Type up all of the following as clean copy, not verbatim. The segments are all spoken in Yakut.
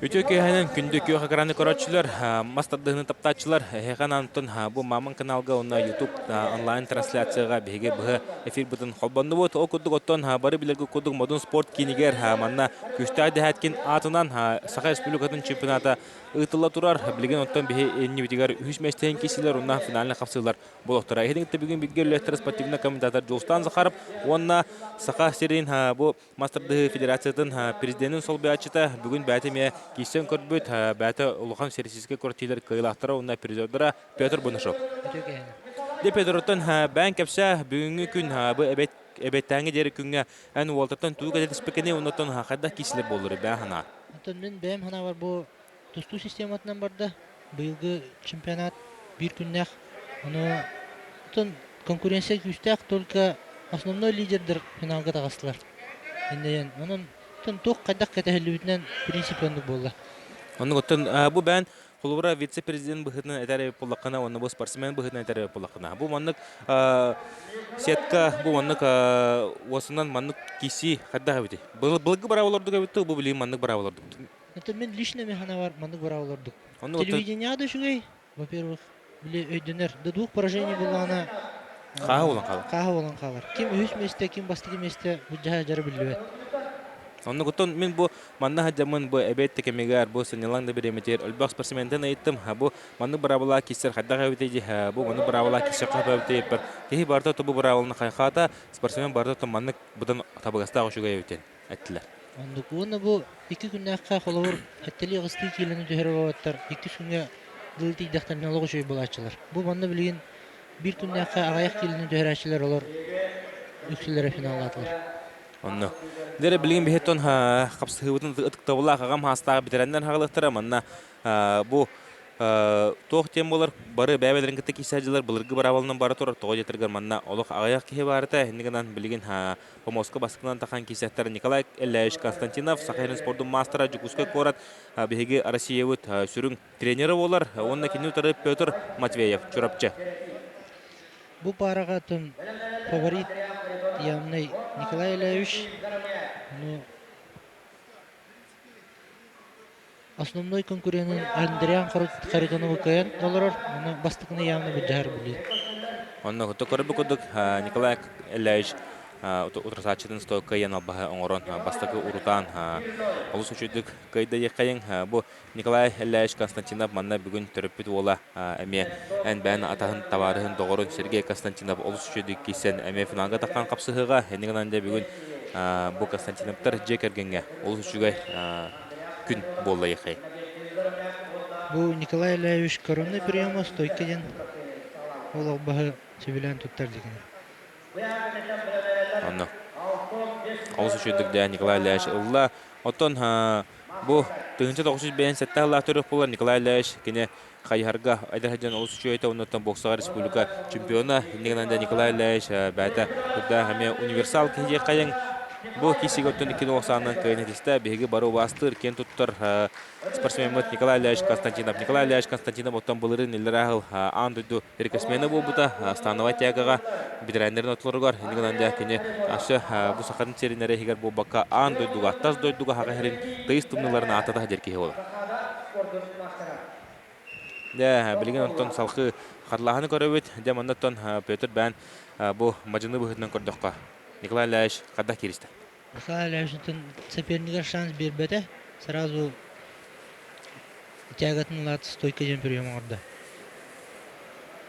Үтүө киэһэнэн күндү күөх экраны көрөөччүлэр, мас тардыһыны таптааччылар, эһиэхэ Антон бу Мамон каналга уонна YouTube онлайн трансляцияҕа биһиги быһа эфирбытын холбоннубут. Ол курдук оттон бары билэргэ курдук Модун спорт киинигэр манна Күүстээх Дэһээткин аатынан Саха Республикатын чемпионата ыытылла турар. Билигин оттон биһи иннибитигэр үһүс миэстэһин киирсилэр уонна финальнай хапсыылар Болохтара. Иһитин кытта бүгүн билгэ үлэһиттэр спортивнай комментатор Дьулустаан Захаров уонна Саха сирин бу мас тардыһыы федерациятын президенин солбуйааччыта бүгүн бэйэтэ эмиэ киирсэн көрбүт, бэйэтэ улахан всероссийскай күрэхтэһиилэр кыайыылаахтара уонна призердара Петр Бунашов. Дьэ Петроттан бэйэҥ кэпсээ, бүгүҥҥү күн бу эбэт эбэттээҥҥи диэри күҥҥэ эн уолтартан тугу кэтэтиспиккиний уонна хайдах киирсилэр буоллар бэйэҥ санаа. Оттон мин бэйэм санаабар бу тустуу систематынан барда. Быйылгы чемпионат биир күннээх. Ону оттон конкуренция күүстээх, только основной лидердэр финалга таҕыстылар. Иннинэн онон оттон туох хайдах кэтэһиллибитинэн принцип оннук буолла. Оннук оттон бу бээн холобура вице-президент быһыытынан этэр эбит буоллаххына уонна бу спортсмен быһыытынан этэр эбит буоллаххына бу маннык сетка бу маннык уосунан маннык киирсии хайдах эбитий? Былыргы быраабылар эбит бу билигин маннык быраабылар Это мен лично механавар маннык быраабылар Телевидение да үчүгэй, во-первых, били өйдөнөр. Да двух поражений буллаҕына Хааһы буолан хаалар. Хааһы буолан хаалар. Ким үһүс миэстэ, ким бастакы миэстэ бу дьара биллибэт. Оннугуттан мин бу манна сылдьаммын бу эбиэт кэмигэр бу сынньалаҥ да бириэмэтигэр элбэх спортсментан ыйыттым. Бу маннык быраабылаах киирсэр хайдах эбитий дии, бу маннык быраабылаах киирсэр хайдах эбитий киһи барыта бу быраабыланы хайхаата, спортсмен барыта маннык быдан табыгастаах үчүгэй эбитин эттилэр. Оннук. Уонна бу икки күннээххэ холобур сэттэлии аҕыстыы киилэни түһэрэр уолаттар иккис күҥҥэ дылы тиийдэхтэринэ олох үчүгэй буолааччылар. Бу манна билигин биир күннээххэ аҕыйах киилэни түһэрээччилэр олор үксүлэрэ финаллаатылар. Онно. Дьэ билигин биһиттон хапсыһыыбытын ытыктабыллаах аҕам хаастаах бэтэрээннэр хаалыахтара. Манна бу туох диэн буолар, бары бэйэ-бэйэлэрин кытта киирсээдьилэр былыргы быраабыланан бара турар. Тоҕо диэтэргэр манна олох аҕыйах киһи баарыта. Инник гынан билигин Помоска бастакынан тахан киирсэттэр Николай Элляевич Константинов, Саха сирин спордун маастара, Дьокуускай куорат биһиги Россиябыт сүрүн тренерэ буолар. Уонна кини утары Петр Матвеев, Чурапчы. Бу паараҕа атын фаворит явный Николай Элляевич. Ну, основной конкуренын Андриан Харитоновы кыайан олорор, ону бастакыны явно былдьаһар билии. Онно көрбүт курдук Николай Элляевич утарсааччытын кыайан албаһы оҥорон бастакы урутаан олус үчүгдүк кыайда диэххэйиҥ. Бу Николай Элляевич Константинов манна бүгүн төрөппүт уола эмиэ эн бэйэн атаһын табаарыһын доҕорун Сергей Константинов олус үчүгдүк киирсэн эмиэ финалга таххан хапсыһыыга. Инник гынан дьэ бүгүн бу Константиновтар дьиэ кэргэҥҥэ олус үчүгэй күн буолла ехай. Бу Николай Ильич коронный приема стойка диэн ол албаһы сөбүлээн туттар дигини. Онно. Олус үчүгдүк дэ Николай Ильич ылла. Оттон бу 1957 сыллаах төрүөх буолар Николай Ильич кини хайыһарга эдэр сылдьан олус үчүгэй оннуттан боксаҕа республика чемпиона. Иннигинэн да Николай Ильич бэйэтэ курдаах эмиэ универсал киһи диэххэйиҥ. Бу киисигэ оттон икки ахсаанынан кыайан этистэ. Биһиги бары убаастыыр, киэн туттар спортсмеммыт Николай Ильич Константинов. Николай Ильич Константинов оттон былырыын иллэрээ сыл аан дойду рекордсмена буолбута. Становай тягаҕа бэтэрээннэрин ортолоругар иннигинэн да кини өссө бу сахатын сирин эрэ иһигэр буолбакка аан дойдуга, тас дойдуга хаҕа иһэрин тыйыс тымныыларын аатата сылдьар киһи буолар. Дьэ, билигин онтон салгыы харлааһыны көрөбүт. Дьэ, манна оттон Петр Бээн бу мадьыны быһыытынан көрдөххө, Николай Ильич хайдах кииристэ? Николай Ильичтан сопернигар шанс биэрбэтэ. Сразу тягатын ылаат стойка диэн прием оҥордо.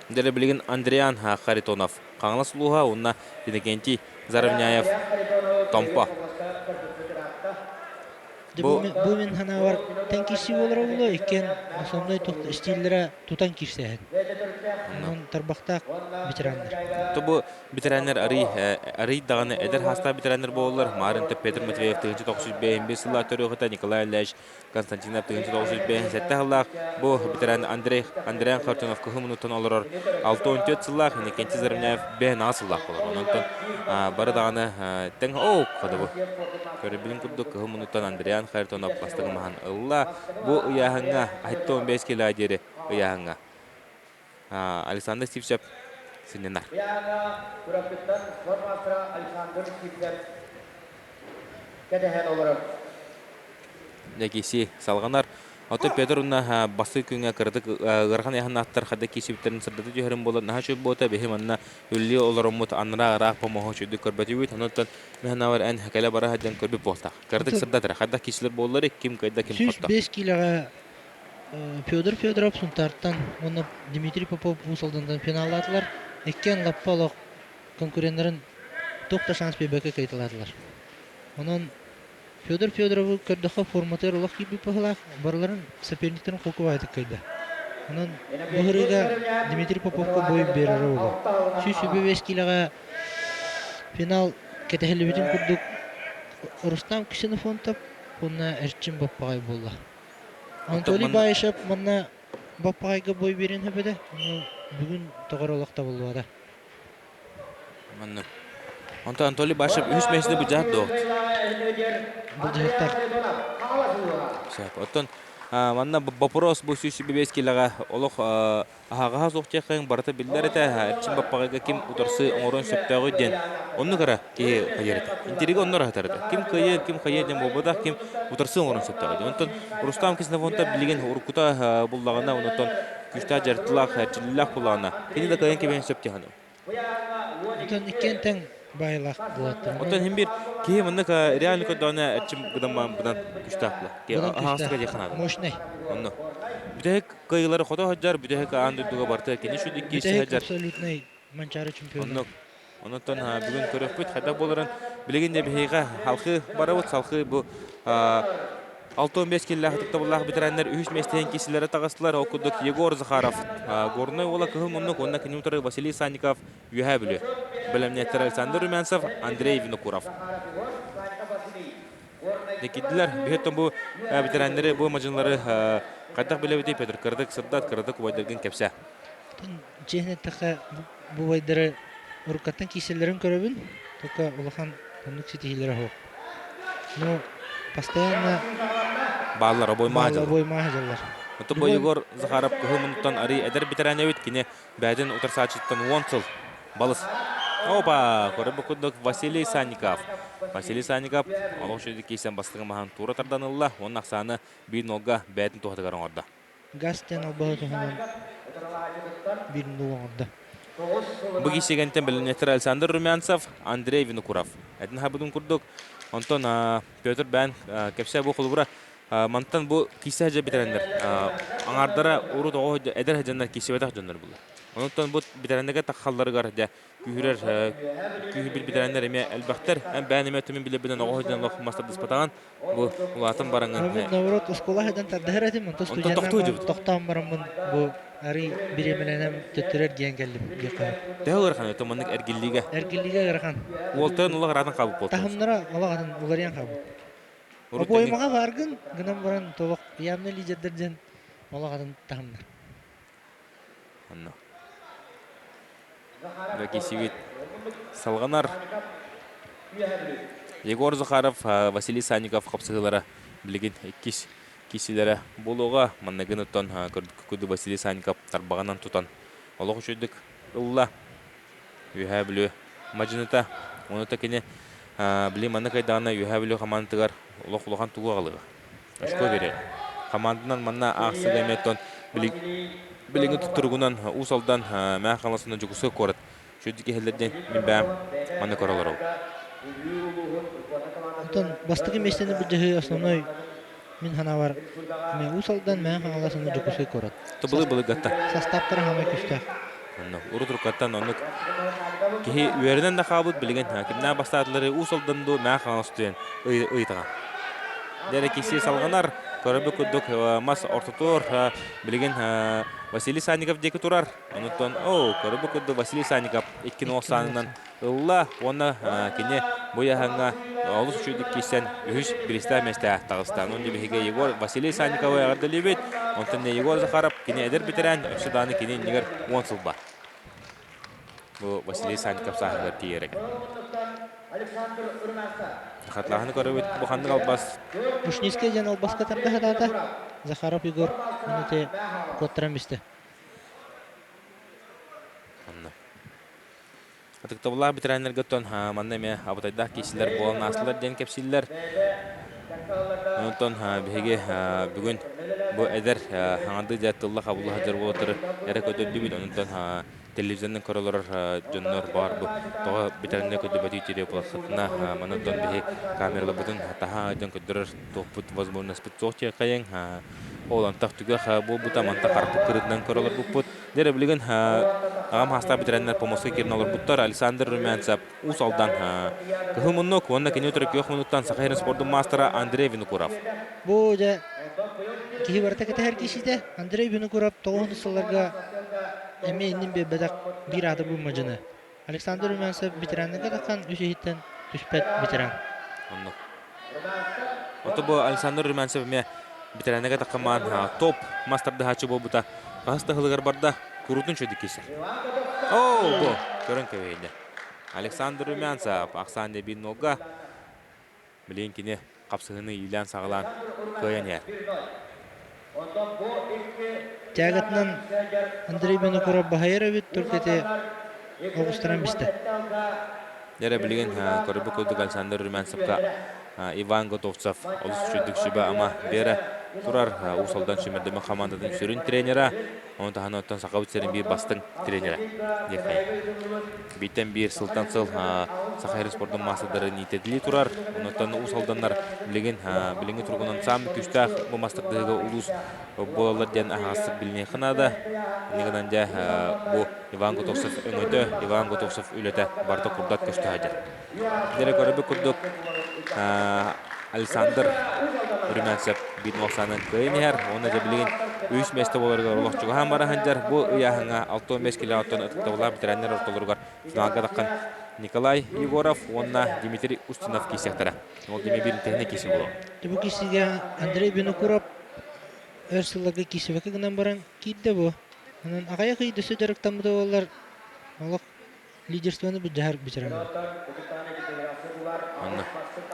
Дьэ, билигин Андриан Харитонов Хаҥалас улууһа уонна Иннокентий Заровняев Томпо. Дьэ бу, бу мин санаабар тэҥ киирсии буолара буолуо, иккиэн основной стиллэрэ тутан киирсээһин. Онон тарбахтаах ветераннар. То бу ветераннар арый арый даҕаны эдэр хаастаах ветераннар буолаллар. Маарынта Петр Матвеев 1995 сыллаах төрүөхүтэ Николай Ильич Константинов 1957 сыллаах бу ветеран Андрей Андриан Хартунов кыһыл муннуктан олорор 64 сыллаах Иннокентий Заровняев 5 сыллаах болор. Онон бары даҕаны тэҥ оо бу көрөбүлүн курдук кыһыл муннуктан Андриан Харитонов бастакы маһын ылла. Бу ыйааһыҥҥа 65 кило диэри ыйааһыҥҥа Александр Сивцев сынньанар. Александр Сивцев кэтэһэн олорор. Дьэ салҕанар. Оттон Петр уонна бастакы күҥҥэ кыратык ыарахан ыйааһыннаахтар хайдах киирсибиттэрин сырдата түһэрин буолан наһаа үчүгэй буолта. Биһи манна үлэлии олороммут анараа ыраах помоһу үчүгэйдик көрбөтүбүт. Онон мин эн кэлэ бара сылдьан көрбүт буолтах. Кыратык сырдатара. Хайдах киирсилэр буоллар, ким кыайда, ким хотто. 105 киилэҕэ Федор Федоров Сунтаартан уонна Дмитрий Попов Уус Алдантан финаллаатылар. Иккиэн лаппа олох конкуреннарын туох да шанс биэрбэккэ кыайталаатылар. Онон Федор Федоровы көрдөххө форматыгар олох киирбит быһыылаах, барыларын соперниктарын холку баҕайытык кыайда. Онон бу ырыыга Дмитрий Поповка бой биэрэрэ буолуо. 125 киилэҕэ финал кэтэһиллибитин курдук Рустам Ксенофонтов уонна Эрчим Баппаҕай буолла. Анатолий Баишев манна Баппаҕайга бой биэриэн сөп этэ, ону бүгүн тоҕо эрэ олох табыллыбата. Маннык. Онтон Анатолий Башев үһүс миэстэни былдьаһар дуо? Былдьаһыктар. Сөп. Оттон манна вопрос бу 125 килоҕа олох аһаҕаһа суох диэххин барыта биллэр этэ. Эрчим Баппаҕайга ким утарсы оҥоруон сөптөөҕүй диэн оннук эрэ киһи хайыар этэ. Интрига онно ыраатар этэ. Ким кыайыа, ким хайыа диэн буолбатах, ким утарсы оҥоруон сөптөөҕүй диэн. Онтон Рустам Ксенофонтов билигин уруккута буллаҕына, онтон күүстээх дьарыкталаах, эрчиллиилээх буоллаҕына, кини да кыайан кэбиһэн сөп дии саныыбын. Оттон иккиэн тэҥ баайылаах буолаттар. Оттон иһин биир киһи маннык реально көрдөҕүнэ эрчим гынан быдан күстээх була. Быдан Аһаҕастык күстээх. диэххэ наада. Мощный. Онно. Бүтэһик кыайыылары хото сылдьар, бүтэһик аан дойдуга барыта кини шүдүк киирсэ Бүтэһик сылдьар. абсолютный Манчаары чемпиона. Оннук. Онтон бүгүн көрөхпүт хайдах буоларын билигин де биһиэхэ халхыы барабыт. Салхыы бу 65 киллээх ытыктабыллаах ветераннар үһүс миэстэһин киисилэрэ таҕыстылар. Ол курдук Егор Захаров, Горнай уола Кыһыл Муннук уонна кини утары Василий Санников Үөһээ Бүлүү. Бэлэмнээттэр Александр Румянцев, Андрей Винокуров. Декидилер биһиттэн бу ветераннары, бу мадьынлары хайдах билэбитий Петр кыратык сырдат, кыратык убайдаргын кэпсээ. Чиэһин эттэххэ, бу убайдары уруккаттан киирсэллэрин көрөбүн, только улахан оннук ситиһиилэрэ суох. Но постоянно бааллар обоймаа бааллар обоймаа сылдьаллар. Ото бу Егор Захаров кыһыл муннуктан арый эдэр ветеран эбит, кини бэйэтин утарсааччыттан 10 сыл балыс. Опа! Көрөр курдук Василий Санников. Василий Санников олох үчүгэй киирсэн бастыҥы маһын туура тардан ылла уонна ахсааны биир нолга бэйэтин туһатыгар оҥордо. Газ диэн албаһы туһунан биир нул оҥордо. Бу киирсигэнтэн бэлэмнэттэр Александр Румянцев, Андрей Винокуров. Этин хабытын курдук, онтон Петр Бэн кэпсээ бу холобура мантан бу киирсэ сылдьар бэтэрэннэр аҥаардара урут оҕо эдэр сылдьаннар киирсибэтэх дьоннор булар. Онтон бу бэтэрэннэргэ таххалларыгар дьэ күүһүрэр күүһүрбүт бэтэрэннэр эмиэ элбэхтэр. Эн бэйэн эмиэ түмүн билэрбинэн оҕо сылдьан олох мастардыспатаҕын бу улаатан бараҥын Мин наоборот оскуола сылдьан тардыһар этим, онтон онтон тохтуу студеннаан дьыбыт. тохтоон бараммын бу арый бириэмэлэнэн төттөрү эргийэн кэллим диэххэ сөп. Төһө ыарахан өтө маннык эргиллиигэ? Эргиллиигэ ыарахан. Уолтан улах ыраатан хаалбыт буолтуҥ. Таһымнара олох атын уларыйан хаалбыт. Урут тэҥҥин Обоймаҕа бааргын гынан баран толох явно лидердэр диэн олох атын таһымнар. Онно. Кисибит салҕанар. Егор Захаров, Василий Санников хапсыһыылара билигин иккис киисилэрэ буолуоҕа. Манныгын оттон көрдүккү Василий Санников тарбаҕынан тутан олох үчүгдүк ылла. Үөһээ Бүлүү мадьыныта. Ону та кини били маннык кыайдаҕына Үөһээ Бүлүү хамаандатыгар олох улахан тугу аҕалыаҕа. Очко биэриэҕэ. Хамаанданан манна аахсыга эмиэ оттон билиҥҥи туругунан Уус Алдан Мэҥэ Хаҥалас уонна Дьокуускай куорат үчүгэйдик иһэллэр диэн мин бэйэм манна көрө олоробун. Онтон бастакы миэстэни былдьаһыы основной мин санаабар эмиэ Уус Алдан, Мэҥэ Хаҥалас уонна Дьокуускай куорат. Тыбылы былыргатта. Састааптара хаамай күүстээх. Онно урут уруккаттан оннук киһи үөрэнэн да хаалбыт билигин кимнээх бастаатылары Уус Алдан дуу Мэҥэ Хаҥалас диэн ыйытаҕа. Дэрэ киси салҕанар көрөбүт курдук мас ортотуор билигин Василий Санников диэки турар. Онуттан оо көрөбүт курдук Василий Санников икки нол саанынан ылла уонна кини бу ыйааһыҥҥа олус үчүгэйдик киирсэн үһүс бириистээх миэстэҕэ таҕыста. Онон биһиги Егор Василий Санниковы эҕэрдэлиибит. Онтон Егор Захаров кини эдэр бэтэрээн, өссө даҕаны кини иннигэр 10 сыл баар. Бу Василий Санников сааһыгар тиийэр экен. Хатлааһыны көрөбүт бу ханнык албас? Ушницкий диэн албаска тарда сатаата. Захаров Егор ону те куоттаран бистэ. Онно. Ытыктабыллаах ветераннарга оттон манна эмиэ абытайдаах киирсилэр буолан аастылар диэн кэпсииллэр. Онтон биһиги бүгүн бу эдэр хаҥардыы дьэ тылла хабылла сылдьар уолаттары эрэ көрдөрдүбүт. Онтон телевизорынан көрө олорор дьоннор баар бу тоҕо битэринэ көрдөбөтүй тириэ буолаххытына манан биһи камераларбытын таһаа дьон көрдөрөр туохпут возможностьпыт суох диэххэйиҥ. Ол антах түгэх буолбута мантах харахпыт кырыытынан көрө олорбуппут. Дьэ билигин аҕам хаастаах битэрэннэр помоска киирэн олорбуттар Александр Румянцев Уус Алдан Кыһыл муннук уонна кини утары күөх муннуктан Саха сирин спордун маастара Андрей Винокуров. Бу дьэ киһи барыта кэтэһэр киһитэ Андрей Винокуров тоҕуһун сылларга эмиэ иннин биэрбэтэх биир ааты мадьыны. Александр Румянцев ветеранныга тахсан үс иһиттэн түспэт ветеран. Оннук. Ото бу Александр Румянцев эмиэ ветеранныга таххамаан топ мастардаһааччы буолбута. Хаһыс да сылыгар барда, куруутун чөдүк киирсэр. Оо, бу көрөн кэбиһиннэ. Александр Румянцев ахсаан биир нолга билигин кини хапсыһыыны иилээн-саҕалаан кыайан иһэр. Тягатынан Андрей Винокуров баһыйар эбит, только ити оҕустаран бистэ. Дьэ билигин көрбүт курдук Александр Румянцевка Иван Готовцев олус үчүгдүк сүбэ-ама биэрэ турар. Уус Алдан сүүмэрдэммит хамаандатын сүрүн тренера. Ону таһынан оттон Сахабыт сирин биир бастыҥ тренерэ диэххэ. Бииртэн биир сылтан сыл Саха сирин спордун маастардарын иитэтилии турар. Онуттан Уус Алданнар билигин билиҥҥи туругунан саамай күүстээх бу мастардыһыга улуус буолаллар диэн аһаҕастык билиниэххэ наада. Инньэ гынан дьэ бу Иван Готовцев өҥөтө, Иван Готовцев үлэтэ барыта курдат көстө сылдьар. Кинилэри көрөрбүт курдук Александр Румянцев биир нуоксаанан кыайан иһэр уонна дьэ билигин үс миэстэ буоларыгар олох чугаһаан бара сылдьар. Бу ыйааһыҥҥа 65 килоттон ытыктабыллаах ветераннар ортолоругар финалга таххан Николай Егоров уонна Дмитрий Устинов киирсиэхтэрэ. Ол дьиме биир интэһинэ киирси буолуо. Бу киирсиигэ Андрей Винокуров өр сылларга киирсибэккэ гынан баран киирдэ бу. Онон аҕыйах ый дөссө дьарыктаммыта буоллар олох лидерствоны былдьаһар ветеран. Онно.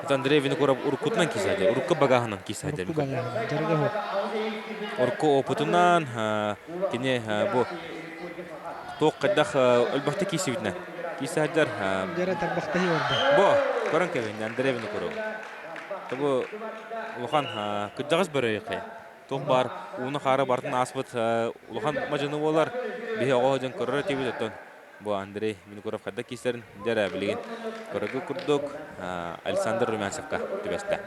Это Андрей Винокуров уруккутунан киисээдэр, урукку багаһынан киисээдэр. Урукку багаһынан, дьарыга суох. Урукку опытынан кини бу туох хайдах өлбөхтө киисибитинэн киисээдэр. Дьара тарбахтаһыы барда. Бу, көрөн кэбин Андрей Винокуров. Бу улахан кырдьаҕас бөрөйөкөй. Туох баар ууну-хаары бартын ааспыт улахан мадьыны буолар. Биһи оҕо дьон көрөр этибит оттон Бу Андрей Винокуров хайдах киирсэрин дьэ билигин көрөргө курдук Александр Румянцевка түбэстэ.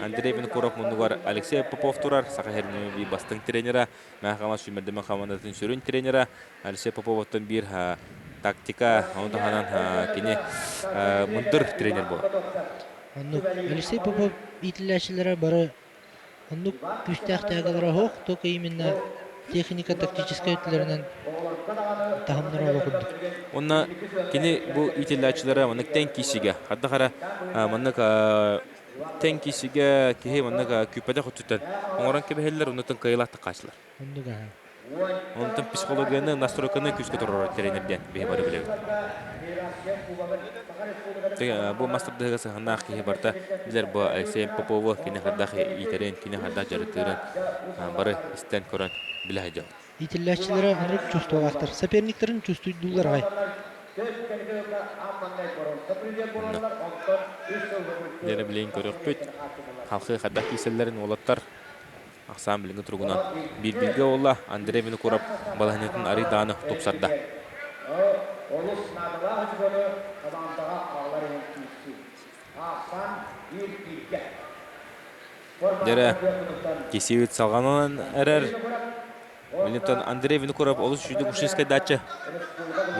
Андрей Винокуров муннугар Алексей Попов турар, Саха сирин биир бастыҥ тренера, Мэхэмэ сүүмэрдэмэ хамаандатын сүрүн тренера Алексей Поповоттан биир тактика, ону таһынан кини мындыр тренер буолар. Оннук Алексей Попов иитиллээччилэрэ бары Оннук күүстээх тягалара суох, только именно техника тактическай өттүлэринэн таһымнара олох курдук. Уонна кини бу иитиллээччилэрэ маннык тэҥ киисигэ, хайдах эрэ маннык тэҥ киисигэ киһи маннык күүппэтэх өттүттэн оҥорон кэбиһэллэр, оннуттан кыайыылаахтык хааччылар. Оннук аһа. Онтон психологияны, настройканы күүскэ туруорар тренердэн биһи бары билэбит. Бу мастардыһыга сыһыаннаах киһи барыта билэр бу Алексей Попову кини хайдах иитэрин, кини хайдах дьарыктыырын бары истэн көрөн билэ сылдьабыт. Иитиллээччилэрэ оннук чувстволаахтар. Соперниктарын чувствуйдуулар аҕай. Дьэ билигин көрүөхпүт. Халқы хайдах киирсэллэрин уолаттар Ахсаан билиҥҥи туругунан биир-бииргэ буолла. Андрей Винокуров балаһыанньатын арый даҕаны тупсарда. Дьэрэ, кисиэбит салҕанан эрэр. Билинтон Андрей Винокуров олус үчүгэй ушинскайдааччы.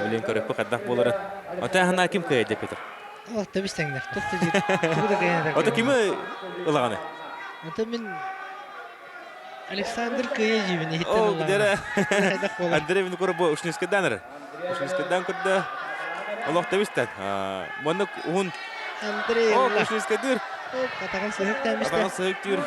Билин көрөппү хайдах буоларын. Ата хана ким кыайда Петр? Олох тэбис тэҥнэр. Туох да диир. Тугу да кыайан Ото кими ылаҕаны? Ата мин Александр кыайа дьиибин иһиттэн О, ыллаҕына. дьэрэ. Хайдах буолар? Андрей Винокуров бу ушинскайдаан эрэр. Ушинскайдаан көрдө. Олох тэбистэн. Маннык уһун Андрей О, ылла. Ушинскайдыыр. Атаҕын сыһык тэмистэ. Атаҕын сыһык түүр.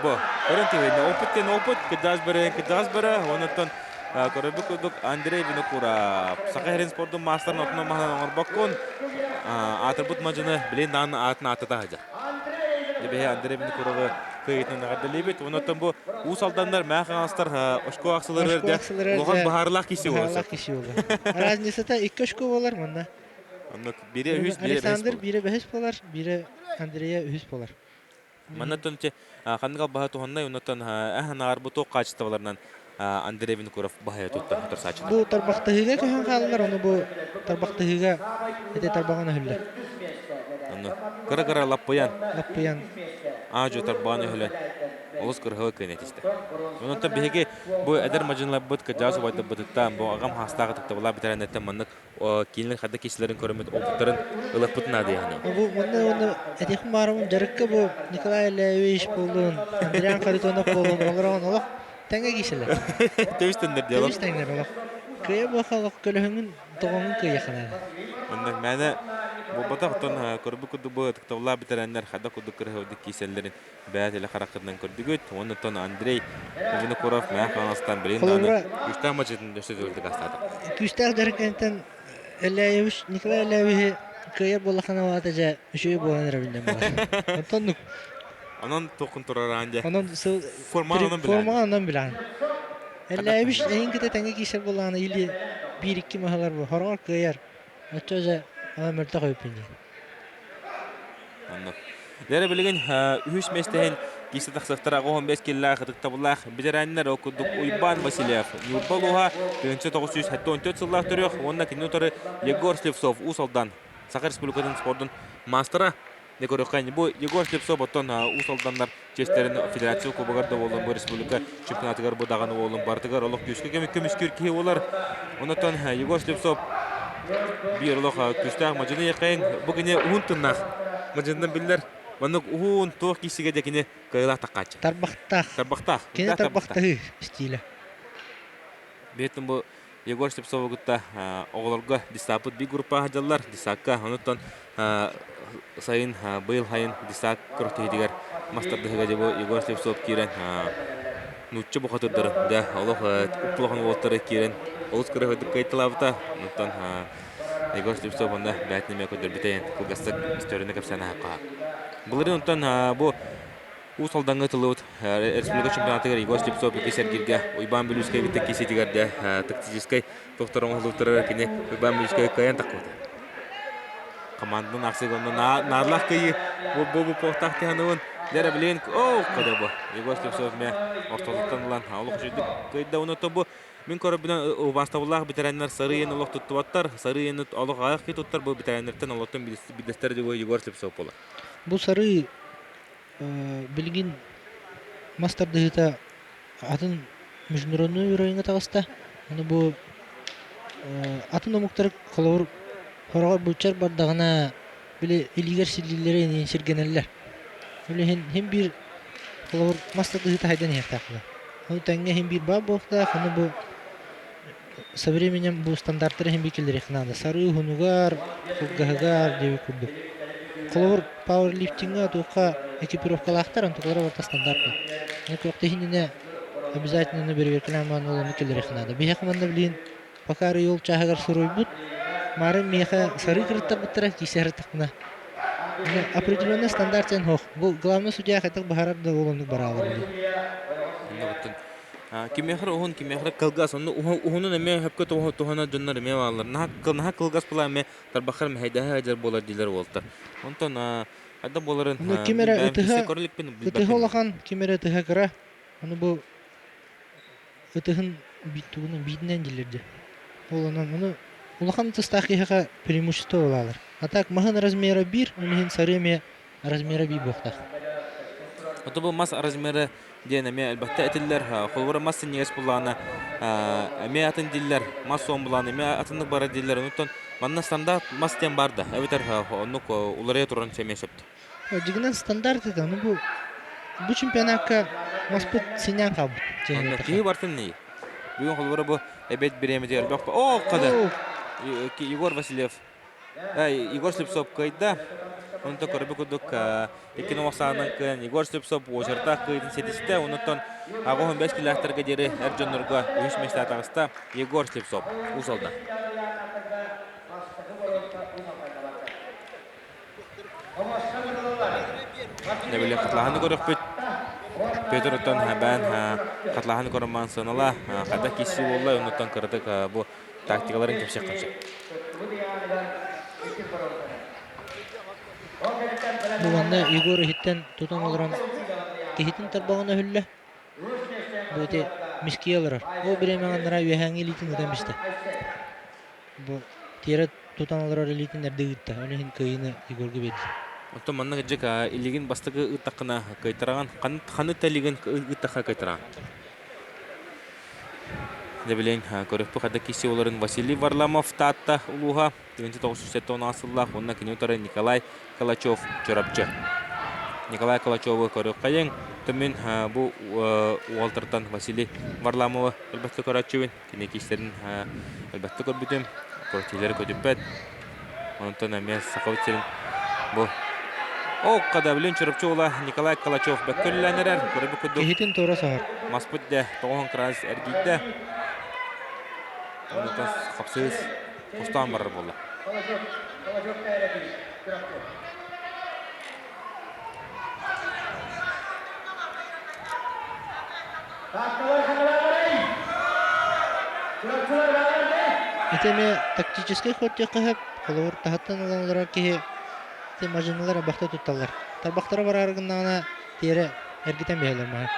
Бу, көрөн кэбиһиннэ. Опыт диэн опыт, кырдьаҕас бөрө, кырдьаҕас бөрө. Онуттан көрөрбүт курдук Андрей Винокуров Саха сирин спордун маастарын отунан маһынан оҥорбоккун аатырбыт мадьыны билин даҕаны аатын ааттата сылдьар. Дебеһи Андрей Винокуровы кыайыытынан эҕэрдэлиибит. Онуттан бу Уус Алданнар Мээх Хаҥаластар очко ахсыларыгар дьэ улахан быһаарылаах киси буолар. Быһаарылаах киси буолар. Разницата икки очко буолар манна. Оннук биирэ үһүс, биирэ бэһис Александр буолар. биирэ бэһис буолар, биирэ Андрея үһүс буолар. Манна те ханнык албаһа туһаннай, оннуттан аһанаар бу туох хаачыстыбаларынан Андрей Винокуров баһайа тутта утарсааччыны. Бу тарбахтаһыыга көһөн хааллар, ону бу тарбахтаһыыга ити тарбаҕын өһүллэр. Онно кыра-кыра лаппыйан. Лаппыйан. Аажу тарбаҕын өһүлэн олус кырыһылы кыын этистэ. Онон биһиги бу эдэр мадьынларбыт кырдьаҕас убайдарбытыттан бу аҕам хаастаах ытыктабылаах бэтэрээннэртэн маннык кинилэр хадда киһилэрин көрөммүт опыттарын ылыахпытын наадыйаһына. Бу манна уонна этиэхпин баарым дьарыкка бу Николай Левич буоллун, Андриан Харитонов буоллун олорон олох тэҥэ киһилэр. Тэбис тэннэр диэло. Тэбис тэҥнэр олох. Кыайа буоха олох көлөһүҥүн тоҕоҥун кыайахына. Онно мээнэ буолбатах оттон көрбүт курдук бу ытыктабыллаах бэтэрээннэр хайдах курдук кырыһыбыт кииселлэрин бэйэ теле хараххытынан көрдүгүт. Уонна Андрей Винокуров Мээх Хаҥаластан билин даҕаны күүстээх мачытын өссө төгүл дакаастаата. Күүстээх дьарык Элляевич Николай Элляевичи кыайар буоллахына аата дьэ үчүгэй буолан эрэбиннэн баар. Онтон Онон туоххун турар дьэ. Онон сыл формаҕа онон билээн. Формаҕа онон билээн. Элляевич эйин кытта тэҥҥэ киирсэр буоллаҕына или биир-икки маһалар бу хороҕор кыайар. Оччо дьэ ана мөлтөх өйпүн диэн. Оннук. Лера билигин үһүс миэстэһин киирсэ тахсыахтара 15 киллээх ытыктабыллаах бэтэрээннэр ол курдук Уйбаан Васильев Ньурба улууһа 1974 сыллаах төрүөх уонна кинини утары Егор Слепцов Уус Алдан Саха Республикатын спордун маастара не көрүөххэ бу Егор Слепцов оттон Уус Алданнар чиэстэрин федерация кубогар да буоллун бу республика чемпионатыгар бу даҕаны буоллун барытыгар олох күүскэ көмүскүүр киһи буолар. Онтон Егор Слепцов биир олох күүстээх мадьыны якайын бу кини уһун тыннаах мадьынынан биллэр. Маннык уһун туох киисигэ де кини кыайылаах таккааччы. Тарбахтаах. Тарбахтаах. Кини тарбахтаһыы стилэ. Бэйтин бу Егор Слепцову кытта оҕолорго десаппыт биир группа сылдьаллар. Десакка онуттан сайын быйыл сайын десак күрэхтэһиитигэр мас тардыһыыга дьэ бу Егор Слепцов киирэн нуучча бухатырдарын дьэ олох улахан уолаттары киирэн олус кыраһыйдык кыайталаабыта. Онтон Егор Слепцов онно бэйэтин эмиэ көрдөрбүтэ кылгастык историяны кэпсээн аһаппаха. Былырыын онтон бу Уус Алдаҥҥа ытыллыбыт республика чемпионатыгар Егор Слепцов иккис эргииргэ Уйбаан Бүлүүскэй кытта киирсиитигэр дэ тактическай тохтор оҥоһуллубуттара кини Уйбаан Бүлүүскэй кыайан таххыбыта. Команданын ахсыга онно наарлаах кыайыы бу бу буохтаах тиһаныбын дэрэ билигин оо када бу Егор Слепцов мэ ортотуттан ылан олох үчүгдүк кыайда уонна бу мин көрөрбүнэн убаастабыллаах бэтэрээннэр сарыы иэн олох туттубаттар сарыы иэн олох аҕыйах киһи туттар бу бэтэрээннэртэн олортон биирдэстэрэ Егор Слепцов буолар. Бу сарыы Билигин мас тардыһыыта атын международный уровеҥҥа таҕыста. Аны бу атын омуктар холобур хороҕор буччар бардаҕына били илиигэр силлииллэрэ иһин сиргэнэллэр. Ол иһин син биир холобур мас тардыһыыта хайдан иһиэхтээх буолар. Ону тэҥҥэ син биир баар буолуохтаах. Аны бу со временем бу стандартары иһин биир киллэриэххэ наада. Сарыы уһунугар, кылгаһыгар диэбит курдук. Холобур, пауэрлифтиҥҥа туохха экипировкалаахтар, онтукалара барыта стандарт буолар. Аны күрэхтэһиининэ обязательно бэрэбиэркэлээн баран ол оннук киллэриэххэ наада. Биһиэхэ манна билигин пока арыый ол чааһыгар суруйбут. Маарын миэхэ сарыы кырыттарбыттара киирсэ сырыттахпына. Определенный стандарт диэн суох. Бу главный судья хайдах быһаарар да ол оннук бараалар билигин. Кимиэхэ уһун, кимиэхэ кылгас. Онно уһунун эмиэ сөпкө туһанар дьоннор эмиэ бааллар. Наһаа кылгас буолаа эмиэ тарбаххар мэһэйдэһэ сылдьар буолар дииллэр уолтар. Онтон хайдах буоларын Ону ким эрэ ытыһа ытыһа улахан, ким эрэ ытыһа кыра. Ону бу ытыһын тугунан биитинэн дииллэр дии. Ол онон ону улахан ытыстаах киһиэхэ преимущество буолаалар. А так маһын размера биир, ол иһин сарыы эмиэ размера биир буолуохтаах. Ото бу мас размера диэн эмиэ элбэхтэ этиллэр. Холобура мас синньигэс буллаҕына эмиэ атын дииллэр, мас суон буллаҕына эмиэ атыннык барар дииллэр. Онуттан манна стандарт мас диэн баар да, эбэтэр оннук уларыйа туран эмиэ сөп. Дьиҥинэн стандарт это, ну бу бу чемпионакка маспыт синньээн хаалбыт. Онно киһи бартын нии. Бүгүн холобура бу эбет бириэмэтигэр элбэх О, када! Егор Васильев Егор Слепцов кыайда. Онто көрбүт курдук икки номох саанан кыайан Егор Слепцов уочаратаах кыайыытын ситистэ. Онуттан 85 килээхтэргэ диэри эр дьоннорго үһүс миэстэ таҕыста Егор Слепцов Уус Алдан. Нэбилиэк хатлаһаны көрөхпүт. Петр оттон бээн хатлаһаны көрөн сыанала хайдах киирсии буолла, оннуттан кыратык бу тактикаларын кэпсиэххин сөп. Бу манна Егор иһиттэн тутан олорон киһитин тарбаҕын өһүллэ. Бу ити мискийэ олорор. Ол бириэмэҕэ анараа үөһээҥҥи илиитин ытан бистэ. Бу тиэрэ тутан олорор илиитин эрдэ ыытта. Ол иһин кыайыыны Егорга биэрдэ. Оттон маннык дьик илигин бастакы ыыттаххына кыайтараҕын, ханнык да илигин ыыттахха кыайтараҕын. Дьэ билин көрүөхпүт хайдах киирсии буоларын Василий Варламов Таатта улууһа 1976 сыллаах уонна кини утары Николай Калачев Чурапчы. Николай Калачевы көрүөххэйиҥ. Мин бу уолтартан Василий Варламовы элбэхтик көрөөччүбүн. Кини киистэрин элбэхтик көрбүтүм. Квартиралары көтүппэт. Онтон эмиэ Сахабыт сирин бу О, кадавлин Чурапчы уола Николай Калачев бөккөллөөн эрэр. Көрбүт курдук. Киһитин туора саһар. Маспыт дэ тоҕоһон кыраас эргийдэ. Онтон хапсыыс хостоон барар буолла. Ити эмиэ тактическай ход диэххэ сөп. Холобур, таһыттан ылан олорор киһи ити мадьынылар абахта тутталлар. Тарбахтара бараары гыннаҕына тиэрэ эргитэн биһэллэр маһы.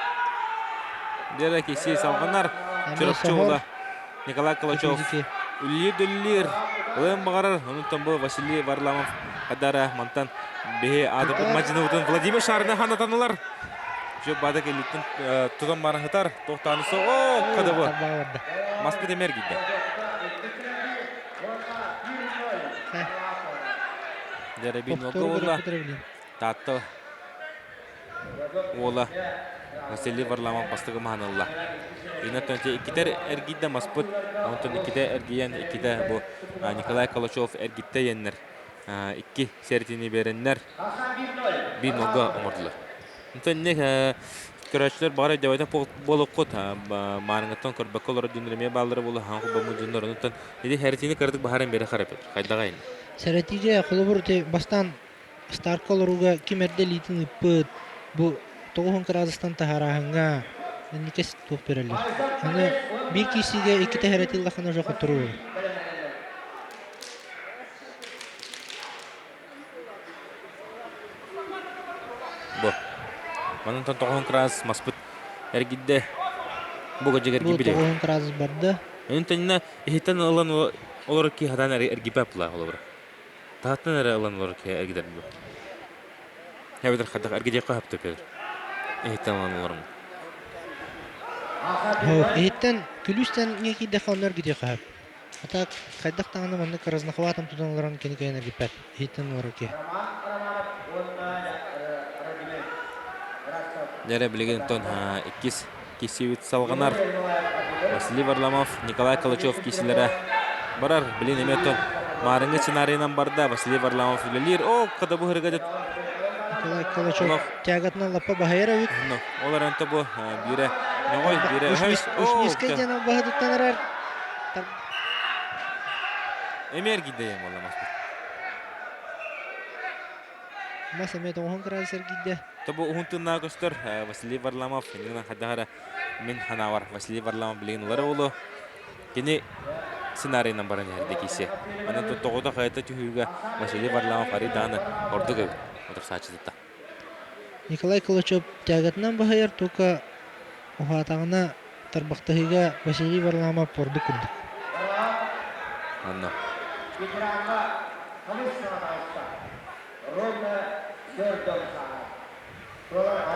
Диэра киси салҕанар Эмиэ Чурапчы соһор уола Николай Калачев Кутузики. үллүүр-дүллүүр ылыан баҕарар. Онтон бу Василий Варламов хадара мантан биһи аатырбыт Тутар. мадьыныбытын Владимир Шарина ханатанылар. Жо бада келиттин тутан баран хытар. Тохтаанысы о кадабы. Тарбаҕа барда. Маспыт эмэр гидде. Деребин Повтору Олга көрөппүт эрэ билим. Таатта уола Василий Варламов бастакы маһанылла. Иннаттан иккитэр эргийдэ маспыт, онтон иккитэ эргийэн, иккитэ бу Николай Калачев эргиттэ иэннэр икки сэртини береннер биир нолга оҥордулар. Онтон инник көрөөччүлэр баҕар өйдөөбөтөх буолуккут маарыҥҥыттан көрбөккө олорор дьоннор эмиэ бааллара буолуо хаан холбоммут дьоннор онтон ити хэритини кыратык баһаран биэрэ харапет хайдаҕа ини. Сэрэтиигэ холобур ити бастаан Старка олорууга ким эрдэ илиитин ыыппыт, бу 90 кыраадыстан таһаарааһыҥҥа инникис туох биэрэллэр. Аны биир киирсиигэ иккитэ хэрэтиллэххинэ уже хотторуу буолар. Бу. Манан 90 кыраас маспыт эргидде. Бу кыдьык Бу эргибиле. 90 кыраадыс барда. Өнүн тэннэ иһиттэн ылан олорор киһи хатан эргипэп була олобура. Таһыттан эрэ ылан олорор киһи эргитэр дуо? Эбэтэр хайдах эргитиэххэ сөп Петр? Иһиттэн ылан олорон. Иһиттэн күлүүстэн ҥэ киирдэххэ онно эргитиэххэ сөп. А так хайдах даҕаны маннык разнохватом тутан олорон кини кыайан эргиппэт. Иһиттэн олорор киһи. Дьэ билигин оттон иккис киссибит салҕанар. Василий Варламов, Николай Калачев киисилэрэ барар. Билин эмиэ оттон маарыҥҥы сценарийынан барда. Василий Варламов үлэлиир. О, када бу хырыга Николай Калачев тягатынан лаппа баһайар эбит. Ол эрэн бу биирэ нөҕөй, биирэ өһөс. Ушнискай диэн албаһы туттан эрэр. Эмиэ эргийдэ буолла маспыт. Мас эмиэ тоҥоһун кыраадыс эргийдэ. Тобу уһун тыыннаах көстөр Василий Варламов иннинэн хайдах эрэ мин ханаабар Василий Варламов билигин ылар уолу кини сценарийынан баран иһэрдэ кисе. Аны тоҕото хайата түһүүгэ Василий Варламов арый даҕаны ордук эбит утарсааччытыта. Николай Калачев тягатынан баһыйар тука уһаатаҕына тарбахтаһыыга Василий Варламов ордук курдук. Онно.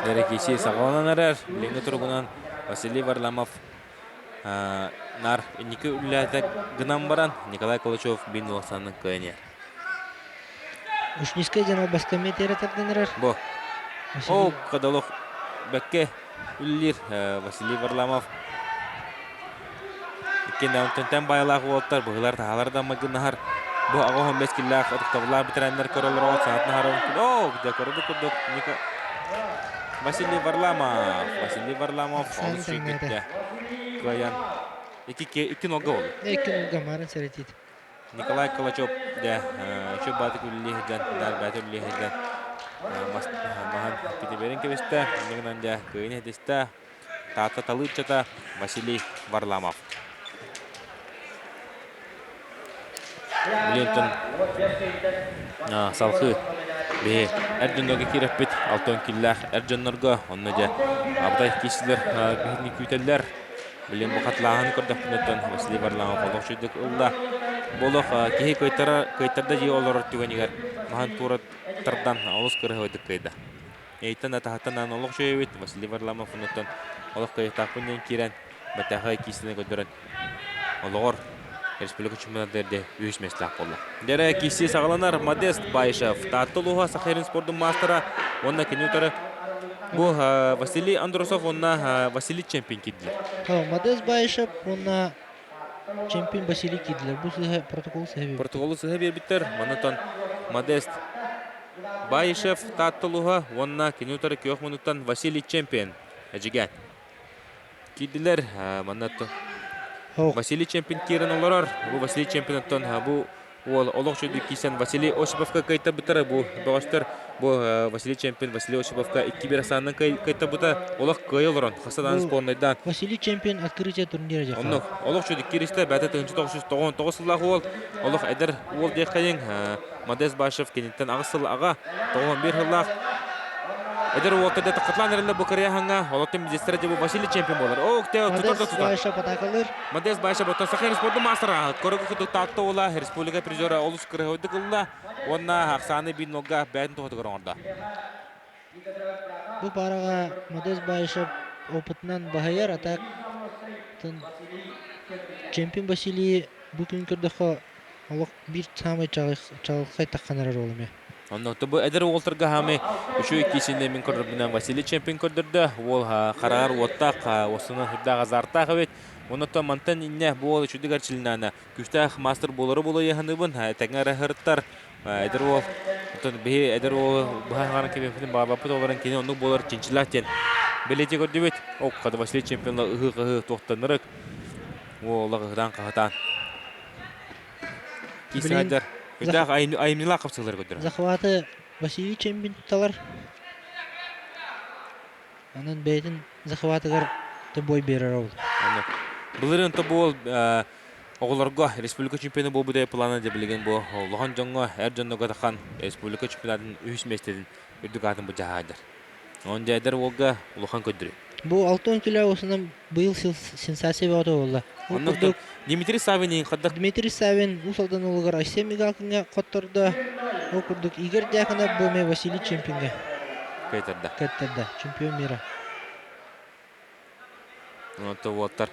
Эрэ саҕаланан эрэр. Билиҥҥи туругунан Василий Варламов нар инники үлэлээтэ гынан баран Николай Калачев бин улахсанын кыайан иһэр. Ушнискай диэн албаскаммыт тиэрэ тардан эрэр. Бу. Ол кадалох бэкке үлэлиир Василий Варламов. Иккиэн онтон байлаах уолаттар быһыылар таһаалар да майгыннаһар. Бу 85 киллээх ытыктабыллаах бэтэрээннэр көрөлөр санаатын аһаран оо дьэ көрбүт курдук Ника Василий Варламов Василий Варламов олус сүүрбүттэ кыайан икки икки нолга болду. Икки нолга марын сэрэтиит. Николай Калачев дэ үчү баатык үллии сылдьан дар бааты үллии сылдьан маһан китиберин кэбистэ иннигинэн дэ кыайын хитистэ Таатта талыыччата Василий Варламов. Билиэнтэн салхыы. Биһи эр дьоннорго киирэппит алтан киллээх эр дьоннорго онно дьэ абытай киисилэр биһини күүтэллэр. Билин бу хатылааһын көрдөхпүнэттэн Василий Варламов олох үчүгдүк ылла. Бу олох киһи кыайтара кыайтарда дии олорор түгэнигэр маһын туора тардан олус кырыһыбытык кыайда. Эйтэн атаһаттан олох үчүгэйбит Василий Варламов онуттан олох кыайыктаахпын диэн киирэн бэтээхэй киисини көрдөрөн олоҕор республика чемпионатыгар үһүс миэстэлээх буолла. Дьэрэ киирсии саҕаланар Модест Баишев, Таатта улууһа Саха сирин спордун маастара уонна кини утары бу Василий Андросов уонна Василий Чемпин киирдилэр. Модест Баишев уонна Чемпин Василий киирдилэр. Бу сыһа протокол сыһа биэрбиттэр. Протоколу сыһа биэрбиттэр. Манытан Модест Баишев Таатта улууһа уонна кини утары күөх мунуттан Василий Чемпин Эдьигээн. Киирдилэр. Манна Василий Чемпин киирэн олорор. Бу Василий Чемпин оттон бу уол олох үчүгэй киирсэн Василий Осиповка кыайтарбыттара. Бу бөҕөстөр бу Василий Чемпин Василий Осиповка 2-1 ахсаанынан кыайтарбыта. Олох кыайа олорон хаста даҕаны спорнайдаан. Василий Чемпин открытие турнира дьэ. Оннук олох үчүгэй кииристэ. Бэйэтэ 1999 сыллаах уол. Олох эдэр уол диэххэйиҥ. Модест Башев киниттэн аҕыс сыл аҕа, 91 сыллаах эдэр уолта да тахатлаан эрэллэр бу кырыйаһаҥҥа олоттон медистра дьэ бу Василий чемпион буолар. О, тутар да тутар. Модест атакалыр. Модест Башев оттон Саха республика маастара көрөгө кытык Таатта уола республика призера олус кырыһыйдык ылла уонна ахсааны биир нолга бэйэтин туһатыгар оҥордо. Бу параҕа Модест Баишев опытынан баһыйар, а так чемпион Василий бу күн көрдөххө олох биир саамай чаҕылхай таххан эрэр уол эмиэ. Онно бу эдэр уолтарга хаамы үчүгэй киисинэ мин көрөрбүнэн Василий чемпион көрдөрдө. Уол хараҕар уоттаах, уостунан сүрдээх азартаах эбит. Оннуттан мантан иннэ бу уол үчүгдүк эрчилинээнэ күүстээх мастер буолары буолуйаһыныбын тэҥҥэ эрэ сырыттар. Эдэр уол оттон биһи эдэр уолу быһа хаҥаран кэбиэппитин баҕарбаппыт олорон кини оннук буолар чинчилээх диэн бэлиэтии көрдүбүт. Ол хата Василий чемпионла ыһыы-хаһыы туохтаннарык уол ыһытаан-хаһытаан Билигин Киисээдэр Үрдээх айымньылаах хапсыылары көрдөрөр. Захваты Василий Чембин талар. Онон бэйэтин захватыгар тобой биэрэр ол. Былырыын тобуол оҕолорго республика чемпиона буолбута плана дьэ билигин бу улахан дьоҥҥо эр дьоннорго тахан республика чемпионатын үһүс миэстэтин үрдүк аатын быдьаһаайдар. Онон дьэ эдэр уолга улахан көрдөрүү. Бу 6 кило осунан быйыл сенсация бөҕөтө буолла. Ол курдук Дмитрий Савин хаддах Дмитрий Савин Уус Алдан улугар Айсен Мигалкиҥҥа хоттордо. Ол курдук Игорь Дьяконов бу эмиэ Василий Чемпиҥҥэ кыайтарда. Кыайтарда. Чемпион мира. Онто уолаттар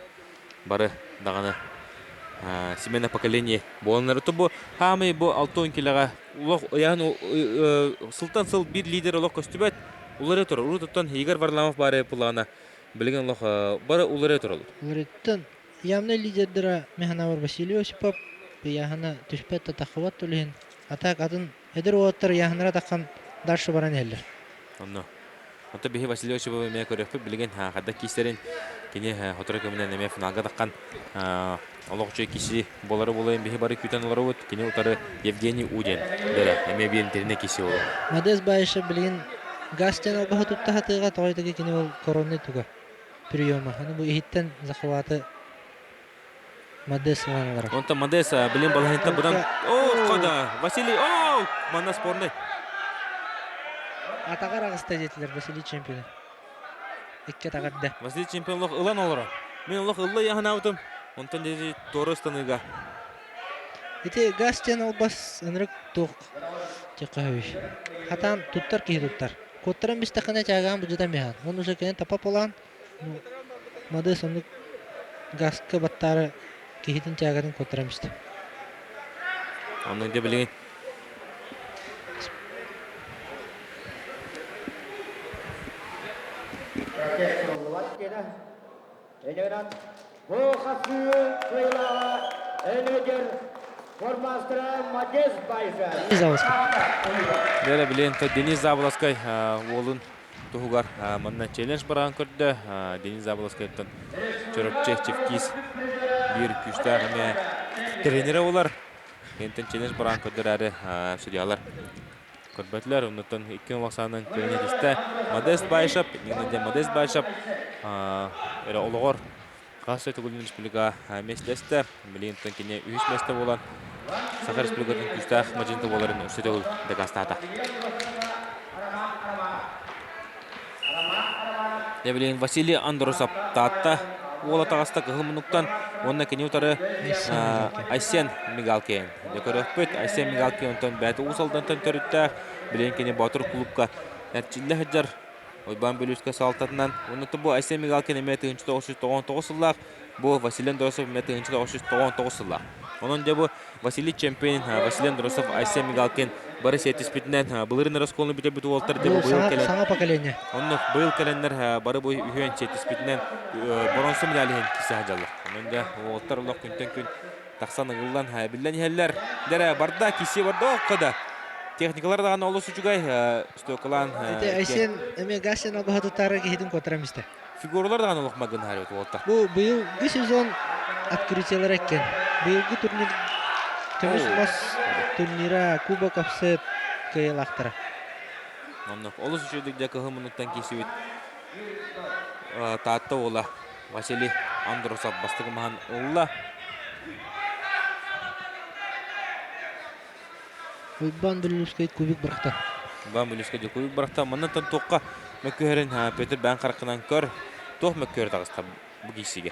бары даҕаны смена поколение буоланнары бу хаамый бу 60 килоҕа улах ыйаан сылтан сыл биир лидер олох көстүбэт уларыта турар. Урут Игорь Варламов баары пылаана билигин олох бары уларыта тураллар. Уларыттан явный лидердара Механавар Василий Осипов ыйааһына түспэт да таххыбат түлүһүн. А так атын эдэр уолаттар ыйааһыннара таххан дальше баран иһэллэр. Онно. Онто биһи Василий Осиповы эмиэ көрүөхпүт билигин хайдах киистерин кини сотору кэминэн эмиэ финалга таххан олох үчүгэй киси буолары буолайын биһи бары күүтэн олоробут. Кини утары Евгений Удин дэрэ эмиэ биэнтэринэ киси олор. Модес Баишев билигин газ диэн албаһы тутта сатыыга тоҕо диги кини ол коронный туга приема. Аны бу иһиттэн захваты Модес ылан олорор. Онтон Модес билин балаһынта будан о хода Василий о манна спорный. Атаҕар аҕыста диэтилэр Василий чемпион. Икки атаҕарда. Василий чемпион лох ылан олорор. Мин олох ылла яһанаабытым. Онтон диэри туора ыстаныыга. Ити газ диэн албас ынырык туох диэххэ Хатаан туттар киһи туттар. Куоттаран бистэххинэ чаагаан будьутан биһаан. Уонна уже кэлин тапа полаан Мадыс оннук газка баттаары киһитин чаагатын куоттаран бистэ. Оннук дьэ билигин Дьэ билигин Денис Заболоцкай уолун туһугар манна челлендж бараан көрдө. Денис Заболоцкайтан Чурапчы Чевкис биир күүстээх эмиэ тренерэ буолар. Киниттэн челлендж бараан көрдөрөөрү судьялар көрбөтүлэр. Оннуттан икки улахсаанын күөн этистэ. Модест Байшап, Модест Байшап эрэ олоҕор хас да төгүлүн республика миэстэлэстэ. Билигин кини үһүс миэстэ буолан Саха Республикатын күүстээх мадьынта буоларын өссө төгүл дакаастаата. Дэ Василий Андросов Таатта уола таҕыста кыһыл муннуктан уонна кини утары Айсен Мигалкин. Дьэ көрөхпүт, Айсен Мигалкин онтон бэйэтэ Уус Алдантан төрүттээх, билигин кини Боотур клубка эрчиллэ сылдьар Уйбаан Бүлүүскэ салалтатынан. Уонна бу Айсен Мигалкин эмиэ 1999 сыллаах, бу Василий Андросов эмиэ 1999 сыллаах. Онон дьэ бу Василий Чемпин, Василий Андросов, Айсен Мигалкин бары сиэттиспитинэн былырыын оскуоланы бүтэрбит уолтар дьэ бу быйыл кэлэн саҥа поколение. Оннук быйыл кэлэннэр бары бу үһүөн сиэттиспитинэн боронсу медаль иһин киирсэ сылдьаллар. Онон дьэ уолтар олох күнтэн күн тахсан ыгыллан биллэн иһэллэр. Дэрэ барда киси барда окко да. Техникалар даҕаны олус үчүгэй стойкалаан. Ити Айсен эмиэ Гасин албаһа тутаары киһитин куотарам истэ. Фигуралар даҕаны олох магынһаарыбыт уолтар. Бу быйылгы сезон открытиелара экен. Быйылгы турнир көмүс мас турнира Кубок Офсет кыайыылаахтара. Оннук олус үчүгэй дьэ кыһыл муннуктан киирсибит Таатта уола Василий Андросов бастакы маһын ылла. Уйбаан Бүлүүскэй кубик бырахта. Уйбаан Бүлүүскэй кубик бырахта. Маннаттан туохха мөккүһэрин Петр бэйэҥ хараххынан көр. Туох мөккүөрэ таҕыста бу киирсиигэ?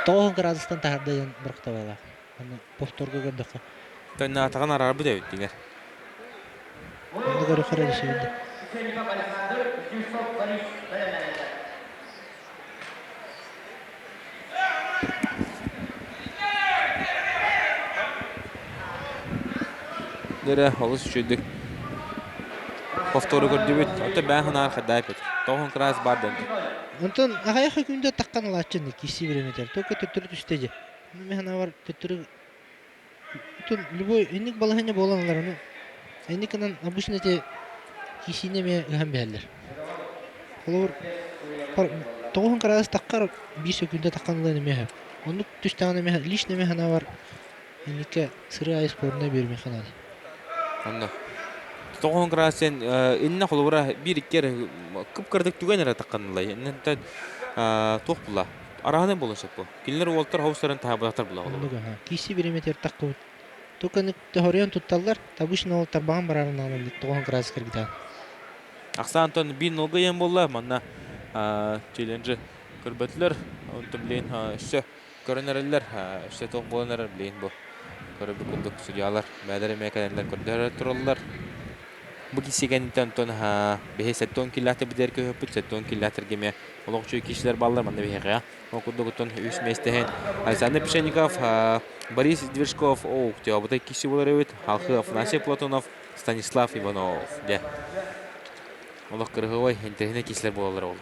Тоҕуһун градустан таһырда диэн бырахта баалаах. Аны повторга көрдөххө. Төннөатаҕын араарбыт эбит дигэр. Онно көрөхөр эрэ Дэрэ олус үчүгүйдүк повтору көрдүбүт. Оттон бэйэҥ санааҕар хайдаайпыт. Тоҕуһун кыраас баар дэнди. Онтон аҕыйах күндэ таххан ылааччы киирсии бириэмэтигэр. Только төттөрү түстэ дьэ. Мин санаабар төттөрү любой инник балаһыанньа буолан ылар ону инник гынан обычно эти киисиини эмиэ ыһан биһэллэр. Холобур, тоҕуһун кыраас таххар биир сөкүүндэ таххан ылыан эмиэ сөп. Оннук түстэҕинэ эмиэ лично эмиэ санаабар инникке сырыы аайы спорунай биэримиэххэ наада. Онно. Тоҕуһун кыраас сен иннэ холобура биир икки эрэ кып-кыратык түгэн эрэ таххан ылай. Иннинтэн туох була? Араһынан буолуон сөп бу. Кинилэр уолтар хобустарын таһаабатахтар була Оннук аһа. Киирсии бириэмэтигэр таххыбыт. Только тоһоруйан тутталлар, обычно ол тарбаҕын барарын аҕалан тоҕоһон кыраас кыргытаан. Ахсаан Антон биир нолга иэн буолла, манна челленджи көрбөтүлэр. Онтон билигин өссө көрөн эрэллэр, өссө туох буолан эрэр билигин бу көрөрбүт курдук судьялар бэйэлэрэ эмиэ кэлэннэр көрдөһөр тураллар. Бу киссигэнтэн онтон биһи 70 киллаатыр битэр көһөппүт, 70 киллаатырга эмиэ олох үчүгэй киһилэр бааллар манна биһиэхэ. Ол курдук оттон үс миэстэһин Александр Пшенников, Борис Движков, о, Теобутай киси буолар эбит, Халхы Афанасий Платонов, Станислав Иванов. Дьэ, олох кырыһыбай, интэриэһинэй киһилэр буолаллар ол.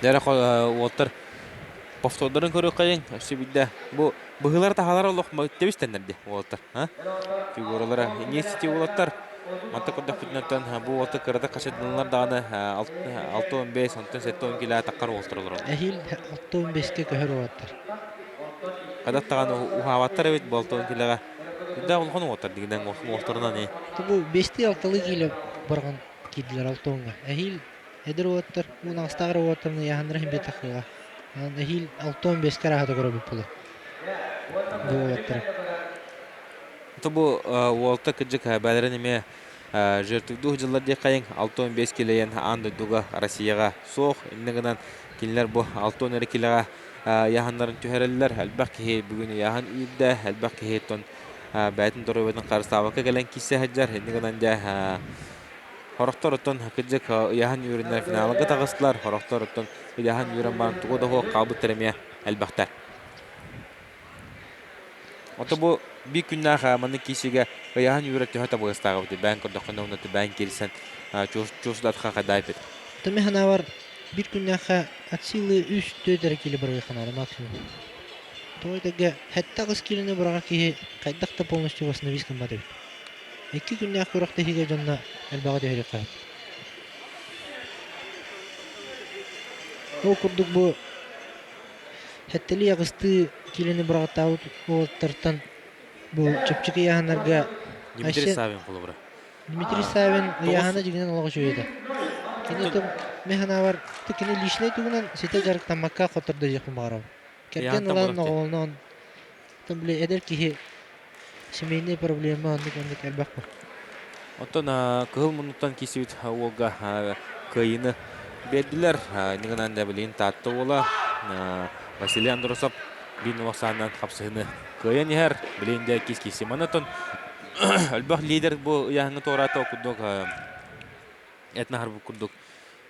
Дьэ, уолтар повтордарын көрүөххэйиҥ, өссө биирдэ бу быһыылар таһалар олох тэбистэннэр дии уолаттар. Фигуралара иҥиэсити уолаттар манта көрдөхпүтүнэн бу уолаттар кырата хачайданылар даҕаны 6-15, онтон 7-10 килэ таххар уолаттар олороллор. Эһиил 6-15-ке көһөр уолаттар. Хадат даҕаны уһаабаттар эбит бу 6-10 килэҕэ. Үрдээх улахан уолаттар дигинэн уолаттарынан Бу 5-6 кило барган киирдилэр 6-10-га. Эһиил Эдэр уолаттар уон аҕыстаах эрэ уолаттарына ыйааһыннара иһин биэтэххиэҕэ. Онон эһиил 65-кэ арааһата көрөбүт буолуо. Бу уолаттары. То бу уолта кырдьык бээлэрин эмиэ жертвдуу дьыллар диэххэйиҥ 65 килэйэн аан дойдуга Россияҕа суох. Иннэ гынан кинилэр бу 60 эрэ килэҕэ ыйааһыннарын түһэрэллэр. Элбэх киһи бүгүн ыйааһын үүрдэ, элбэх киһи тон бэйэтин доруобуйатын харыстаабакка кэлэн киирсэ сылдьар. Иннэ гынан дьэ Сорохтор оттон кырдьык ыйааһын үүрүнэр финалга таҕыстылар, сорохтор оттон ыйааһын үүрэн баран тугу да суох хаалбыттар эмиэ элбэхтэр. Ото бу биир күннээх маннык киирсиигэ ыйааһын үүрэр төһө табыгастаах эбит бэйэҥ көрдөххүнэ уонна бэйэҥ киирсэн чуусудатха хайдаайбыт. Тымы санаабар биир күннээххэ от силы үс-төрт эрэ киилэ бырагыахха наада максимум. Тоҕо этэргэ сэттэ аҕыс киилэни быраҕар киһи хайдах да полностью восстановить гыммат эбит. Икки күннээх күрэхтэһиигэ дьонно элбэҕи түһэриэххэ сөп. Ол курдук бу Сэттэлии аҕыстыы киилэни быраҕаттаабыт уолаттартан бу чэпчэки ыйааһыннарга Дмитрий Савин холобура. Дмитрий Савин ыйааһына дьиҥинэн олох үчүгэй этэ. Кини мин санаабар кини личнэй тугунан ситэ дьарыктаммакка хоттордо диэхпин баҕарабын. Кэргэн ылан оҕолонон били эдэр киһи семейная проблема оннук оннук элбэх бу. Оттон кыһыл муннуктан киирсибит уолга кыайыыны биэрдилэр. Иннигинэн да билигин Таатта уола Василий Андросов биир нолохсаанынан хапсыһыны кыайан иһэр. Билигин да иккис киирси. Манна элбэх лидер бу ыйааһыҥҥа туораата курдук этнаһар курдук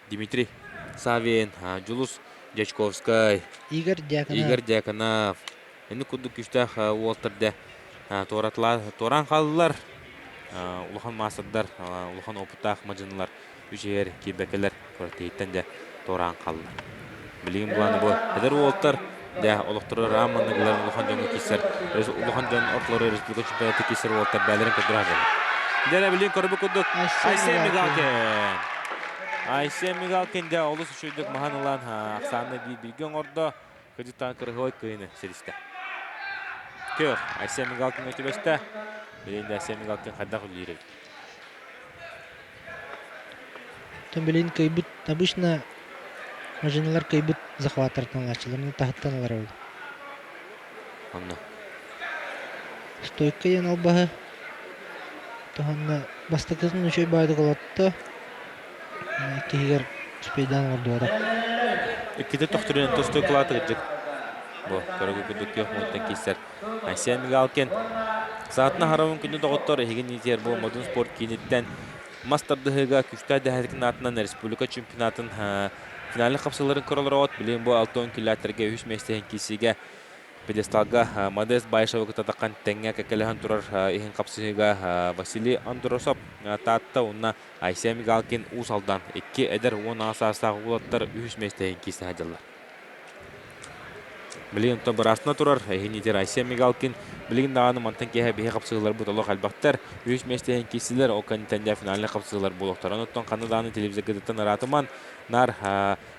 Дмитрий Савин, Дьулус Дьячковскай, Игорь Дьяконов, Игорь Дьяконов инник курдук күүстээх уолтар дэ туораан хааллылар. Улахан маастардар, улахан опыттаах мадьынылар үчүгэр киирбэкэлэр квартираттан дэ туораан хааллылар. Билигин булан бу эдэр уолтар дэ олохторо раамманыгылар улахан дьоҥҥо киирсэр, улахан дьон ортолоро республика чемпионата киирсэр уолтар бээлэрин көрдөрө сылдьаллар. Дьэ билигин көрбүт курдук Айсен Мигалкин. Айсен Мигалкин дьэ олус үчүгэйдик маһан ылан ахсаанны биир бииргэ оҥордо. Кыдьыттан кырыһыай кыйыны сиристэ. Көр, Айсен Мигалкин түбэстэ. Билигин да Айсен Мигалкин хайдах үлэлиир эбит. Билин кыйбыт обычно мажиналар кыйбыт захваттартан ылааччылар таһыттан ылар эбит. Онно. Стойка диэн албаһы туһанна бастакытын үчүгэй баайдык олорто иккиһигэр успейдаан олордубата. Иккитэ тохтурунан тостуй кылаатыгырдык. Бу көрөгү курдук күөх муҥтан киирсэр Айсен Мигалкин. Саатына харамын күнү доҕоттор эһигин иитиэр бу Модун спорт кииниттэн мас тардыһыыга күүстээх дэһэтикин аатынан республика чемпионатын финальнай хапсыыларын көрөлөрөҕүт. Билигин бу 60 километрга үһүс миэстэһин киирсиигэ пьедесталга Модест Баишевы кытта таххан тэҥҥэ кэккэлэһэн турар иһин хапсыһыыга Василий Андросов Таатта уонна Айсен Мигалкин Уус Алдан икки эдэр 16 саастаах уолаттар үһүс миэстэһин киирсэ сылдьаллар. Билигин онтон быраастана турар иһин Айсен Мигалкин билигин даҕаны мантан киэһэ биһи хапсыһыыларбыт олох элбэхтэр. Үһүс миэстэһин киирсилэр, ол кэнниттэн дьэ финальнай хапсыһыылар буолуохтара. Онтон ханна даҕаны телевизоргытыттан ыраатыман, наар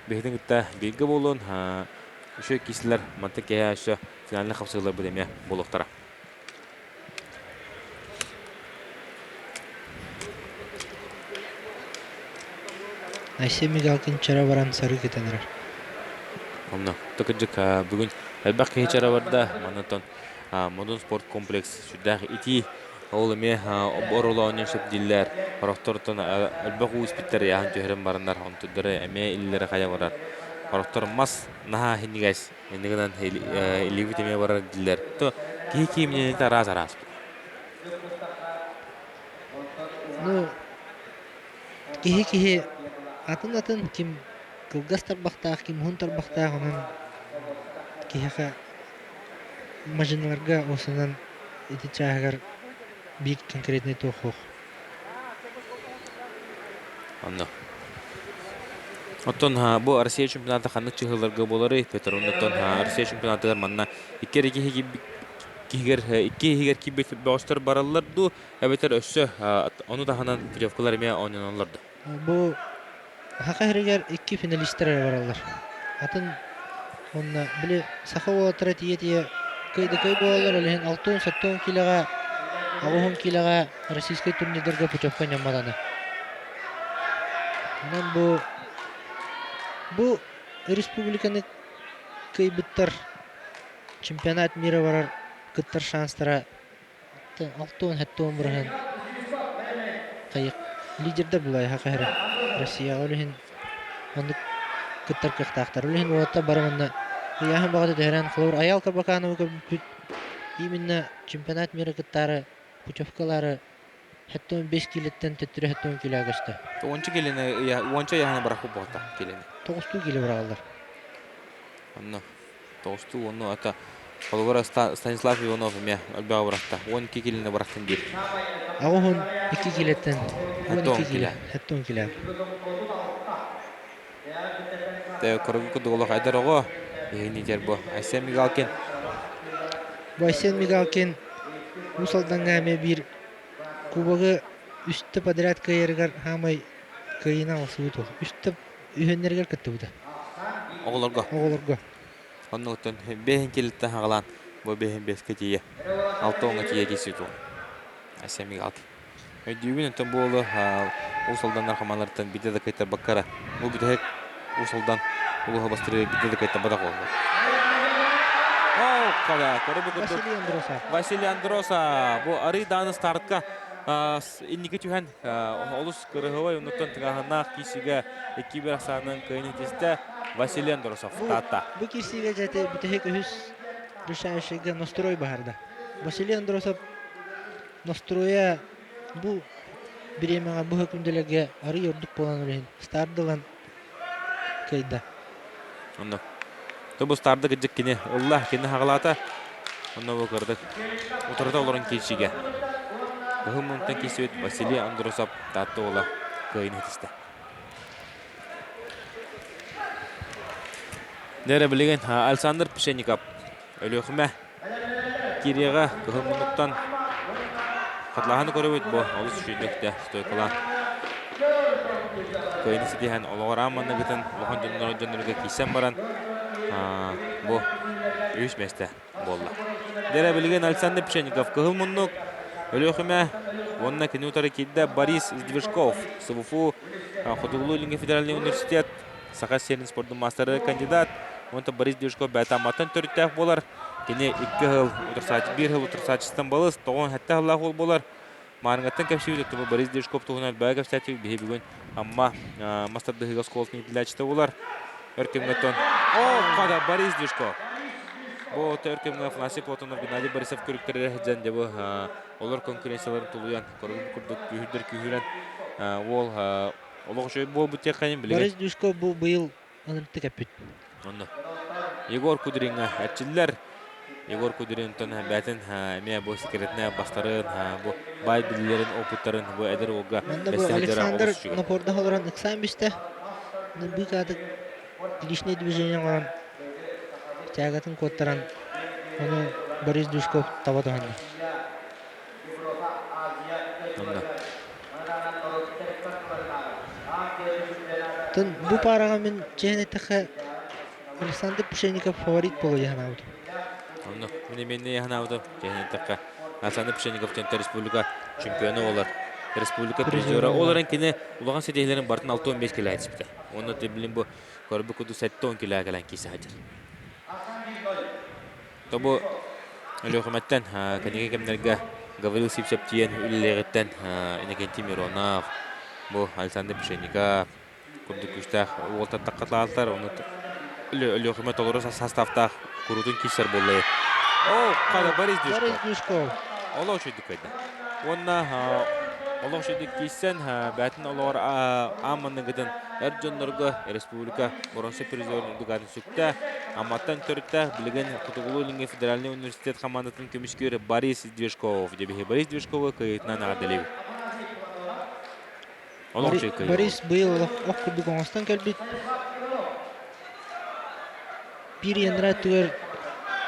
биһитин кытта бииргэ буолун. Үчүгэй киирсилэр мантан киэһэ өссө финальнай хапсыһыыларбыт эмиэ буолуохтара. Айсен Мигалкин чара баран сарыы кэтэн эрэр. Онно кырдьык бүгүн элбэх киһи чара барда. Маннатан Модун спорт комплекс сүрдээх итии ол эмиэ оруолу оонньуон сөп дииллэр. Орохтортон элбэх уу испиттэр ыйааһын түһэрэн бараннар онтудары эмиэ иллэрэ хайа барар. Орохтор мас наһаа иһиннигэс Инньэ гынан илиибит эмиэ барар дииллэр. То киһи киимнэнитэ араас араас. Ну, киһи-киһи атын-атын ким кылгас тарбахтаах, ким уһун тарбахтаах, онон киһиэхэ мадьыналарга уусанан ити чааһыгар биир конкретнай туох суох. Онно. Оттон бу Россия чемпионата ханнык чыһыыларга буоларый? Петр, оннуттан Россия чемпионатыгар манна икки эрэ киһи киһигэр икки иһигэр киирбит бөҕөстөр бараллар дуу, эбэтэр өссө ону таһынан путевкалар эмиэ оонньоноллор дуу? Бу Саха сиригэр икки финалистар эрэ бараллар. Атын уонна били саха уолаттара тиийэ-тиийэ кый-да кый буолаллар, ол иһин 60-70 киилэҕэ, 80 киилэҕэ российскай турнирдарга путевка ньамматаны. Онон бу бу республиканы кыайбыттар чемпионат мира барар кыттар шанстара 60-70 бырыһыан хайык лидердэр булайха хаһара Россияҕа ол иһин оннук кыттар кыахтаахтар. Ол иһин уолаттар бары манна ыйааһын баҕата түһэрэн холобур Айаал Карбакановы көрбүппүт именно чемпионат мира кыттаары путевкалаары 75 киилэттэн төттөрү 70 килоҕа көстө. Уонча килини уонча ыйааһына барахпыт буолта килини. Тоҕустуу кило быраҕаллар. Онно тоҕустуу уонну ата холобура Станислав Иванов эмиэ элбэҕи бырахта. 12 килини бырахтын диир. 82 килэттэн 12 кило, 70 кило. Көрөгү курдук олох эдэр оҕо. Иһин бу Айсен Мигалкин. Бу Айсен Мигалкин Уус Алдаҥҥа эмиэ биир кубогы үстэ подряд кыайарыгар хаамай кыайыынан ылсыбыт уол. Үстэ үһүөннэригэр кыттыбыта. Оҕолорго. Оҕолорго. Оннуттан бэһин килиттэн хаҕалаан бу бэһин бэскэ тиийэ алта уоҥҥа тиийэ киирсии туох. Айсен Мигалкин. Өйдүүбүн оттон бу уолу Уус Алдан наркоманнарыттан биирдэ да кыайтарбакка эрэ бу бүтэһик Уус Алдан улууһа бастырыга биирдэ да кыайтарбатах уоллар. Оо, коля, көрө бу курдук. Василий Андросов. Василий Андроса бу арый дааны стартка инники түһэн олус кырыһыбай оннуттан тыҥааһыннаах киирсиигэ икки бір ахсаанынан кыайын итистэ Василий Андросов Таатта. Бу киирсиигэ дьэ бүтэһик үһүс решающийга настрой баһарда. Василий Андросов настроя бу бириэмэҕэ бу күндэлэргэ арый ордук буолан үлэһин стардылан кыайда. Онно. То бу старды кыдьык кини ылла, кини хаҕалаата. Онно бу кырдык утарыта олорон киирсиигэ. Кыһыл мунтан киирсибит Василий Андросов Таатта уола кыайын итистэ. Дэрэ билигин Александр Пшенников Өлүөхүмэ киириэҕэ кыһыл муннуктан хатылаһаны көрөбүт бу олус үчүгэйдик стойкалаан кыайыны ситиһэн олоҕор аан манныгытын улахан дьоннору дьоннорго киирсэн баран бу үһүс миэстэ буолла. Дэрэ билигин Александр Пшенников кыһыл муннук Өлүөхүмэ уонна кини утары киирдэ Борис Сдвижков СВФУ Хотугулуу-Илиҥҥи федеральный университет Саха сирин спордун маастара кандидат уонна Борис Дюшко бэйэтэ Амматтан төрүттээх буолар. Кини икки сыл утарсааччы, биир сыл утарсааччыттан балыс, тоҕон сэттэ сыллаах уол буолар. Маарыҥҥаттан кэпсиибит, оттон Борис Дюшков туһунан элбэҕи кэпсээтибит. Биһи бүгүн Амма мас тардыһыыга оскуолатын иитиллээччитэ буолар. Өр кэмҥэ оттон О, хата Борис Дюшков! Бу өр кэмҥэ Афанасий Платонов, Геннадий Борисов көрүктэрэ сылдьан дьэ бу олор конкуренцияларын тулуйан, көрүҥ курдук күүһүрдэр күүһүрэн уол Олох үчүгэй буолбут диэххэ билигин. Борис Дюшко бу быйыл ыныртык эппит. Онно. Егор Кудриҥҥа эрчиллэр. Егор Кудринтон бээтин эмиэ бу секретнэ бастарын, бу баай билиилэрин, опыттарын бу эдэр уолга Манна бу Александр напорда олорон ыксаан бистэ. Быыкаатык личное движение оҥорон тягатын куоттаран ону Борис Дюшков таба туһанна. Онно. Тын бу паараҕа мин чээн эттэххэ Александр Пшенников фаворит буолуо дии санаабытым. Онно мин эмиэ санаабытым чээн эттэххэ Александр Пшенников тентэ республика чемпиона буолар. Республика призера. Ол эрэн кини улахан ситиһиилэрин барытын 65 килэ этиспитэ. Онно билин бу көрбүт курдук 70 килэ кэлэн киирсэ сылдьар. Тобу Өлүөхүмэттэн кэнники кэмнэргэ Гаврил Сивцев тиийэн үлэлиэҕиттэн Иннокентий Миронов, бу Александр Пшенников курдук күүстээх уолтан таххатаалтар. Ону Өлүөхүмэ толору составтаах куруутун киирсэр буолла. О, хата Борис Дюшков. Борис Дюшков. Олох үчүгдүк кыайда. Уонна олох үчүгдүк киирсэн, бээтин олоҕор аан манныгытын эр дьоннорго республика боронса призерын үрдүк сүктэ. Амматтан төрүттээх билигин Хотугулуу-Илиҥҥи федеральнай университет хамаандатын көмүскүүр Борис Движков. Дебиһи Борис Движковы кыайыытынан эҕэрдэлиибит. Олох үчүгэй кыайыы. Борис быйыл ох курдук оҥостон кэлбит. Биир январь өттүгэр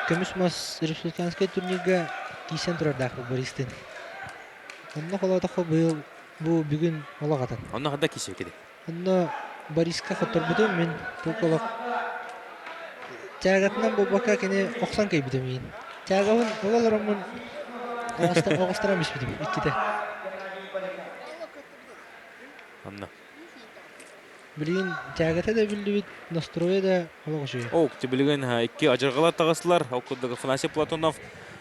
көмүс мас республиканскай турнирга киирсэн турардаахпыт Бористыын. Онно холоотоххо быйыл бу бүгүн олох атын. Онно ханна киирсибиккитий? Онно Бориска хотторбутум мин туох олох тягатынан буолбакка кини охсон кэйбитим миин. Тягабын ол олороммун оҕустаран биспитим иккитэ. Онно. Билигин тягата да биллибит, настроя да олох үчүгэй. О, билигин икки адьырҕалар таҕыстылар. Ол курдук Афанасий Платонов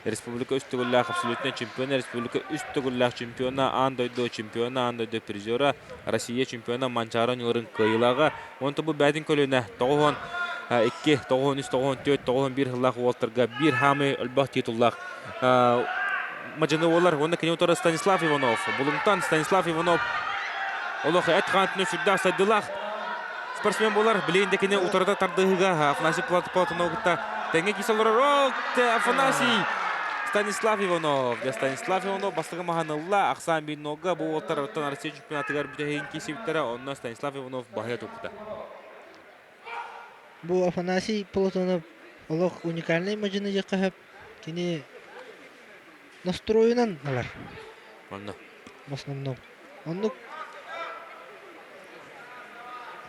республика үс төгүллээх абсолютнай чемпиона, республика үс төгүллээх чемпиона, аан дойду чемпиона, аан дойду призера, Россия чемпиона Манчаары оонньууларын кыайыылааҕа. Онтон бу бээтин көлүөнэ 92, 93, 94, 91 сыллаах уолаттарга биир хаамыы өлбөх титуллаах мадьыны буолар. Уонна кини утары Станислав Иванов. Булуҥтан Станислав Иванов олох эт хаантын сүрдээх сайдыылаах спортсмен буолар. Билигин да кини утарыта тардыһыыга Афанасий Платонов кытта тэҥҥэ киирсэн олорор. Афанасий Станислав Иванов. Станислав Иванов бастакы маһын ылла. Ахсаан биир нога бу уолаттар оттон Россия чемпионатыгар бүтэһигин киирсибиттэрэ. Онно Станислав Иванов баһыйа туппута. Бу Афанасий Платонов олох уникальнай мадьыны диэххэ сөп. Кини настройунан ылар. Онно. В основном. Оннук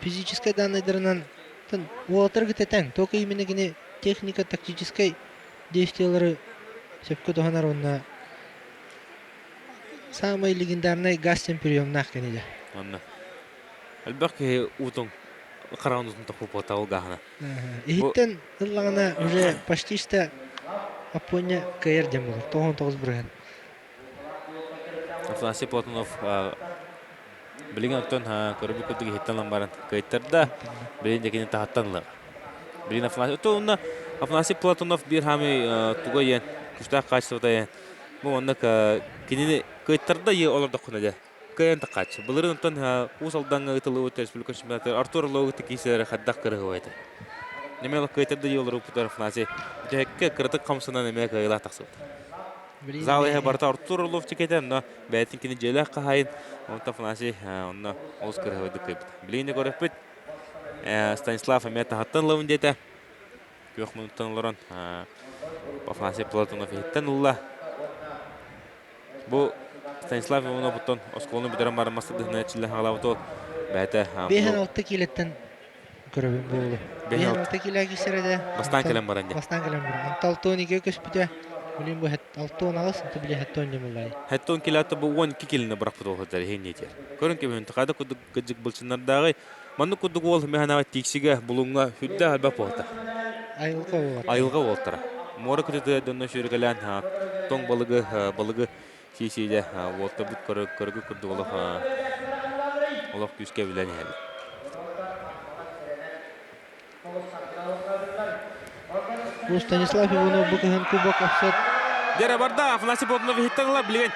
физическэй данныйдарынан уолаттар кытта тэҥ. Только именно кини Техника тактическай действиелары сөпкө туһанар уонна самый легендарный газ приемнаах кинигэ. Онно. Элбэх киһи уутун хараҕын уутун тохпуппута ол гааһына. Иһиттэн ыллаҕына уже почти что Аппония кыайар диэн буолар. 99%. Афанасий Платонов билигин оттон көрбүт курдук иһиттэн ылан баран кыайтарда. Билигин дьэ кини таһаттан ылар. Билигин Афанасий то онно Афанасий Платонов биир хаамый туга иэн күүстээх хаачыстыбата иэн бу онно кинини кыайтарда ие олордоххуна дьэ кыайан тахааччы. Былырыын оттон Уус Алдаҥҥа ыытыллыбыт республика чемпионатыгар Артур Орловы киирсэлэрэ хайдах кырыһыба этэ. Немело кыайтарда ие олорбуппутар Афанасий дьэһэккэ кыратык хамсанан эмиэ кыайыылаах тахсыбыт. Зал иһэ барыта Артур Орлов тикетэ, онно бэйэтин кини дьиэлээх хаһаайын, онтон Афанасий онно олус кыраһыбайдык кыайбыт. Билигин да көрөппүт, Станислав эмиэ таһыттан ылабын диэтэ. Күөх муннуктан олорон Афанасий Платонов иһиттэн ылла. Бу Станислав Ивановуттан оскуоланы бүтэрэн баран мастардыһына эрчиллэн хаалаабыт ол бэйэтэ 5-6 киилэттэн көрөбүн буолу. 5-6 килэ киирсэрэ Бастаан кэлэн баран дьэ. Бастаан кэлэн баран. Онто 6-12 көспүтэ. Билин бу 6-18, онто били 7-10 дьомуллай. 7-10 килэ бу 12 килини бырахпыт ол сылдьар иһин диэтиэр. Көрүн кэбиһин хайда курдук кыдьык былчыннардааҕый. Маннык курдук уол мэхэнэҕэ тииксигэ, булуҥҥа сүрдээх элбэх буолта. Айылҕа уолаттара. Айылҕа уолаттара. Муора кытыытыгар дьонно сүүрэкэлээн тоҥ балыгы балыгы сии-сиидэ уолтарбыт көргө курдук олох олох күүскэ билэн иһэбит. Бу Станислав Иванов бу кыһын кубок охсот. Дьэрэ барда Афанасий Платонов иһиттэн ыла билигин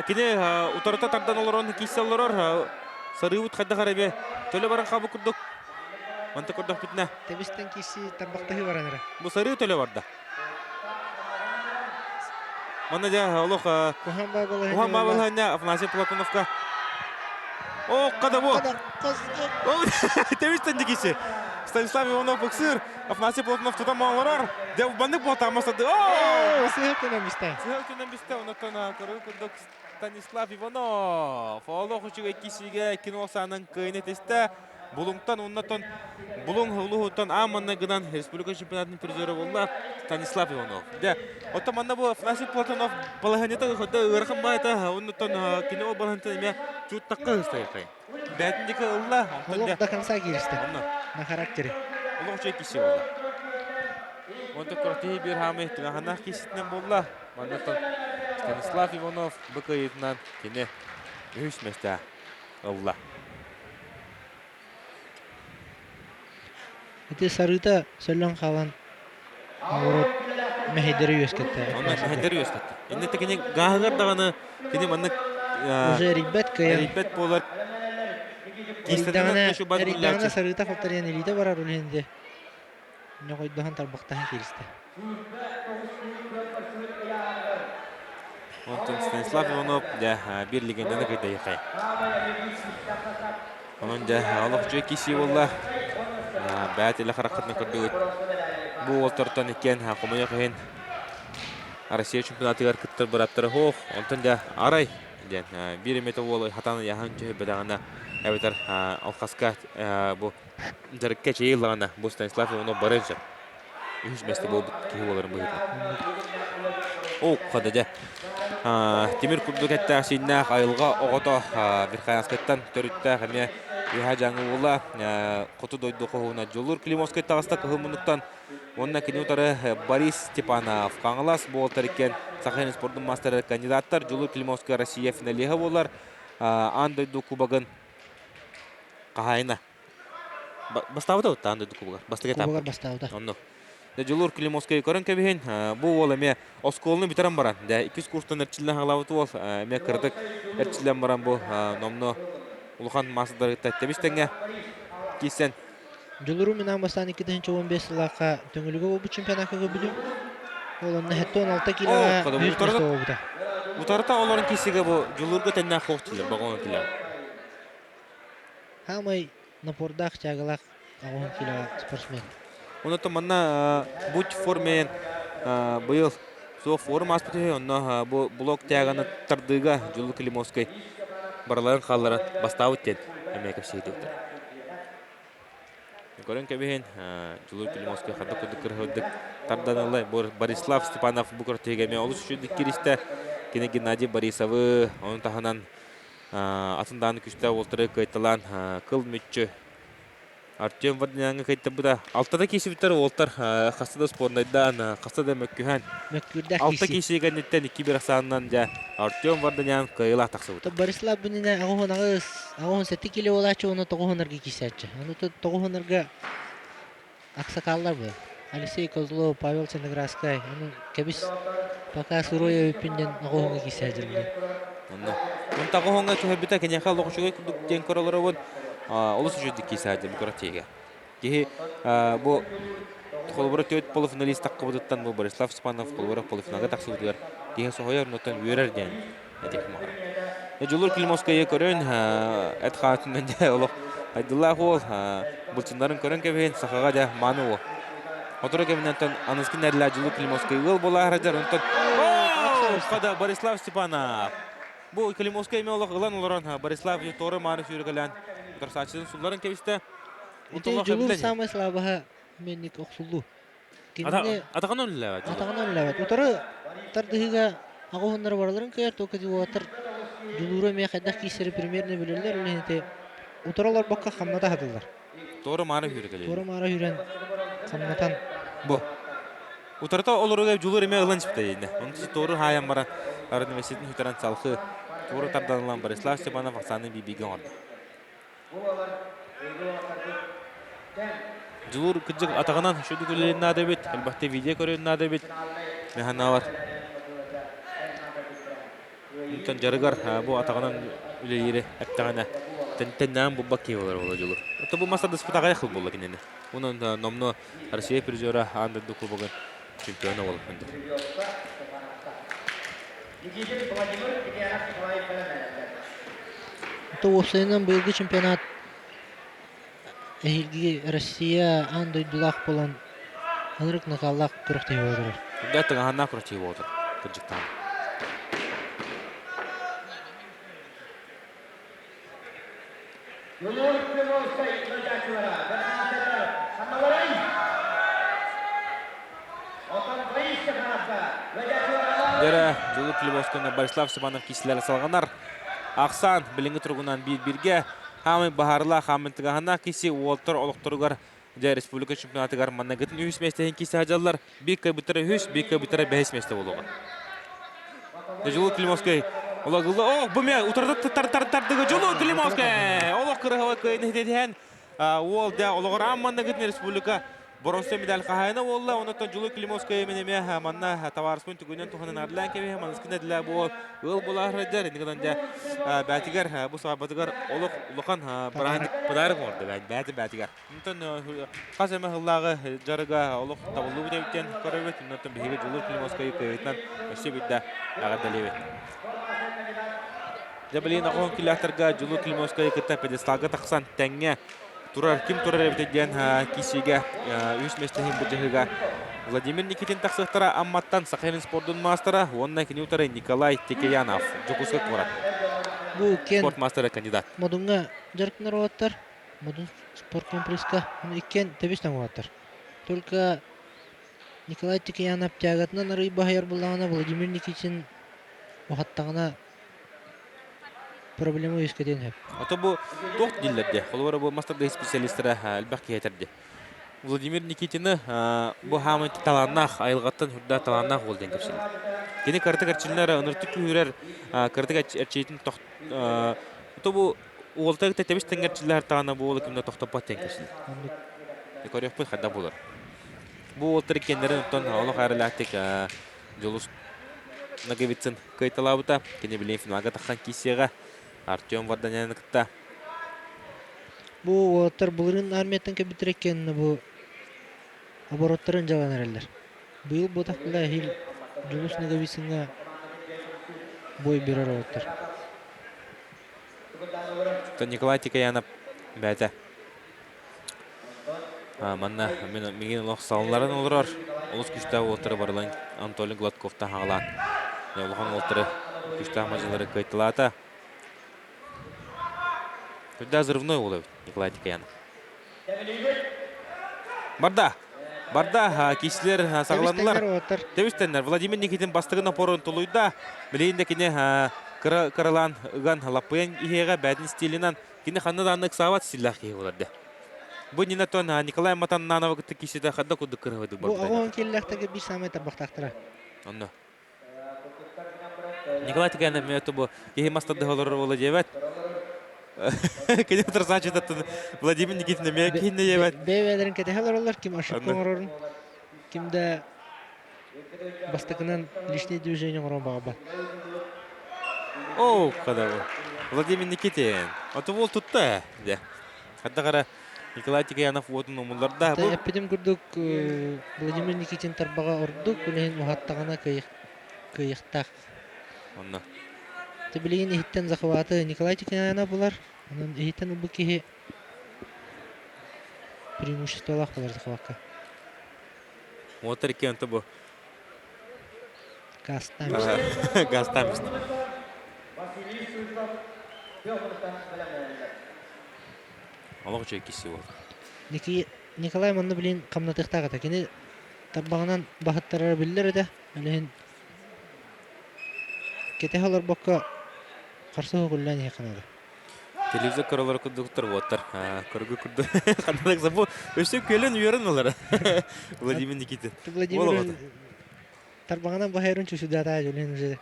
кини утарыта тардан олорон киирсэ олорор сарыыбыт хайдах эрэ төлө баран хаалбыт курдук онто көрдөхпүтүнэ Тэбистэн киирсии тарбахтаһыы баран эрэ. Бу сарыы төлө барда. Манна дьэ олох Куһаан баа балаһыанньа Куһаан баа балаһыанньа Афанасий Платоновка. О, када бу. Тэбистэн дикиси. Станислав Иванов буксир. Афанасий Платонов тута олорор. Дьэ баннык буолтаамас О! Сыһыт бистэ. Сыһыт бистэ. Онтон көрүү курдук Станислав Иванов. Олох үчүгэй кисигэ кино саанан кыайын этистэ. Булуҥтан уоннатон Булуҥ улууһуттан аан маҥнайгынан республика чемпионатын призера буолла Станислав Иванов. Дьэ, оттон манна бу Афанасий Платонов балаһыанньата хотда ыарахан баайта, оннуттан кини ол балаһыанньата эмиэ чуттакка ыстайыкай. Бээтин диэки ылла, онтон Олох до конца кииристэ. На характере. Олох үчүгэй киси буолла. Онтон кыратыһы биир хаамый тыҥаһанаах кииситинэн буолла. Маннаттан Станислав Иванов бу кыайыытынан кини үһүс миэстэ ылла. Ити сарыыта сөллөн хаалан оҕуруот мэһэйдэри үөскэттэ. Онно мэһэйдэри үөскэттэ. Иннэ кини гааһыгар даҕаны кини маннык Уже эрийбэт кыайан. Эрийбэт буолар. Эрийдэҕинэ сарыыта халтарыйан илиитэ барар үлэһинде. Ньоҕойдоһон тарбахтаһан кииристэ. Онтон Станислав Иванов дьэ биир легенданы кыйдайыхай. Онон дьэ олох үчүгэй киирсии буолла. Бэйэ илэ хараххытынан көрдүгүт. Бу уолтартан иккиэн хомойуох иһин Россия чемпионатыгар кыттар бырааптара суох. Онтон дьэ арай диэн биир эмэтэ уол хатан ыйааһын түһэрбэтэҕинэ эбэтэр алхаска бу дьарыкка эчэйии ыллаҕына бу Станислав Иванов барыан сөп. Үһүс миэстэ буолбут киһи буоларын быһыытынан. О, хада дьэ. Тимир курдук эттээх-сииннээх айылҕа оҕото Верхоянскайтан төрүттээх эмиэ Үһэ Дьаҥы уола хоту дойду хоһууна Дьулуур Климовскай таҕыста кыһыл муннуктан уонна кини утары Борис Степанов Хаҥалас буолтар иккиэн Саха сирин спордун маастара кандидаттар Дьулуур Климовскай Россия финалиһа буолар аан дойду кубогын хаһаайына Бастаабыта вот аан дойду кубогар. Бастакы этап. Кубогар бастаабыта. Онно. Дьулуур Климовскай көрөн кэбиһин. Бу уол эмиэ оскуоланы бүтэрэн баран, дэ иккис курстан эрчиллэн хаалаабыт уол эмиэ кыратык эрчиллэн баран бу номно улахан маастардарыгыта тэбис тэҥҥэ киирсэн. Дьулуру мин аан бастаан 2015 сыллаахха Төҥүлүгэ буолбут чемпионакка көрбүтүм. Ол онно 76 килоҕа үһүс миэстэ буолбута. Утарыта олорон киирсигэ бу Дьулуурга тэннээх хоох тилэр, богоон килэ. Хаамай напордаах тягалаах оҕоһун килоҕа спортсмен. Онон манна будь в форме быйыл суох форум ааспыт үһү онно бу блок тяганы тардыыга Дьулу Көрөн кэбиһин, Дьулуур Климовскай ханнык курдук кырыһырдык тардан ылла. Борислав Степанов бу күрэхтэһиигэ эмиэ олус үчүгүйдүк кииристэ. Кини Геннадий Борисовы, ону таһынан атын даҕаны күстээх уолтары кыайталаан кыл мүччү Артем Варданяҥҥа кыайтарбыта. Алтата киирсибиттэр уолтар хаста да спорнайдаан, хаста да мөккүһэн. Мөккүрдээх Алта киирсии. киирсии кэнниттэн 2-1 ахсаанынан дьэ Артем Варданян кыайыылаах тахсыбыта. Борислав Бунина 88, 87 кило буолааччы уонна тоҕуһунарга киирсээччи. Ону тоҕуһунарга аксакаллар бу. Алексей Козлов, Павел Ценоградскай. Ону кэбис пока сырой эбиппин диэн оҕуһуҥҥа киирсээдьиллэр. Онно. Онтоҕуһуҥҥа түһэрбитэ киниэхэ олох үчүгэй курдук диэн көрөлөрөбүн. Олус үчүгэй киирсээдьи бу көрөччигэ. Киһи бу холобура төрт полуфиналист таххыбытыттан бу Борислав Степанов холобура полуфиналга тахсыбытыгар киһи соһуйар, онтон үөрэр диэн этих маар. Дьулур Климовскайы көрөн, эт хаатынан дьэ олох айдылаах уол, былчыннарын көрөн кэбиһин, сахаҕа дьэ мааны уол. Оторо кэминэн аныскын нэрлээ Дьулур Климовскай ыал буолаахырдьар, онтон Хада Борислав Степанов. Бу Климовскай эмиэ олох ылан олорон Борислав Торы маары сүүрүкэлээн утарсааччытын сулларын кэбистэ. Ити Дьулур самый слабаһа менник охсуллуу. Кинини Атаҕынан үлэлээбэт. Атаҕынан үлэлээбэт. Утары тардыһыыга аҕыһыннары бараларын кыайар, только уолаттар Дьулууру эмиэ хайдах киирсэри примерно билэллэр, ол иһин ити утары олорбокко хамната сатыыллар. Туора маары сүүрэ кэлиэллэр. Туора маары сүүрэн хамнатан. Бу. Утарыта олоруга Дьулуур эмиэ ылан испитэ иннэ. Онон туору хаайан баран, равновесиетин сүтэрэн салхы туору тардан ылан Борислав Степанов ахсаанын биибиигэ оҥордо. Дьулуур кырдьык атаҕынан шүдүк үлэлиэн наада эбит, элбэхтэ видео көрүөн наада эбит. Механалар. Онтон дьарыгар бу атаҕынан үлэлиири эттэҕинэ тэннээн булбат киһи буолар буолла Дьулуур. Ото бу мас тардыспыт аҕыйах хыл буолла кинини. Онон номнуо Россия призера аан дойду кубогын чемпиона буолла. Это уопсайынан быйылгы чемпионат эһиилги Россия аан дойдулаах буолан ынырык накаллаах күрэхтэһии буола турар. Үрдэ тыҥаһаннаах күрэхтэһии буола турар. Кырдьыктаан. Дьэрэ, Дьулур Климовскайна Борислав Степанов киисилэрэ салҕанар. Ахсаан билиҥҥи туругунан биир-бииргэ хаамай баһаарылаах хаамын тыгаһаннаах киси уолтар олохторугар дьэ республика чемпионатыгар манныгытын үһүс миэстэһин кисе сылдьаллар. Биир кыайбыттара үһүс, биир кыайбыттара бэһис миэстэ буолуоҕа. Дьулур Климовскай Олагылла, ох, бу мэ утарда тар тар тардыгы Дьулур Климовскай! Олох кырыһабай кыайын хитэтиһэн уол дэ олоҕор аан манныгытын республика Боронсо медаль хаһаайына буолла. Онуттан Дьулуй Климовская мен эмиэ манна табаарыспын түгүнэн туһанан арлаан кэбиһэ маныскын эдилэ бу ыал булаар дьэр иннигинэн дьэ бээтигэр бу саабатыгар олох улахан бырааһынньык подарок оҥордо бээтин бээтигэр. Онтон хас эмэ сыллааҕы дьарыга олох табыллыбыт эбит диэн көрөбүт. Онтон биһиги Дьулур Климовскай кыайыытынан өссө биирдэ эҕэрдэлиибит. Дьэ билигин оҕоһун килээхтэргэ Дьулур Климовскайы кытта пьедесталга тахсан тэҥҥэ турар ким турар эбитэ диэн киисиигэ үс миэстэһин былдьаһыыга Владимир Никитин тахсыахтара Амматтан Саха спордун маастара уонна кини утары Николай Текеянов Дьокуускай куорат Бу иккиэн спорт маастара кандидат. Модуҥҥа дьарыктанар уолаттар Модун спорткомплекска иккиэн тэбис тэҥ уолаттар. Только Николай Текеянов тягатынан арый баһыйар буоллаҕына Владимир Никитин уһаттаҕына проблема үөскэтиэн сөп. Ото бу туох дииллэр дии? Холобура бу мастер специалистара элбэх киһи этэр дии. Владимир Никитины бу хаамай талааннаах, айылҕаттан үрдээх талааннаах уол диэн кэпсииллэр. Кини кыратык эрчиллэр, ыныртык күүһүрэр, кыратык эрчийитин тох Ото бу уолта тэбис тэҥҥэ эрчиллэр таҕана бу уолу кимнэ тохтоппот диэн кэпсииллэр. Оннук. Көрүөхпүт хайдах буолар. Бу уолтар иккиэннэрин оттон олох эрэлээхтик Дьулус Ноговицын кыайталаабыта. Кини билигин финалга тахсан киирсиэҕэ. Артем Варданяны кытта. Бу уолаттар былырыын армияттан кэлбиттэрэ иккиэннэ бу обороттарын дьалан эрэллэр. Быйыл буотахтыла эһиил Дьулус Ноговицыҥҥа бой берер уолаттар. Николай Тикаянов бэйэтэ Манна мин миигин олох салыннаран олорор. Олус күүстээх уолаттары барыларын Анатолий Гладковтан хаалаан улахан уолаттары күүстээх мадьалары кыайталаата. Үрдэ взрывной уол эбит Николай Тикаянов. Барда. Барда киисилэр саҕаланнылар. Тэбис Тэбистэннэр. Владимир Никитин бастыгын опорун тулуйда. Билигин да кини кыралаан ыган лаппыйан иһиэҕэ бээтин стилинэн кини ханна даҕаны ыксаабат стиллээх киһи буолар дэ. Бу иннинэ Николай Матаннанова кытта кииситэ хадда курдук кырыһыдык Бу барбыта. оҕоһон киллэхтэгэ биир саамай тарбахтаахтара. Онно. Николай Тиканов мен бу киһи мас тардыһа олорор буола диэбэт. Кини утарсааччытыттан Владимир Никитин эмиэ киһиннэ диэбэт. Бэйэ-бэйэлэрин кэтэһэ олороллор, ким ошибка оҥорорун, ким да бастакынан личное движение оҥорон баҕарбат. Оо, кадабы. Владимир Никитин. Ото уол тутта дьэ. Хаддагара Николай Тикаянов уотун умулларда. Бу эппитим курдук Владимир Никитин тарбаҕа ордук, үлэһин уһаттаҕына кыайыахтаах. Онно. Ты билигин иһиттэн захваты Николай Тикаянов булар. Онон иһиттэн ылбыт киһи преимуществолаах булар захвакка. Уотар икки онто бу. Гастамист. Гастамист. Олох үчүгэй киси буолла. Ники Николай манна билин хамнатыахтаах этэ. Кини тарбаҕынан баһыттарара биллэр этэ. Ол иһин кэтэһэ олорбокко харса көҕүллээн иһиэххэ наада. Телевизор көрөлөр курдуктар уоттар. Көргө курдук. Ханнык забу. Өссө күөлэн үөрэн олар. Владимир Никитин. Владимир тарбаҕынан баһайарын чусудаатаа дьолин уже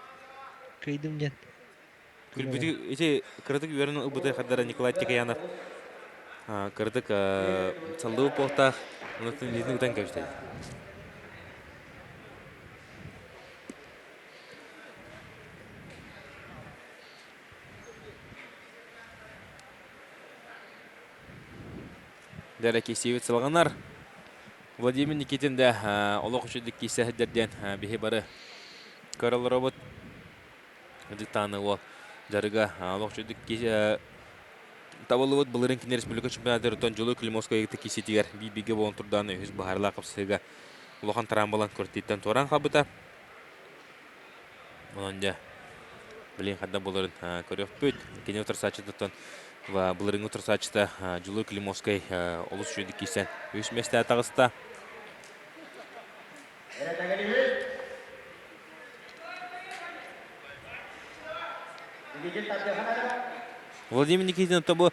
кыйдым диэн. Күлбүтү ити кыратык үөрэн ылбыты хардара Николай Тикаянов кыратык саллыы буолтаах онуттан илиитин ытан кэбистэ. Дэрэ киисиибит сылҕанар. Владимир Никитин да олох үчүгдүк киисэ сылдьар диэн биһи бары көрө олоробут. Дьыктааны уол дьарыга олох үчүгдүк табыллыбыт былырыын кини республика чемпионатыттан Дьулуй Климовскай кииситигэр биир-бииргэ буолан турдаан үһүс быһаарылаах хапсыһыыга улахан тараамбалан көртииттэн туораан хаалбыта. Онон дьэ, билигин хайдах буоларын көрүөхпүт. Кини утарсааччытыттан былырыыҥҥы утарсааччыта Дьулуй Климовскай олус үчүгэйдик киирсэн үс миэстэ таҕыста. Владимир Никитин тобу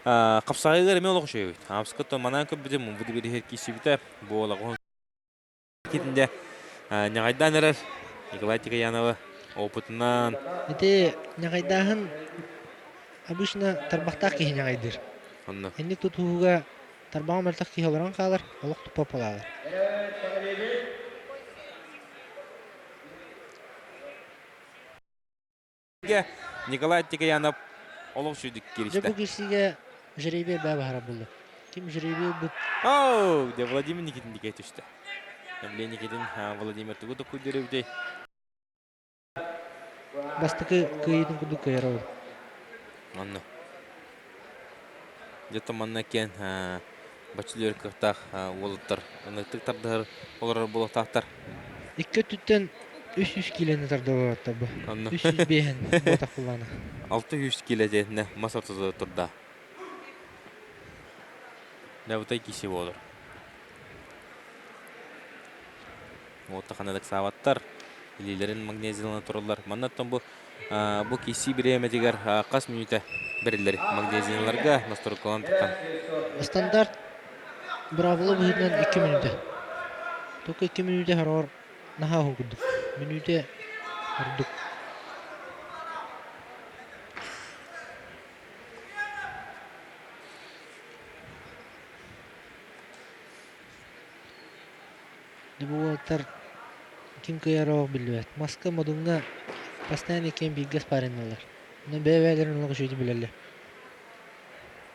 хапсаҕайыгар эмиэ олох үчүгэй. Аамска манаан көрбүтүм, мумбут бириһэр киирсибитэ. Бу олоҕун Итиннэ ньаҕайдаан эрэр Николай Тихоянова опытынан Ити ньаҕайдааһын обычно тарбахтаах киһи ньаҕайдыыр. Онно. Инник тутуһууга тарбаҕа мөлтөх киһи олорон хаалар, олох туппа буолаалар. Николай Тикаянов олох сүйдүк Дьэ киристэ. бу киирсиигэ жребий баа баһара булла. Ким жребий ылбыт Оу, де Владимир Никитин дикей түстэ. Владимир Никитин Владимир тугу токуйдур эбитей? Бастакы кыайыытын курдук кыайар ол. Онно. Дьэ манна киэн баччылыыр кыахтаах уолаттар ынырыктык тардыһар олорор буолуохтаахтар. Икки өттүттэн 300 киилэни тардыллыбаттар бу. Онно. 305 буотах куллаана. 600 киилэ диэтинэ мас ортото турда. Дабытай киси буолар. Уотта ханна ыксаабаттар. Илиилэрин магнезиялана тураллар. Манна оттон бу бу киси бириэмэтигэр хас мүнүүтэ бэриллэр магнезияларга настройкалан таххан. Стандарт быраабыла быһыытынан 2 мүнүүтэ. Только 2 мүнүүтэ хороҕор наһаа уһун курдук. Мүнүүтэ ордук. Дьэ бу уолаттар ким кыайара олох биллибэт. Маска Модуҥҥа постоянно иккиэн бииргэ спарриҥналлар. Онон бэйэ-бэйэлэрин олох үчүгэйдик билэллэр.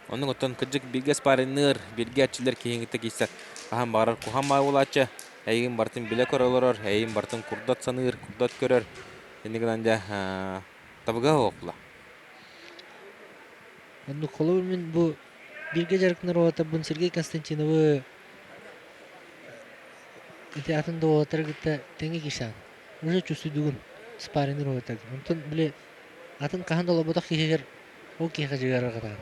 Оннук оттон кырдьык бииргэ спарриҥныыр, бииргэ эрчиллэр киһиҥ кытта киирсэр. Хаһан баҕарар куһаҕан баҕайы буолааччы. Эйигин барытын билэ-көрө олорор, эйигин барытын курдат саныыр, курдат көрөр. Инник гынан дьэ табыгаһа суох Оннук холобур мин бу бииргэ дьарыктанар уолаттарбын Сергей Константиновы ити атын да уолаттары кытта тэҥҥэ киирсэҕин. Уже чувствуйдугун спарриныр уолаттаргын. Онтон били атын хаһан да олорботох киһигэр ол киһиэхэ дьыгарарҕатаҕын.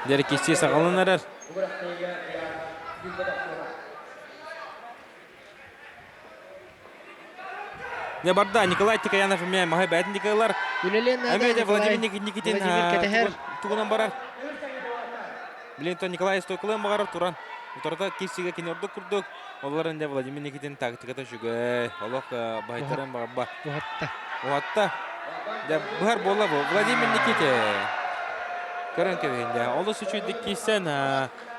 Дьэ, кистии саҕаланан эрэр. Не барда Николай Тикаянов эмиэ маһы бэйэтин дикалар. Үлэлиэн наада Эмиэ Николай. Владимир Никитин Владимир кэтэһэр. тугунан барар. Билин то Николай Стойкалыан баҕарар туран. Утарыта киирсиигэ кини ордук курдук. Олларын де Владимир Никитин тактиката үчүгэй. Олох баһыйтаран баҕарба. Уһатта. Уһатта. Дьэ быһар буолла бу. Владимир Никитин. Көрөн кэбиһин дьэ. Олус үчүгүйдүк киирсэн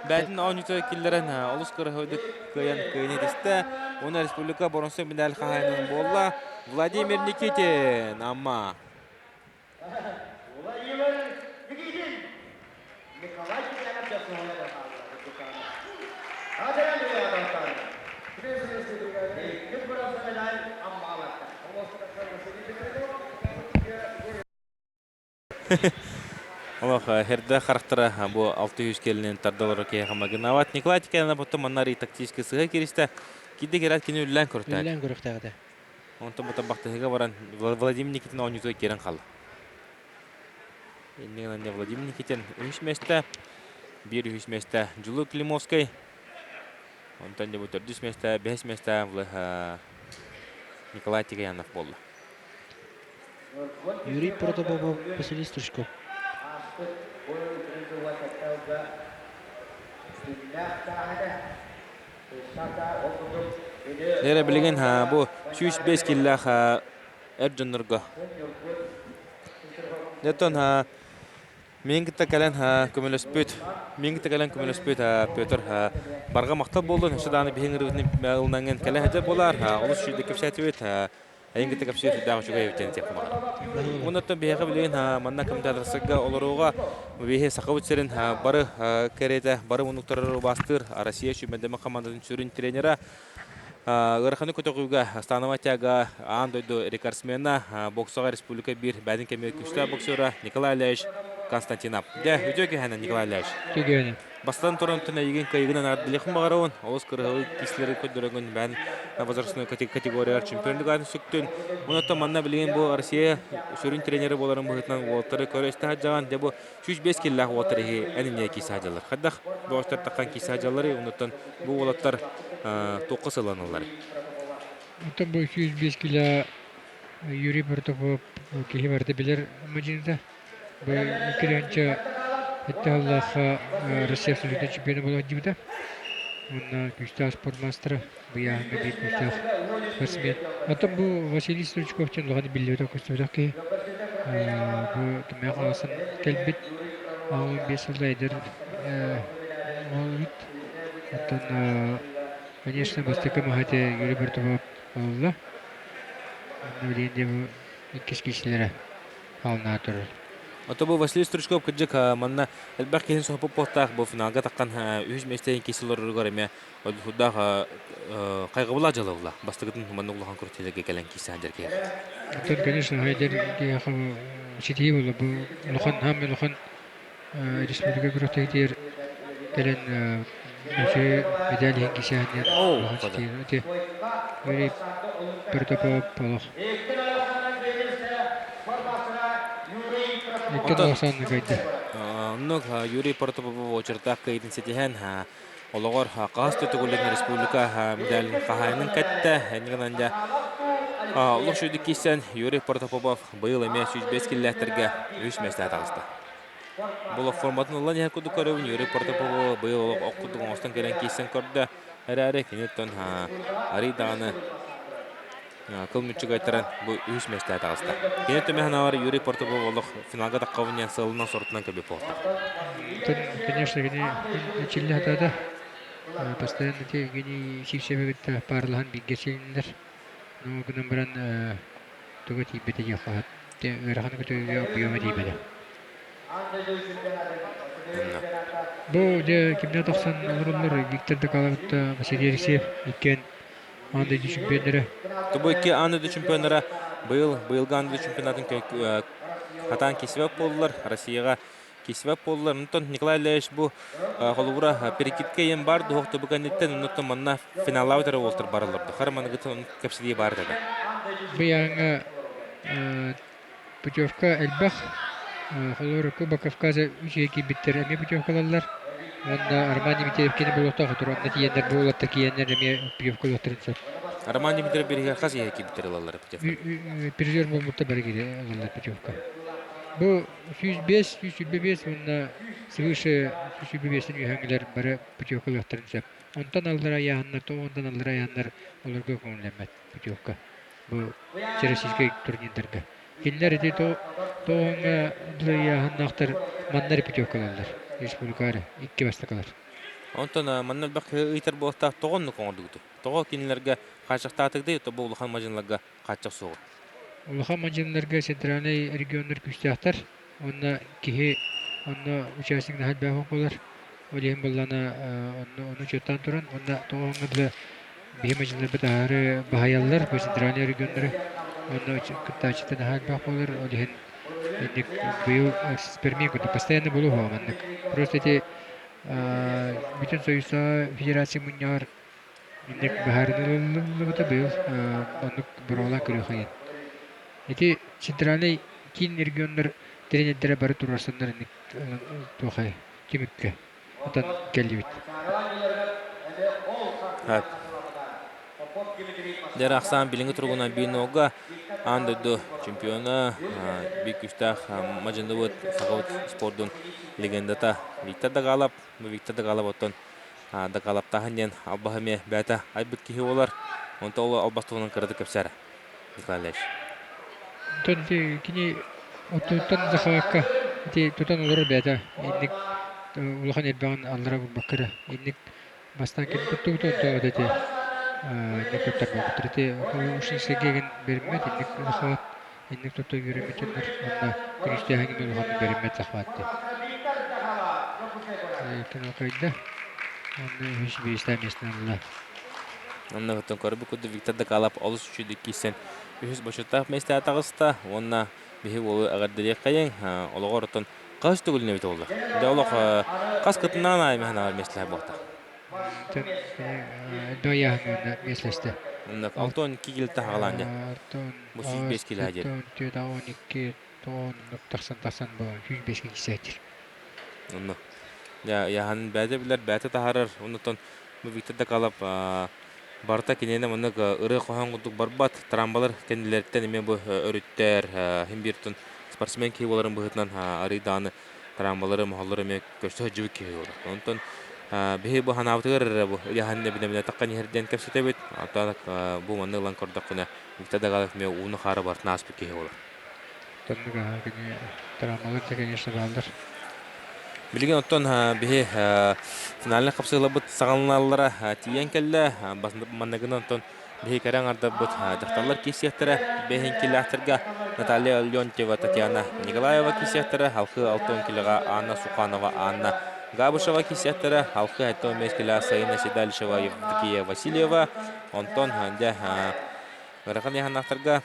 бэйэтин оонньуута киллэрэн олус кыраһыйдык кыайан кыайыны тистэ. Уонна республика боронсой медаль хаһаайынын буолла. Владимир Никитин, Амма. Владимир Никитин! Николай Кирьянов Олох херде харахтара бу 600 кэлинэн тардалар киһи магынават. Николай Тикянов потом манна тактический сыһа киристэ. Кидде керат кини үллэн көртөк. Үллэн көрөхтөҕүтэ. Онтон бутан бахтыһыга баран Владимир Никитин оонньуутугар киирэн хаалла. Иннигинэн Владимир Никитин үһүс миэстэ, биир үһүс миэстэ Дьулу Климовскай, онтон дьэ бу төрдүс миэстэ, бэһис миэстэ Николай Тикаянов буолла. Юрий Протопопов, Василий Стручков. Эрэ билигин бу 105 киллээх эр дьоннорго. Оттон мин кытта кэлэн көмөлөспүт, мин кытта кэлэн көмөлөспүт Петр барҕа махтал буоллун, өссө даҕаны биһиги ыҥырыыбытын ылынаңҥын кэлэ сылдьар буолаар, олус үчүгэйдик кэпсээтибит, эйин кытта кэпсиир сүрдээх үчүгэй эбит диэн этиэхпин баҕарабын. Оннуттан биһиэхэ билигин манна комментаторскайга олорууга биһи Сахабыт сирин бары кэриэтэ бары муннуктары убаастыыр Россия сүүмэрдэммит хамаандатын сүрүн тренера ыараханы көтөҕүүгэ Станова тяга аан дойду рекордсмена боксаҕа республика биир бэйэтин кэмигэр күүстээх боксера Николай Ильич Константинов. Дьэ, үтүө киһинэн Николай Ильич. Үтүө Бастатан туран эйигин кыайыгынан ардылыахын баҕарабын. Олус кырыһылы киислэри көрдөрөҥүн бээн возрастной категорияҕар чемпионлук аатын сүктүн. Онон манна билигин бу Россия сүрүн тренерэ буоларын быһыытынан уолаттары көрө-истэ сылдьаҕын. Дьэ бу 105 киллээх уолаттар иһи эн иннигэр киирсэ сылдьаллар. Хайдах бөҕөстөр таххан киирсэ сылдьалларый? Онуттан бу уолаттар туохха сыланалларый? Оттон бу 105 кило Юрий Протопоп киһи барыта билэр мадьыната. Бу икки сэттэ сыллаахха Россия абсолютнай чемпиона буола сылдьыбыта. Уонна күүстээх спорт маастара, быйааһыҥҥа биир күүстээх спортсмен. Оттон бу Василий Стручков диэн улахан биллибэтэх көстүбэтэх киһи. Бу Тымныы Хаҥаластан кэлбит 15 сылла эдэр уол эбит. Оттон, конечно, бастакы маһа этэ Юрий Бартолов ылла. Онно билигин дьэ бу иккис киисилэрэ хаалнаан турар. Ото бу Василий Стручков кырдьык манна элбэх киһини соһуппут бу финалга таххан үһүс миэстэни киирсэ олороругар эмиэ худдаах хайҕабылаах дьыала Бастакытын маннык улахан күрэхтэһиилэргэ кэлэн киирсэ сылдьар киһи. Оттон, конечно, эдэр киһиэхэ ситиһии буолла. Бу улахан, хаамай улахан республика күрэхтэһиитигэр кэлэн үчүгэй медаль иһин киирсэ диэн улахан ситиһии. Ити Юрий Протопопов олох Икки Онтон ахсаанна кыайда. Оннук Юрий Протопопов очертаах кыайыытын ситиһэн олоҕор хаһыс да төгүлүн республика медалын хаһаайынын кэттэ. Иннигинэн дьэ олох үчүгүйдүк киирсэн Юрий Протопопов быйыл эмиэ 105 киллээхтэргэ үс миэстэҕэ таҕыста. Бұл форматын ылан иһэр курдук көрөбүн Юрий Протопопов быйыл олох ох курдук оҥостон кэлэн киирсэн көрдө. Эрээри киниттэн арый даҕаны кыл мүччү кыайтаран бу үһүс миэстэҕэ таҕыста. Кини түмэ санаабар Юрий Портупов олох финалга таххабын диэн сыалынан сорутунан кэлбит буолта. Конечно, кини эчиллэ сатаата. Постоянно те Евгений Сивцеви кытта паарлаһан бииргэ сиэннилэр. Ну, гынан баран туга тиийбэтэ диэххэ ыарахан көтүүгэ объема тиийбэтэ. Бу дьэ кимнээх тахсан олороллор Виктор Докалов кытта Василий Алексеев иккиэн аан дойду чемпионнара. Бу икки аан дойду чемпионнара быйыл быйылгы аан дойду чемпионатын хатаан кисибэт буоллулар. Россияҕа кисибэт буоллулар. Онтон Николай Ильич бу холобура перекидка иэн бар дуһук тобу кэнниттэн оннуттан манна финаллаабыт эрэ уолтар бараллар. Хар маныгытын кэпсэтии баар этэ. Бу ыйааһыҥҥа путевка элбэх. Холобур, Куба Кавказа үчүгэй киирбиттэр эмиэ путевкалаллар. Уонна Роман Дмитриев кини буолуохтаах отур онно тиийэннэр бу уолаттар киирэннэр эмиэ путевка ылыахтарын сөп. Роман Дмитриев бириһигэр хас иһэ киирбиттэр ылаллар путевка? Призер буолбуттар бары киирэ ылаллар путевка. Бу 105, 125 уонна свыше 125 үөһэҥилэр бары путевка ылыахтарын сөп. Онтон аллара айааһыннар, онтон аллара айааһыннар олорго көҥүллэммэт путевка. Бу всероссийскай турнирдарга. Кинилэр ити тоҕоҥҥо ыйааһыннаахтар манна эрэ путевкалаллар. Республикаҕа эрэ икки бастакылар. Онтон манна элбэх киһи ыйтар буолуохтаах тоҕо оннук оҥордугутуй? Тоҕо кинилэргэ хааччахтаатыгытый, бу улахан мадьыныларга хааччах суоҕуй? Улахан мадьыныларга центральнай регионнар күүстээхтэр. Уонна киһи онно участник наһаа элбэх буолар. Ол иһин буоллаҕына онно ону учуоттаан туран уонна тоҕо дылы биһи мадьыныларбыт аһары баһыйаллар бу центральнай регионнары уонна кыттааччыта наһаа элбэх буолар. Ол иһин инник быйыл эксперимент курдук постоянно буолуо маннык. Просто эти бүтүн Союзтааҕы Федерация мунньаҕар инник быһаарыныы ылыллыбыта быйыл оннук боруобалаан көрүөххэйин. Ити центральнай киин регионнар тренердэрэ бары туруорсаннар инник туохай түмүккэ ытан кэллибит. Дьэр ахсаан билиҥҥи туругунан биир нолга аан дойду чемпиона, биир күүстээх мадьыныбыт сахабыт спордун легендата Виктор Дагалов. Бу Виктор Дагалов оттон Дагалаптааһын диэн албаһы эмиэ бэйэтэ айбыт киһи буолар. Онто ол албас туһунан кыратык кэпсээр Николай Ильич. Онтон ити кини оттуттан захвакка ити тутан олорор бэйэтэ инник улахан элбэҕин аллара булбакка эрэ инник бастаан кини туттубут онто вот эти инник туттар буолбуттар ити ушинскайга бериммэт инник захват инник тутта үөрэммит дьоннор онно күнүстээһиҥин улаханнык бериммэт захват дии кино кыайда онно үһүс биэстээх миэстэни ылла. Онно оттон көрбүт курдук Виктор Докалов олус үчүгэйдик киирсэн үһүс бочуоттаах миэстэҕэ таҕыста уонна биһи уолу эҕэрдэлиэххэйиҥ олоҕор оттон хас төгүлүн эбит буолла дьэ олох хас кытыннаан аайы мэһэнаҕар миэстэлэһэр буолта. Элбэх ыйааһыҥҥа миэстэлэстэ. 62 кило таһаҕалаан дьэ. Бу 105 кило диэн. 12 тахсан тахсан бу 105 киирсээччи. Онно. Дьэ ыйааһын бэйэтэ билэр, бэйэтэ таһаарар. Оннуттан бу Виктор Докалов барыта киниэнэ маннык ырыа-хоһоон курдук барбат. Трамбалар кэннилэриттэн эмиэ бу өрүттэр, иһин биир спортсмен киһи буоларын быһыытынан арый даҕаны трамбалары, моһоллору эмиэ көрсө сылдьыбыт киһи буолар. Онтон биһи бу ханаабытыгар эрэ бу ыйааһын эбинэ таххан иһэр диэн кэпсэтэбит. Оттон бу манны ылан көрдөххүнэ Виктор Дагалов эмиэ ууну-хаары барытын ааспыт киһи буолар. Оннук аһа кини травмалар да конечно бааллар. Билигин оттон биһи финальнай хапсыһыыларбыт саҕаланаллара тиийэн кэллэ. Манныгынан оттон биһи кэрэ аҥардарбыт дьахталлар киирсиэхтэрэ. Бэһин килээхтэргэ Наталья Леонтьева, Татьяна Николаева киирсиэхтэрэ. Алхыы 60 килоҕа Анна Суханова, Анна Габышева киирсиэхтэрэ. Алхыы 75 килоҕа Саина Седалищева, Евдокия Васильева. Онтон дьэ ыарахан ыйааһыннаахтарга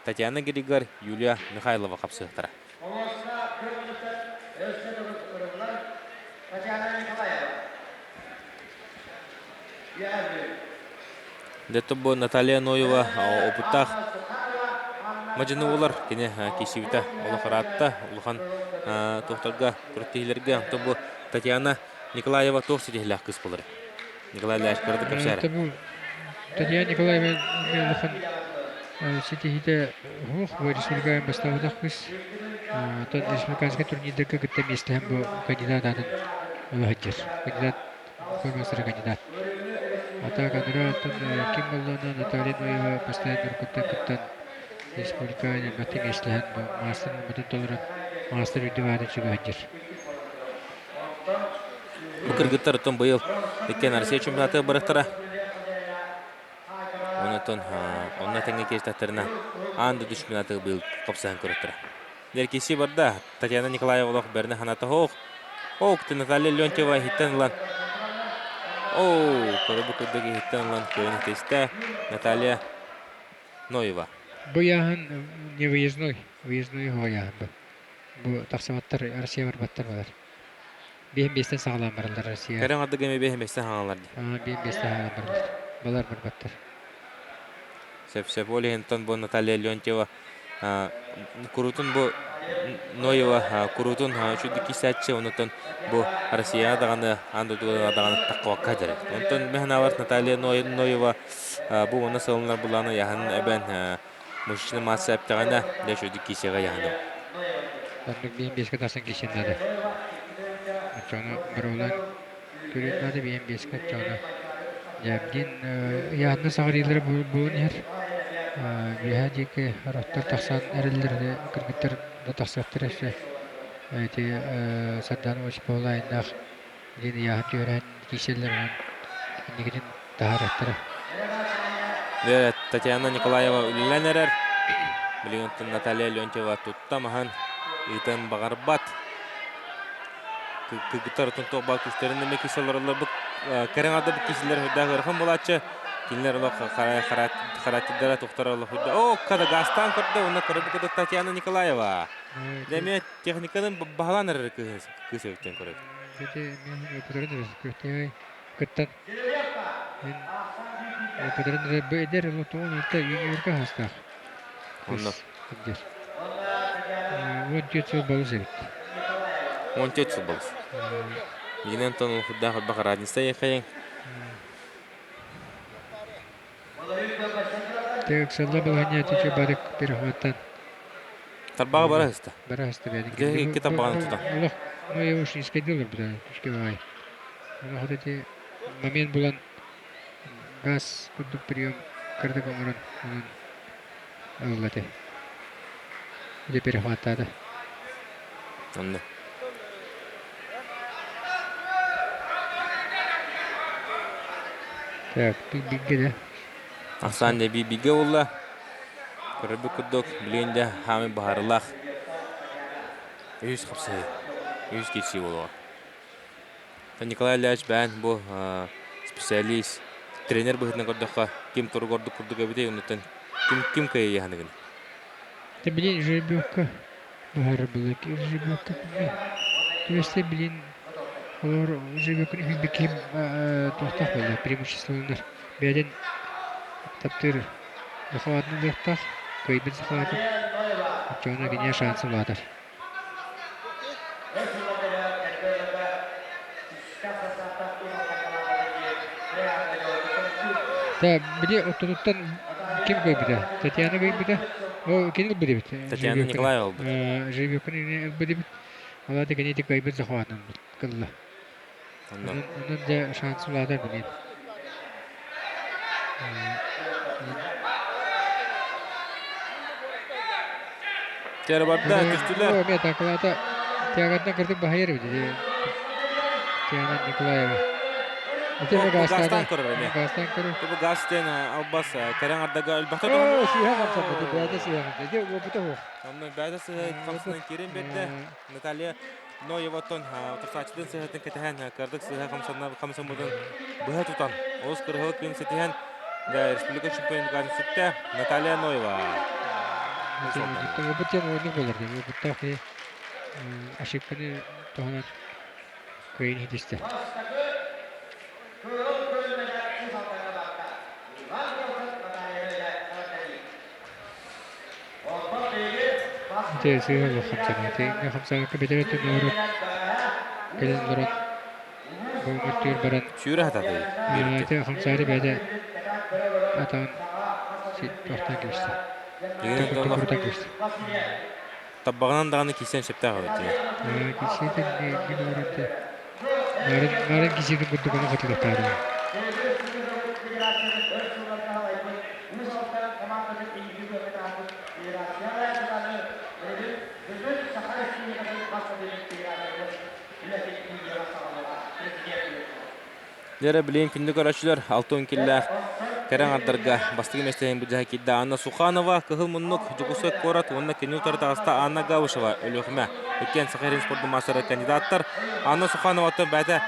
Татьяна Григорь, Юлия Михайлова хапсыахтара. Дьэ бу Наталья Ноева опыттаах мадьыны буолар. Кини киирсибитэ олох ыраатта. Улахан туохтарга, күрэхтэһиилэргэ. Онтон бу Татьяна Николаева туох ситиһилээх кыыс буолар? Николай Ильич кыратык кэпсээрэ. Татьяна Николаевна улахан ситиһиитэ суох, бу республикаҕа бастаабатах кыыс. Оттон республиканскай турнирдарга кытта миэстэһэн бу кандидат аатын ыла сылдьар. Кандидат формастара кандидат. А так анараа оттон ким буоллаҕына Наталья Ноева постоянно уруккуттан кыттан республикаҕа элбэхтик миэстэлэһэн бу маастар нуорматын толорон маастар үрдүк аатын сүгэ сылдьар. Бу кыргыттар оттон быйыл иккиэн Россия чемпионатыгар барыахтара. Онтон онно тэҥҥэ киирстэхтэринэ аан дойду чемпионатыгар быйыл хапсыһан көрүөхтэрэ. Дэркиси барда. Татьяна Николаева олох бэрнэ ханата хоох. Ок, Наталья Леонтьева иһиттэн ылан. Оу, көрө курдук иһиттэн ылан көйөн истэ. Наталья Ноева. Бу ыйааһын не выездной, выездной ыйааһын бу. Бу тахсыбаттар, Россия барбаттар балар. Биэһин биэстэн саҕалаан бараллар Россия. Кэрэ оҥордук эми биэһин биэстэн хаҥалар дии. Биэһин биэстэн саҕалаан бараллар. Балар барбаттар. Сөп-сөп. Ол иһинтэн бу Наталья Леонтьева куруутун бу Ноева куруутун үчүгэй кисээччи, онутун бу Россияҕа даҕаны, аан дойдуга даҕаны таххыбакка дьарык. Онтон мен санаабар Наталья Ноева бу уонна сылынар булааны яһын эбэн мужчина масса эптэҕинэ дьэ үчүгэй кисиэҕэ яһыным. Оннук биэн биэскэ тахсан кисиэн наада. Оччоҕуна барылаан көрүөн наада биэн биэскэ оччоҕуна дьээбдиин ыйааһынна саҕарыылара буолан иһэр. Үөһээ диэки ороттор тахсан эрэллэр кыргыттар да тахсыахтара өссө. Ити Сардаана Осипова айаннаах диэн ыйааһын түһэрэн киирсэллэр онон инникитин таһаарыахтара. Татьяна Николаева үлэлээн эрэр. Билигин Наталья Леонтьева тутта маһын ыытан баҕарбат. Кыргыттар туох баар күүстэрин эмэ кисе олороллор. Бу кэрэҥ ада бу киселер үрдээх ыарахан буолааччы. Кинилэр олох характердара тухтара олох үрдэ. О, када газтаан көрдө, уонна көрө бу Татьяна Николаева. Дэмиэ техниканы баһылаан эрэр кыыс эбиттэн көрөбүт. Ити эмиэ көтөй кыттан Петрин эдэр лотуон ылта юниорга хастаах. Онно. Кырдьар. 14 сыл балыс эбит. 14 сыл балыс. Мигинен тон худдаах элбэх разница ехайын. Те ыксалла балаһанньа тиче барык перехваттан. Тарбаҕа бара ыста. Бара ыста бэйдин. Икки тарбаҕаны тута. Олох, ну я уж не скайдылар буда, түшке баай. Олох эти момент булан газ курдук прием кырдык оҥорон онон ылла этэ. Дьэ перехваттаата. Онно. Так, бигэ да. Ахсаан дьэ бигэ буолла. Көрөрбүт курдук, билигин дьэ хаамый баһарылаах. Үһүс хапсыһыы. Үһүс киирсии буолуоҕа. Николай Ильич бэйэн бу специалист, тренер быһыытынан көрдөххө, ким турук ордук курдук эбитий, оннуттан ким ким кыайыаһаныгын? Ты билин жеребьевка быһаарар былык жеребьевка түбэстэ билин олор жеребьевканы үһүйбүт киһим туохтаах буолла преимуществоланар бэйэтин таптыыр захватын ылыахтаах кыайбыт захватын оччоҕуна киниэхэ шанс улаатар. Так, били оттотуттан ким кыайбыта? Татьяна кыайбыта. Ол кини ылбыт эбит. Татьяна Николаева ылбыт. Жеребьевканы ылбыт эбит. Ол аата кини ити кыайбыт захватынан кылла. Онно. Онон дьэ шанс улаатар билин. Тиэрэ барда, түстүлэр. Эмиэ атаакалаата. Тиагаттан кырдык баһыйар эбит. Тиана Николаева. Ити Бу газтан газтан көрөр эмиэ. Газтан көрөр. Бу газ диэн албас кэрэн ардага өлбөхтө Оо, сыыһа хамсаммыт. Бэйэтэ сыыһа хамсаммыт. Ити уопута суох. Онно бэйэтэ сыыһа хамсанан киирэн биэрдэ. Наталья Ноеваттан турсааччытын сыһыатын кэтэһэн, кырдык сыһа хамсаммытын быһа тутан, олус кырыһыл күн ситиһэн, республика чемпионатыгар сүктэ Наталья Ноева. Опыт диэн ойнук болар диэн. Опыттаах киһи ошибканы туһанан кыайын иһитистэ. Ити сыыһа олох хамсаныы. Ити хамсаабакка бэтэр өттүн оҥорон кэлэн олорон бу мөртүгэр баран Сүүрэ сатаатый бииргэ. ити хамсаары бэйэтэ атаҕын тохтоон кэбистэ. Токурутан кэбистэ. Табаҕынан даҕаны киирсэн сөптөөх эбит дии. Киирсиитин олорон Нарын нарын киирсиитин курдук ону хотулуктаатым. Дьэ билигин күндү көрөөччүлэр 60 киллээх кэрэ аҥардарга бастакы миэстэһин былдьаһа киирдэ Анна Суханова, Кыһыл муннук, Дьокуускай куорат уонна кини утары таҕыста Анна Габышева, Өлүөхүмэ. Иккиэн Саха сирин спордун маастара кандидаттар. Анна Сухановаттан бэйэтэ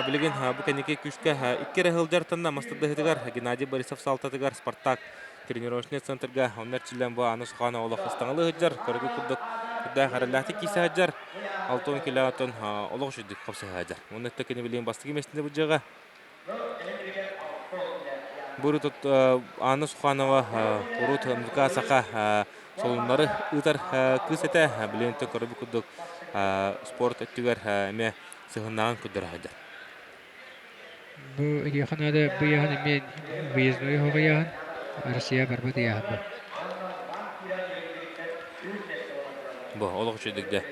билигин бу кэнники күүскэ икки эрэ сылдьартанна мастардыһытыгар Геннадий Борисов салтатыгар Спартак тренировочный центрга онно эрчиллэн бу Анна Суханова олох ыстаҥалыы сылдьар, көрүгү курдук үрдээх эрэллээхтик киирсэ сылдьар. 60 килоттон олох үчүгдүк хапсыһа сылдьар. Уонна өттө кини билигин бастакы миэстэни былдьыаҕа. Бу Анна Суханова урут МВК Саха солуннары ыытар кыыс этэ. Билигин көрбүт курдук спорт өттүгэр эмиэ сыһыннаҕын көрдөрө сылдьар. Бу ыйыаха наада бу ыйааһын эмиэ выездной оһох ыйааһын, Россия барбат ыйааһын бу. Бу олох үчүгдүк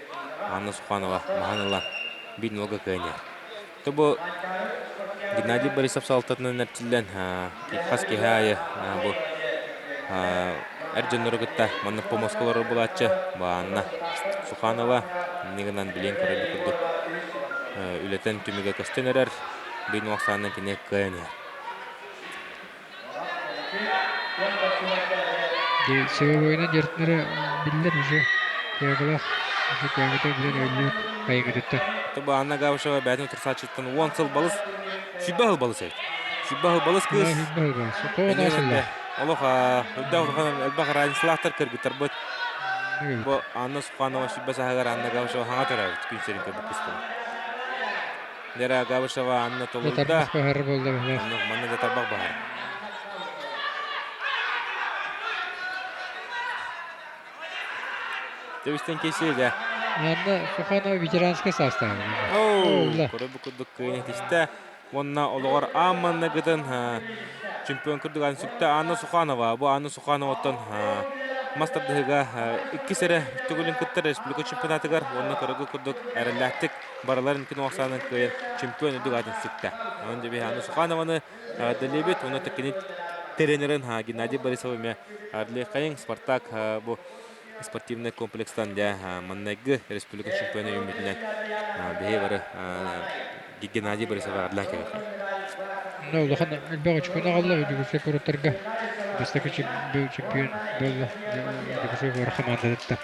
Анна Суханова маһан ылан биир нолга кыайан То бу Геннадий Борисов салалтатынан эрчиллэн хас киһи аайы бу эр дьоннору кытта маннык помоска олорор буолааччы бу Анна Суханова инньэ гынан билиэн көрөрбүт курдук үлэтин түмүгэ көстөн эрэр биир ахсаанынан кини кыайан иһэр. Силовойунан дьарыктанара биллэр уже тягалаах уже тягата билэн өллүбүт хайыгытыттан. Бу Анна Габышева бэйэтин утарсааччыттан 10 сыл балыс, 100 сыл балыс эбит. 100 сыл балыс кыыс. 100 сыл балыс. Тоҕо сыллаах. Олох үрдээх улахан элбэх разницалаахтар кыргыттарбыт. Бу Анна Суханова 100 сааһыгар Анна Габышева хаҥа төрөөбүт күн сирин көрбүт кыыс Лера Габышева Анна толуйда. Тарбах баһар буолла баһар. Манна да тарбах баһар. Төбүстэн кесиэгэ. Анна Суханова ветеранскай састааҕа. Оу, көрө курдук кыайан тистэ. Уонна олоҕор аан манныгытын чемпион курдуган сүктэ Анна Суханова. Бу Анна Сухановаттан мас тардыһыга иккис эрэ төгүлүн кытта республика чемпионатыгар уонна көрөгү курдук эрэллээхтик барыларын күн ахсаанын кыайан чемпион үрдүк аатын сүктэ. Онон дьэ Анна Суханованы эҕэрдэлиибит уонна кини тренерин Геннадий Борисов эмиэ эҕэрдэлиэххэйиҥ. Спартак бу спортивнай комплекстан дьэ маннайгы республика чемпиона үүммүтүнэн биһи бары Геннадий Борисов эҕэрдэлээн кэлиэххэ. Ну, улахан элбэх очкону аҕалла Дьокуускай куораттарга бастакы чемпион буолла Дьокуускай куорат хамаандатыттан.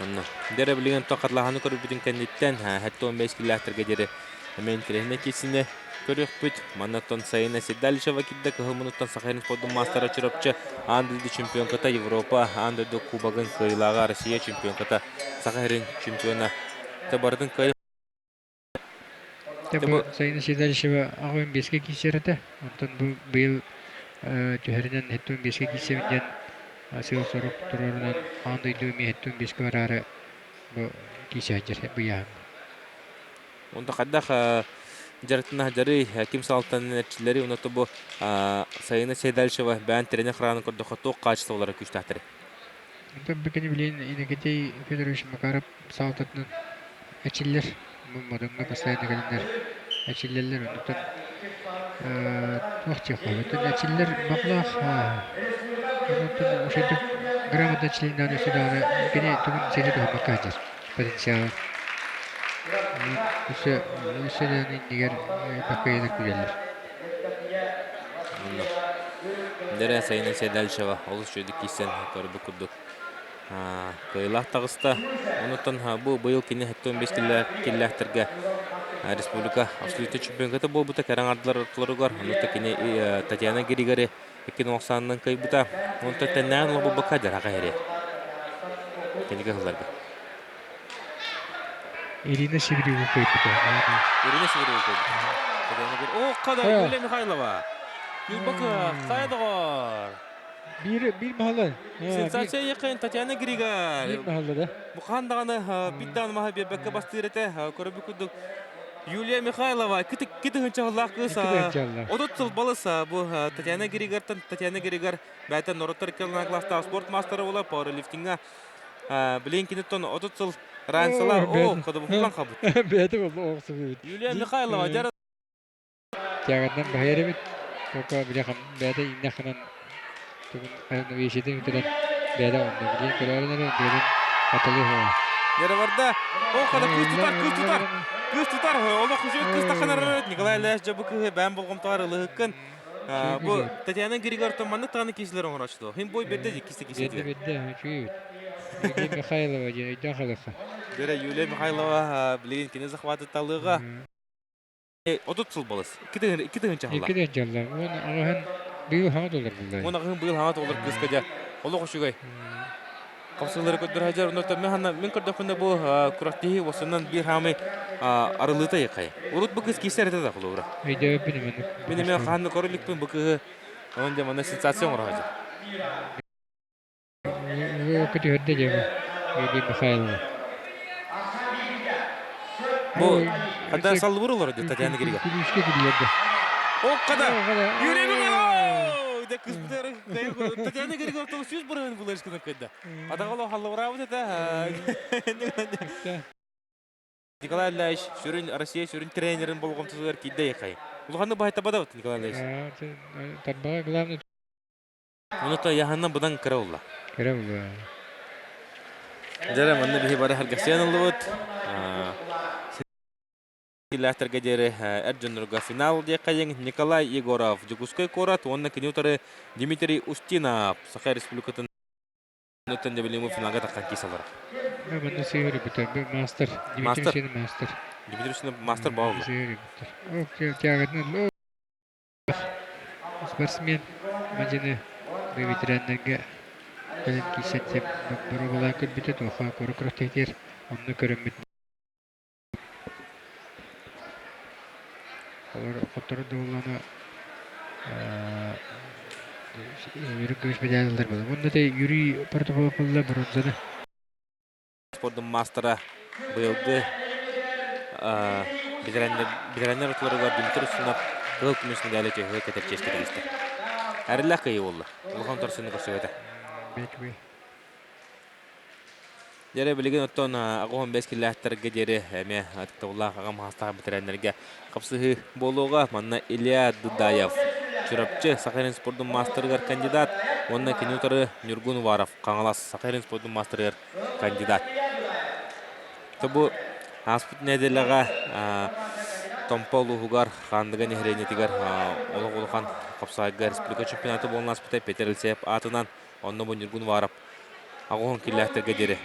Онно. Дэрэ билигин тоқатлаһаны көрбүтүн кэнниттэн 75 киллээхтэргэ диэри эмиэ интэриэһинэй киирсини көрүөхпүт. Маннаттан Сайына Седалищева киирдэ кыһыл мунуттан Саха сирин спордун маастара Чурапчы аан дойду чемпионката Европа аан дойду кубогын кыайыылааҕа Россия чемпионката Саха сирин чемпиона барытын кыайыы Дьэ бу Сайына Седалищева аҕабын биэскэ киирсэр этэ. Онтон бу быйыл түһэринэн сэттэ биэскэ киирсэбин диэн сыал-сорук туруорунан аан дойду эмиэ сэттэ биэскэ бараары бу киирсээччи быйааһыҥҥа. Онто хайдах дьарыктана дьарый ким саалтан эрчиллэри уонна бу Сайына Седалищева бэйэн тренер храанын көрдөххө туох хаачыстыбалара күүстээхтэрий? Онтон бу кини билигин Иннокентий Федорович Макаров саалтатынан эчиллэр. Модуҥҥа постоянно кэлэннэр эчиллэллэр. Онтон туох диэххэ оттон эчиллэр баҕалаах. Онтон ошентип грамотно эчилиннэҕинэ өссө даҕаны кини тугун сири туһаммакка сылдьар потенциалын. Өссө өссө даҕаны иннигэр баккайдар күүтэллэр. Онно. Дэрэ Сайына Седальшева олус үчүгэйдик киирсэн көрбүт курдук кыайыылаах таҕыста. Онуттан бу быйыл кини 75 киллээхтэргэ республика абсолютнай чемпионката буолбута кэрэ аҥардылар ортолоругар. Онуттан кини Татьяна Григори 2 90-нан кыайбыта. Онтон тэннээн олобулбакка дьараха иһэрэ. Кэнники сылларга. Ирина Сибирюгу кыайбыта. Ирина Сибирюгу кыайбыта. О, када Юлия Михайлова. Юлбака, хайа доҕор. Биир биир маһалла. Сенсация якын Татьяна Григорь. Биир маһалла да. Бу даҕаны биир даҕаны маһа биэрбэккэ бастыыр этэ. Көрөбүт курдук Юлия Михайлова кытыһынчаллаах кыыс. 30 сыл балыс бу Татьяна Григортан Татьяна Григор бэйэтэ норуоттар икки спорт мастера буола пауэрлифтинга Билигин киниттэн 30 сыл ранцела о кодобухулан хабыт. Бэйэтэ болла охсубут. Юлия Михайлова дьара Тяганнан баһыйар эбит. Только били бэйэтэ иннэ ханан тугун вещитин үтэрэн бэйэтэ онно билин көрөөрүн эрэ бэйэтин атылы хоа. Дьара о хада кыыс тутар, кыыс тутар. Кыыс тутар, олох үчүгэй кыыс таханар Николай Ильич дьэ бу кыыһы бэйэм болҕомтоҕор ылыһыккын. Бу Татьяна Григорьевна маннык даҕаны киһилэр оҥорооччу. Хин бой берде ди кисте кисте. Берде берде, үчүгэй Юлия Михайлова диэн өйдөөн халыха. Дөрө Юлия Михайлова билигин кини захваты талыыга 30 сыл балыс. 2 тыһыынча Икки тыһыынча Уон аҕыһын быйыл хаҥа доллар булла. 10 аҕыһын быйыл хаҥа доллар кыыска дьэ. Олох үчүгэй. Хапсылары көрдөр хажар, онно мен ханна мен көрдөхпүнэ бу күрэхтэһии уосунан биир хаамай арылыыта якай. Урут бу кыз киисэр этэ да холобура. Өйдөөбүн маннык. Мин эмиэ хаанны көрө иликпин бу кыһы онон дьэ манна сенсация оҥоро хажар. Көтүһөрдө дьэ бу Юрий Михайлова. Бу хада саллыбыр олор дии Татьяна Григорьевна. Күлүүскэ күлүөрдэ. О, када! Юрий Михайлов! Дэ кыспытар Татьяна Григорьевна сүүс бырыһын булышкына кыйда. Атаҕало халлыбыраабыт этэ. Николай Ильич сүрүн Россия сүрүн тренерин болҕомтотугар киирдэ якай. Улаханны баһайтабадабыт Николай Ильич. Тарбаҕа главный Онута яһанна быдан кыра улла. Кыра улла. Дьэрэ манна биһи бары харгасыан ыллыбыт. Киллээхтэргэ диэри эр дьоннорго финал диэххэйиҥ Николай Егоров Дьокуускай куорат уонна кини утары Дмитрий Устинов Саха Республикатын Өттөн финалга тахсан киисалара. Манна сыһыарыбыта мастер Дмитрий Устинов мастер. Дмитрий Устинов мастер баалла. Сыһыарыбыттар. Тяготынан Спортсмен мадьыны ветераннарга кэлин киирсэн боруобалаан көрбүтэ туохха куорат онно көрөммүт Олор хоттору дуоллана үрүҥ көмүс медаль ылар буолла. Уонна те Юрий Протопопов ылла бронзаны. Спордун маастара быйылгы ветераннар ортолоругар Дмитрий Устинов кыһыл көмүс медали төһө кэтэр чиэскэ тигистэ. Эрэллээх кыайыы буолла. Улахан торсуну көрсүбэтэ. Дьэрэ билигин оттон 85 киллээхтэргэ диэри эмиэ ытыктабыллаах аҕам хаастаах бэтэрээннэргэ хапсыһыы буолуоҕа. Манна Илья Дудаев Чурапчы Саха сирин спордун маастарыгар кандидат уонна кини утары Ньургун Уваров Хаҥалас Саха сирин спордун маастарыгар кандидат. Бу ааспыт нэдиэлэҕэ Томпо улууһугар Хаандыга нэһилиэнньэтигэр олох улахан хапсаҕайга республика чемпионата буолан ааспыта Петр Алексеев аатынан онно бу Ньургун Уваров аҕыһын киллээхтэргэ диэри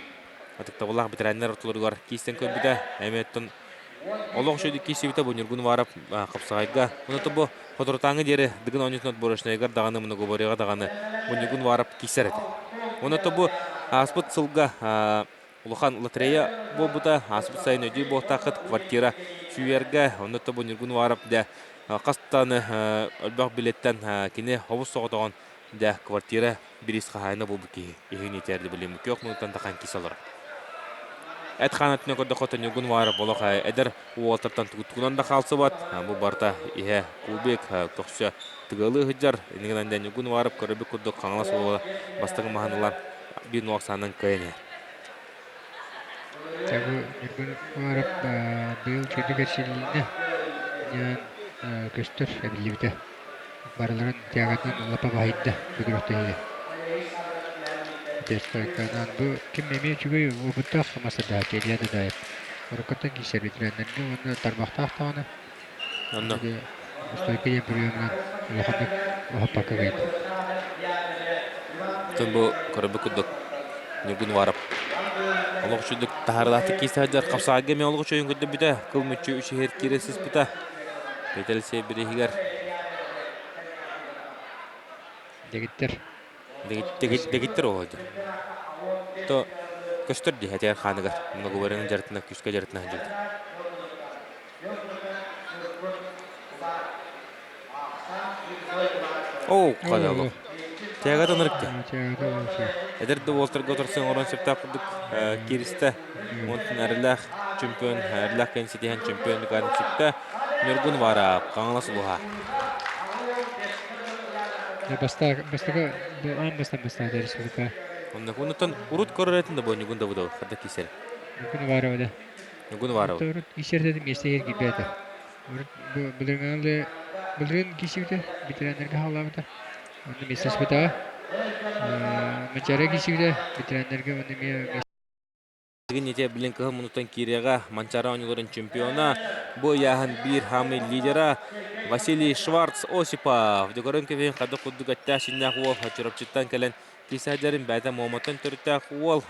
ытыктабыллаах ветераннар ортолоругар киистэн көрбүтэ. Эмиэ олох үчүгэйдик киирсибитэ бу Ньургун Уваров хапсаҕайга. Онон бу соторутааҥҥы диэри Дыгын оонньуутун отборочнайыгар даҕаны многоборьеҕа даҕаны бу Ньургун Уваров киирсэр этэ. Онон бу ааспыт сылга улахан лотерея буолбута. Ааспыт сайын өйдүүр буолтааххыт квартира сүүйэргэ. Онно бу Ньургун Уваров дьэ хастаны өлбөх билеттэн кини хобус соҕотоҕун дьэ квартира бириис хаһаайына буолбут киһи иһин иитэрди билим күөх мунуттан тахан кисе олорор. Эт хаан өттүнэн көрдөххө Ньургун Уваров болох эдэр уолаттартан тугунан да хаалсыбат. Бу барыта иһэ кубик көхсө тыгылыы сылдьар. Иннигинэн дэ Ньургун Уваров көрөрбүт курдук Хаҥалас уола бастакы маһын ылан биир нуох саанан кыайан иһэр. Дьэ бу Ньургун Уваров быйыл чөдүк эрчиллиинэ ньаан көстөр эбиллибитэ. Барыларын тягатынан лапа баһыйда бүгүрүхтэһиигэ. Тестойканан бу ким эмиэ үчүгэй опыттаах масардааччы Илья Дадаев. Уруккуттан киирсэр ветераннарга уонна тарбахтаах даҕаны Онно стойка диэн приемунан улаханнык уһаппакка кыайда. Бу көрөрбүт курдук Ньургун Уваров олох үчүгдүк таһаарылаахтык киирсэ сылдьар хапсаҕайга эмиэ олох үчүгэйин көрдөрбүтэ кыл мүччү үс иһэр киирэ сыспыта Петр Алексеев бирииһигэр Дэгиттэр. Дэгиттэр оҕо То көстөр дии этигэр хааныгар многоборьены дьарытына күүскэ дьарытына сылдьыбыта. Оо, хадало. Тяга тонырыкты. Эдэр да уолтарга отырсан оҥорон сөптөөх курдук кииристэ. Онтон эрэллээх чемпион, эрэллээх кэлин ситиһэн чемпион Николай сүктэ. Ньургун Варап, Хаҥалас улууһа. Бастакы аан бастаан бастаата республика. Оннуктан урут көрөр этин да бу Ньургун Давыдов хата кисер. Ньургун Варова да. Ньургун Варова. Урут кисер дедим миэстэ киирбэтэ. Урут былырыын былырыын киирсибитэ, ветераннарга хааллаабыта. Онно миэстэлэспэтэҕэ. Манчаары киирсибитэ, ветераннарга онно эмиэ Билигин ити билин кыһыл муннуктан киириэҕэ Манчаары оонньууларын чемпиона, бу ыйааһын биир хаамыы лидера Василий Шварц Осипов. Дьөгөрөн кэбиһин хадык курдук эттээх-синнээх уол Чурапчыттан кэлэн киирсээдэрин бэйэтэ Муоматтан төрүттээх уол.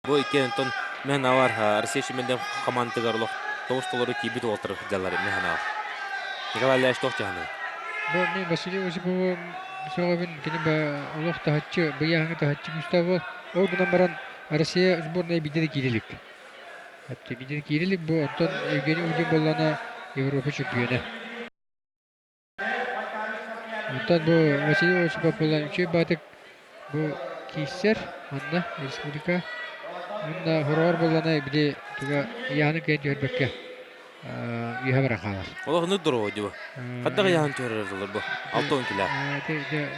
Бу иккиэн онтон Мэхэнавар Россия чемпионатын хамаандатыгар олох тоҕус толору киирбит уолаттар сылдьаллар Мэхэнавар. Николай Ильич туох дьаһаный? Бу мин Василий Осипову сөҕөбүн, кини олох таһыччы, быйааһыҥа таһыччы күүстээх уол. Ол гынан баран Россия сборная биирдэ да киирэ илик. Биирдэ да киирэ илик бу онтон Евгений Удин буоллаҕына Европа чемпиона. Онтон бу Василий Осипов буолан үчүгэй баатык бу киирсэр манна республика уонна хороҕор буоллаҕына били туга ыйааһынын кыайан түһэрбэккэ үөһэ баран хаалар. Олох оннук дорого дии бу. Хаддах ыйааһын түһэрэр дылар бу. 60 кило.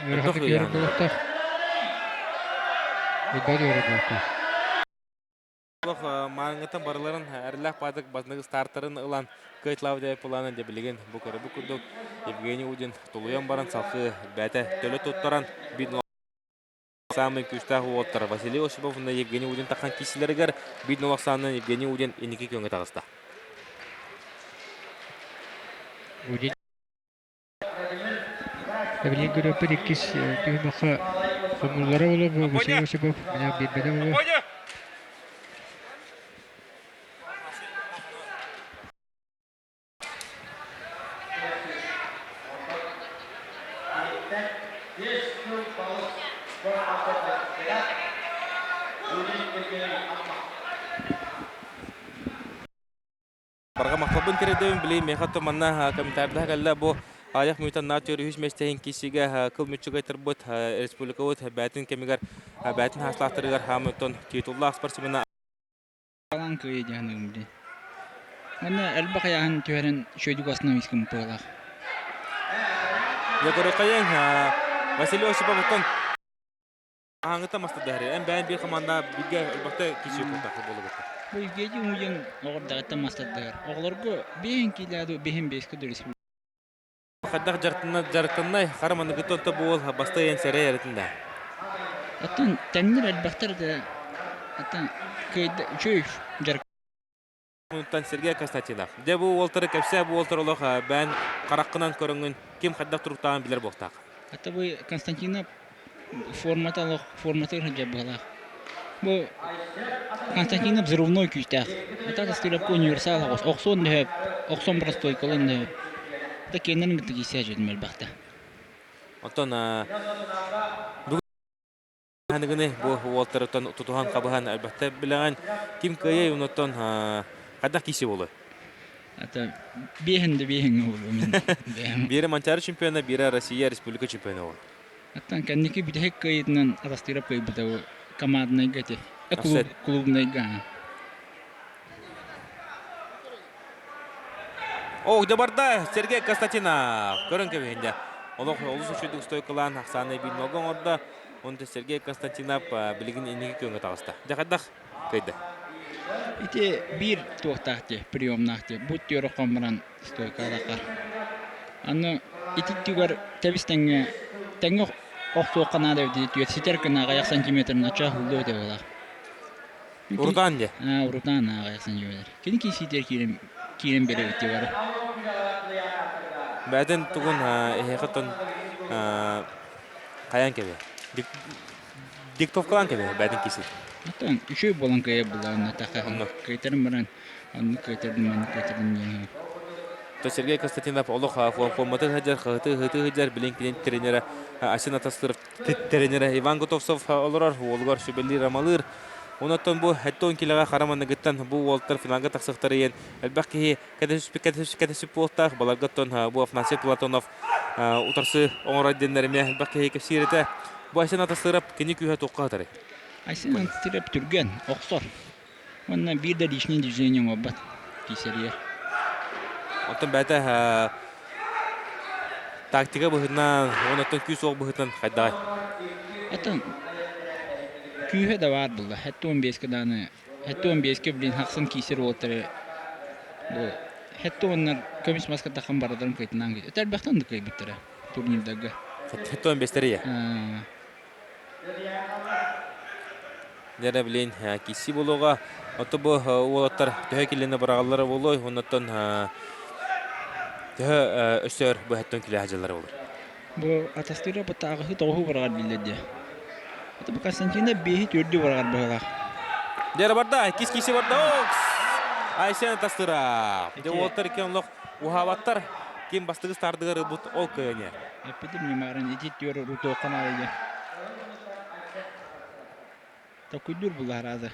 Ыараханнык түһэрэр буолуохтаах. Элбэх түһэрэр буолуохтаах. Олох мааҥҥыттан барыларын эрэллээх баатык басныгы стартарын ылан кыайталаабыт эбит былаанын дьэ билигин бу көрөбүт курдук Евгений Удин тулуйан баран салхыы бэйэтэ төлө туттаран биир саамай күүстээх уолаттар Василий Осипов уонна Евгений Удин тахан киирсилэригэр биир нолох саанынан Евгений Удин инники күөҥҥэ таҕыста. Удин Билигин көрүөхпүт иккис түһүмэххэ хомуллара буолуо бу Василий Осипов меня биэрбэтэ буолуо. Барҕа махталбын тириэрдэбин били миэхэ то манна комментарийдаах кэллэ бу аҕыйах мүнүүтэн наар үһүс миэстэһин киирсиигэ кыл мүччүгэ айтарбыт республикабыт бээтин кэмигэр бээтин хаастаахтарыгар хаамыттан титуллаах спортсмена Балан кыайыы диэн дии. Манна элбэх ыйааһын түһэрэн үчүгэйдик основискым быһыылаах. Егорыкайын Василий Осиповтан Аһаҥыта мастардаһар. Эн бэйэн биир команда бииргэ элбэхтэ киирсии куртахы буолубута. Бу Евгений Умудин оҕордаҕыттан мастардаһар. Оҕолорго биэһин киилээду биһин биэскэ дөрүс. Хайдах дьарыктаннай хара маныгыттан то буол бастайан сэрэй эрэтин да. Оттон тэннир элбэхтэр да оттон кыайда үчүгэй дьарык Мунтан Сергей Константинов. Дьэ бу уолтары кэпсээ бу уолтар олох бэйэн хараххынан көрөҥҥүн ким хайдах туруктааҕын билэр буолтаах. Ата бу Константинов формата олох форматыгар сылдьар быһалаах. Бу Константинов взрывной күүстээх. Ата Тастыырапка универсал оҕус. Охсуон дөһөп, охсон простойкалан дөһөп. Ата киэннэрин кытта киирсээ дьүтүм элбэхтэ. Оттон бүгүн Аныгыны бу уолтарыттан тутуһан хабыһан элбэхтэ билэҕин. Ким кыайай онуттан хайдах киси буолуой? Это биэһин да биэһиҥҥэ буолуо мин бэйэм. Биирэ Манчаары чемпиона, биирэ Россия республика чемпиона буолар. Оттон кэнники бүтэһик кыайыытынан Атастыырап кыайбыта бу команднайга ити. Клуб, клубнайга. О, где барда Сергей Константинов. Көрөн кэбиһинде. Олох олус үчүгдүк стойкалаан ахсаанай биир нога оҥордо. Онто Сергей Константинов билигин инники күөҥҥэ таҕыста. Дьэ хайдах кыайда? Ити биир туохтаах дии, приемнаах дии. Бу түөрэ хоммуран стойкалаахар. Аны ити түгэр тэбис тэҥҥэ тэҥҥэ охсуохха наада эбит түөр ситэр гына аҕыйах сантиметрын ачаа хуллуо этэ буолар. Урутаан дии. Аа, урутаан аҕыйах сантиметр. Кини киисиитигэр киирэн киирэн биэрэбит дии бары. Бэйэтин тугун эһиэхэ тон хайаан кэбиһэ. Диктовкалаан кэбиһэ бэйэтин киси. Оттон үчүгэй буолан кыайа булаан атаха Онно. кыайтарым баран оннук кыайтардым маннык кыайтардым диэн. То Сергей Константинов олох форматын сылдьар, хаһыты ыһыты сылдьар, билин кини тренера Асин Атастыров тренера Иван Готовцев олорор, уолугар сүбэлиир амалыыр. Онон бу 70 килоҕа хара маныгыттан бу уолтар финалга тахсыахтара диэн элбэх киһи кэтэспит буолтаах. Баларга оттон бу Афанасий Платонов утарсы оҥорор диэннэр эмиэ элбэх киһи кэпсиир этэ. Бу Айсен Атастыров кини күүһэ туохха сытарый? Айсен Атастыров түргэн, охсор. Уонна биир да лишний движение оҥорбот киисэригэр. Оттон бэйэтэ тактика быһыытынан, уонна күүс уох быһыытынан хайдаҕай? Оттон күүһэ да баар буолла. 75-ке даҕаны 75-ке блин хахсын киисэр уолаттары бу хэтте уоннар көмүс маска таххан барыларын кыайтынаан кыай. Элбэхтэн да кыайбыттара турнирдарга. 75-тери я. Дьэ билин киси буолуоҕа. Ото бу уолаттар төһө килиэнэ быраҕаллара буолуой, оннуттан төһө өссө өр быһаттан килэ сылдьаллара буолуой? Бу атастыыра баттааҕыһы тоҕуһу быраҕар дииллэр дии. Ото бу Константина биэһи түөрдү быраҕар быһыылаах. Дьэ барда, кис киси барда. Айсен атастыра. Дьэ уолаттар икки онлох уһаабаттар. Ким бастыгы стардыгар ылбыт ол кыайыа. Эппитим ньымааран ити түөр рутуохха наада диэн. Токуйдуур буллараада.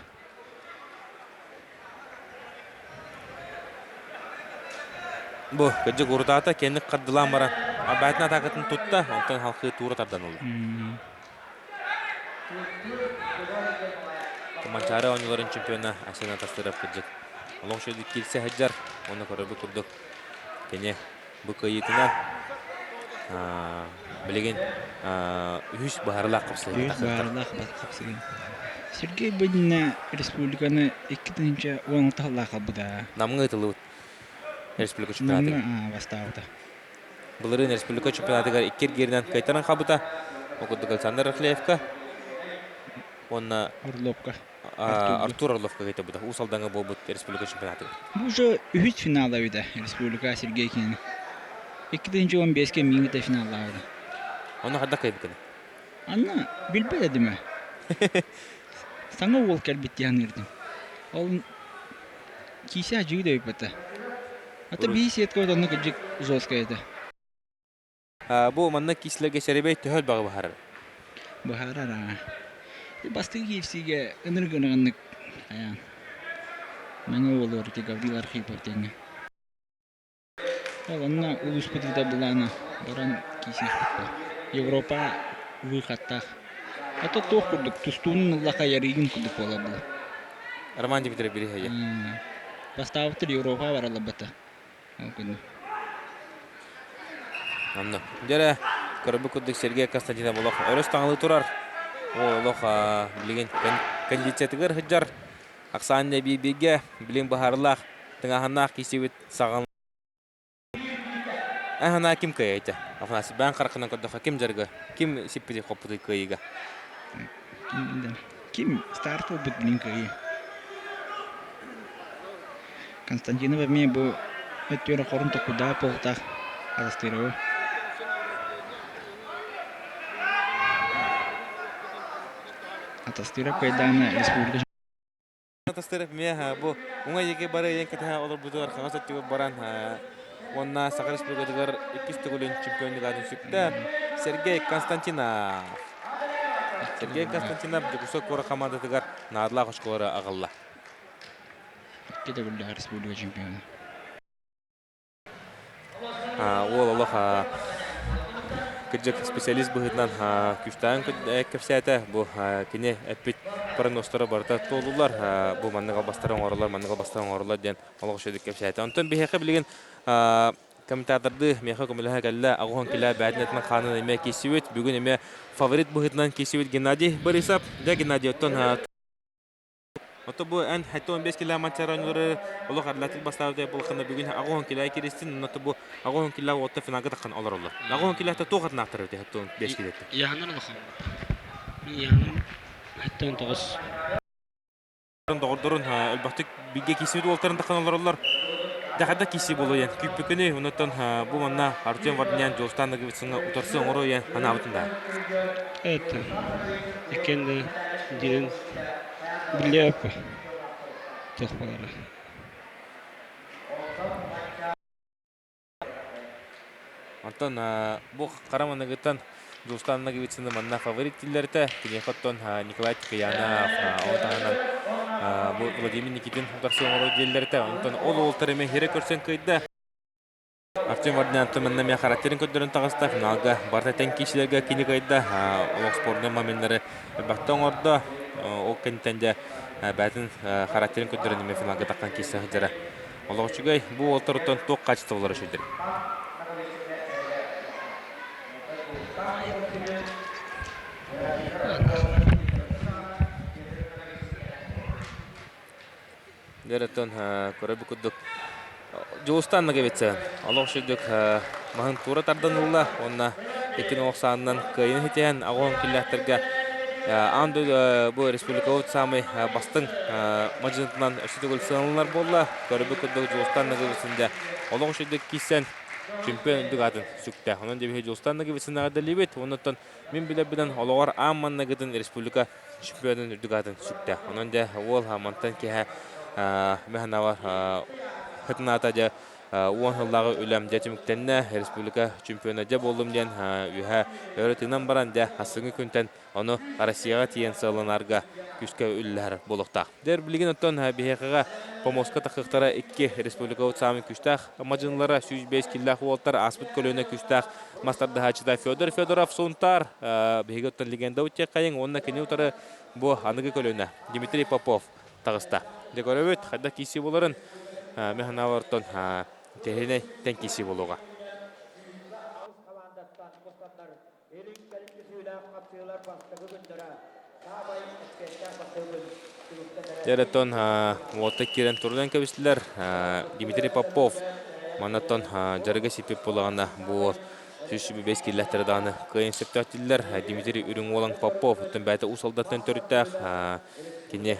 Бу кырдьык урутаата кэнник хардылаан баран абаатын атаакатын тутта, онтон халхыы туура тардан ылла. Манчаары оонньууларын чемпиона Айсен Атастыров кырдьык олох үчүгэйдик киирсэ сылдьар. Уонна көрөрбүт курдук кини бу кыайыытынан билигин үһүс быһаарылаах хапсыһыы. Үһүс быһаарылаах хапсыһыы. Сергей Быдина республиканы 2016 сыллаах халбыта. Намҥа ыытыллыбыт республика чемпионатыгар. Намҥа бастаабыта. Былырыын республика чемпионатыгар икки эргииринэн кыайтаран хаалбыта. Ол курдук Александр Рахлеевка уонна Орловка. Артур Орловка кыайтарбыта. Уус Алдаҥҥа буолбут республика чемпионатыгар. Бу уже үһүс финала эбитэ республика Сергей Кинин. 2015-ке миигитэ финаллаабыта. Ону хайдах кыайбыккыный? Анна билбэт этим ээ. Саҥа уол кэлбит дии саныырдым. Ол киисэ дьыы да өйбөтө. Ата бии сетка онно кырдьык жесткая этэ. Бу манна киислэргэ сэрэбэй төһө элбэҕи быһаарар? Быһаарар аа. Бастакы киирсиигэ ынырык ынырык айаан. Мэҥэ уолугар ити Гаврил Архипов диэҥҥэ. Ол онно улууспут ыыта былаана баран киисиэхпит дуо? Европа выходтаах. Ото туох курдук тустуунун ыллаха ярыгын курдук буолар буолар. Роман Дмитриев бириһэйэ. Бастаабыттар Европа баралларбата. Ол күнү. Онно. Дьэрэ, көрбүт курдук Сергей Константинов олох өрөс таҥалыы турар. Ол олох билигин кондициятыгар сылдьар. Оксана бииргэ билин быһаарылаах, тыҥааһыннаах киирсибит саҕан Аһана ким кыайыта? Афанасий баан харахынан көрдөххө ким дьарыга, ким сиппити хоппутуй кыайыыга? Ким старт ылбыт билин кыайыы. Константинов эмиэ бу өттүгэр хорун токкуйдаах буолтаах Аластыровы. Атастыров кыайдаана республика Атастыров эмиэ бу уҥа диэки бары ыйан кэтэһэ олорбутугар хаҥас өттүгэр баран уонна Саха Республикатыгар иккис төгүлүн чемпионнук аатын сүктэ Сергей Константинов. Сергей Константинов Дьокуускай куорат хамаандатыгар наадалаах очколары аҕалла. Икки төгүллээх республика чемпиона. Уол олох кырдьык специалист быһыытынан күүстээҕин кэпсээтэ. Бу кини эппит прогнозтара барыта туоллулар. Бу маннык албастары оҥороллор, маннык албастары оҥороллор диэн олох үчүгэйдик кэпсээтэ. Онтон биһиэхэ билигин комментатордыы миэхэ көмөлөһө кэллэ. Аҕыһын килэ бээтинэтин хаанын эмиэ киирсибит. Бүгүн эмиэ фаворит быһыытынан киирсибит Геннадий Борисов. Дьэ, Геннадий, оттон Ото бу эн 75 километр оонньуулары олох арлатык бастаабыт буолхана бүгүн 80 кило киристин, онно бу 80 кило отто финалга таххан олороллор. 80 кило туох атынаахтар эбит 75 килоттан? Яһанар улахан. Мин яһаным 79. Доҕордорун элбэхтик бигэ киирсибит уолтарын таххан олороллор. Дахада киси болуйан күүппүкүнү, онуттан бу манна Артем Вардинян Дьулустан Ноговицыҥа утарсы оҥоруйан анаабытын да. Это иккиэн диэн Билиэп туох буолара. Онтон бу хара маныгыттан Дьулустан Ноговицыны манна фаворит дииллэртэ. Киниэхэ оттон Николай Тихоянов, ол таһынан бу Владимир Никитин утарсы оҥорор дииллэртэ. Онтон ол уолтар эмиэ хирэ көрсөн кыайда. Артем Вардинантан манна эмиэ характерын көрдөрөн таҕыста. Финалга барыта тэҥ киирсиилэргэ кини кыайда. Олох спордун моменнары элбэхтэ оҥордо. Ол кэнниттэн дьэ бэйэтин характерын көрдөрөн эмиэ финалга таххан киирсэ сылдьара. Олох үчүгэй. Бу уолтаруттан туох качестволара үчүгэйдэр? Дөрөтөн көрөбү курдук Дьулустан Ноговицын олох үчүгдүк маһын туура тардан ылла уонна иккин олох саанынан кыайыны ситиһэн аҕуһун киллэхтэргэ аан дойду бу республикабыт саамай бастыҥ мадьынытынан өссө төгүл сыаналанар буолла. Көрөбү курдук Дьулустан Ноговицын дьэ олох үчүгдүк киирсэн чемпион үрдүк аатын сүктэ. Онон дьэ биһи Дьулустан Ноговицын эҕэрдэлиибит. Оннуттан мин билэрбинэн олоҕор аан манныгытын республика чемпионун үрдүк аатын сүктэ. Онон дьэ уол мантан киэһэ мэханава хытынаата дьэ 10 сыллааҕы үлэм дьэ түмүктэннэ, республика чемпиона дьэ буоллум диэн үөһэ өрө тыынан баран дьэ ассыҥҥы күнтэн ону Россияҕа тиийэн сыалланарга күүскэ үлэлэһэр буолуохтаах. Дэр билигин оттон биһиэхэҕэ помоска тахыахтара икки республикабыт саамай күүстээх мадьынылара 105 киллээх уолтар ааспыт көлүөнэ күүстээх мас тардыһааччыта Федор Федоров Сунтаар биһиги оттон легендабыт диэххэйиҥ уонна кини утары бу аныгы көлүөнэ Дмитрий Попов таҕыста. Дьэ көрөбүт, хайдах киирсии буоларын мен санаабар оттон тэһинэй тэн киирсии буолуоҕа. Дьэ, уота киирэн турунан кэбистилэр. Дмитрий Попов маннаттан дьарыга сиппит буолаҕына бу 125 киллэхтэрэ даҕаны кыайан сөптөөх Дмитрий Үрүҥ Уолан Попов оттон бэйэтэ Уус Алдантан төрүттээх кини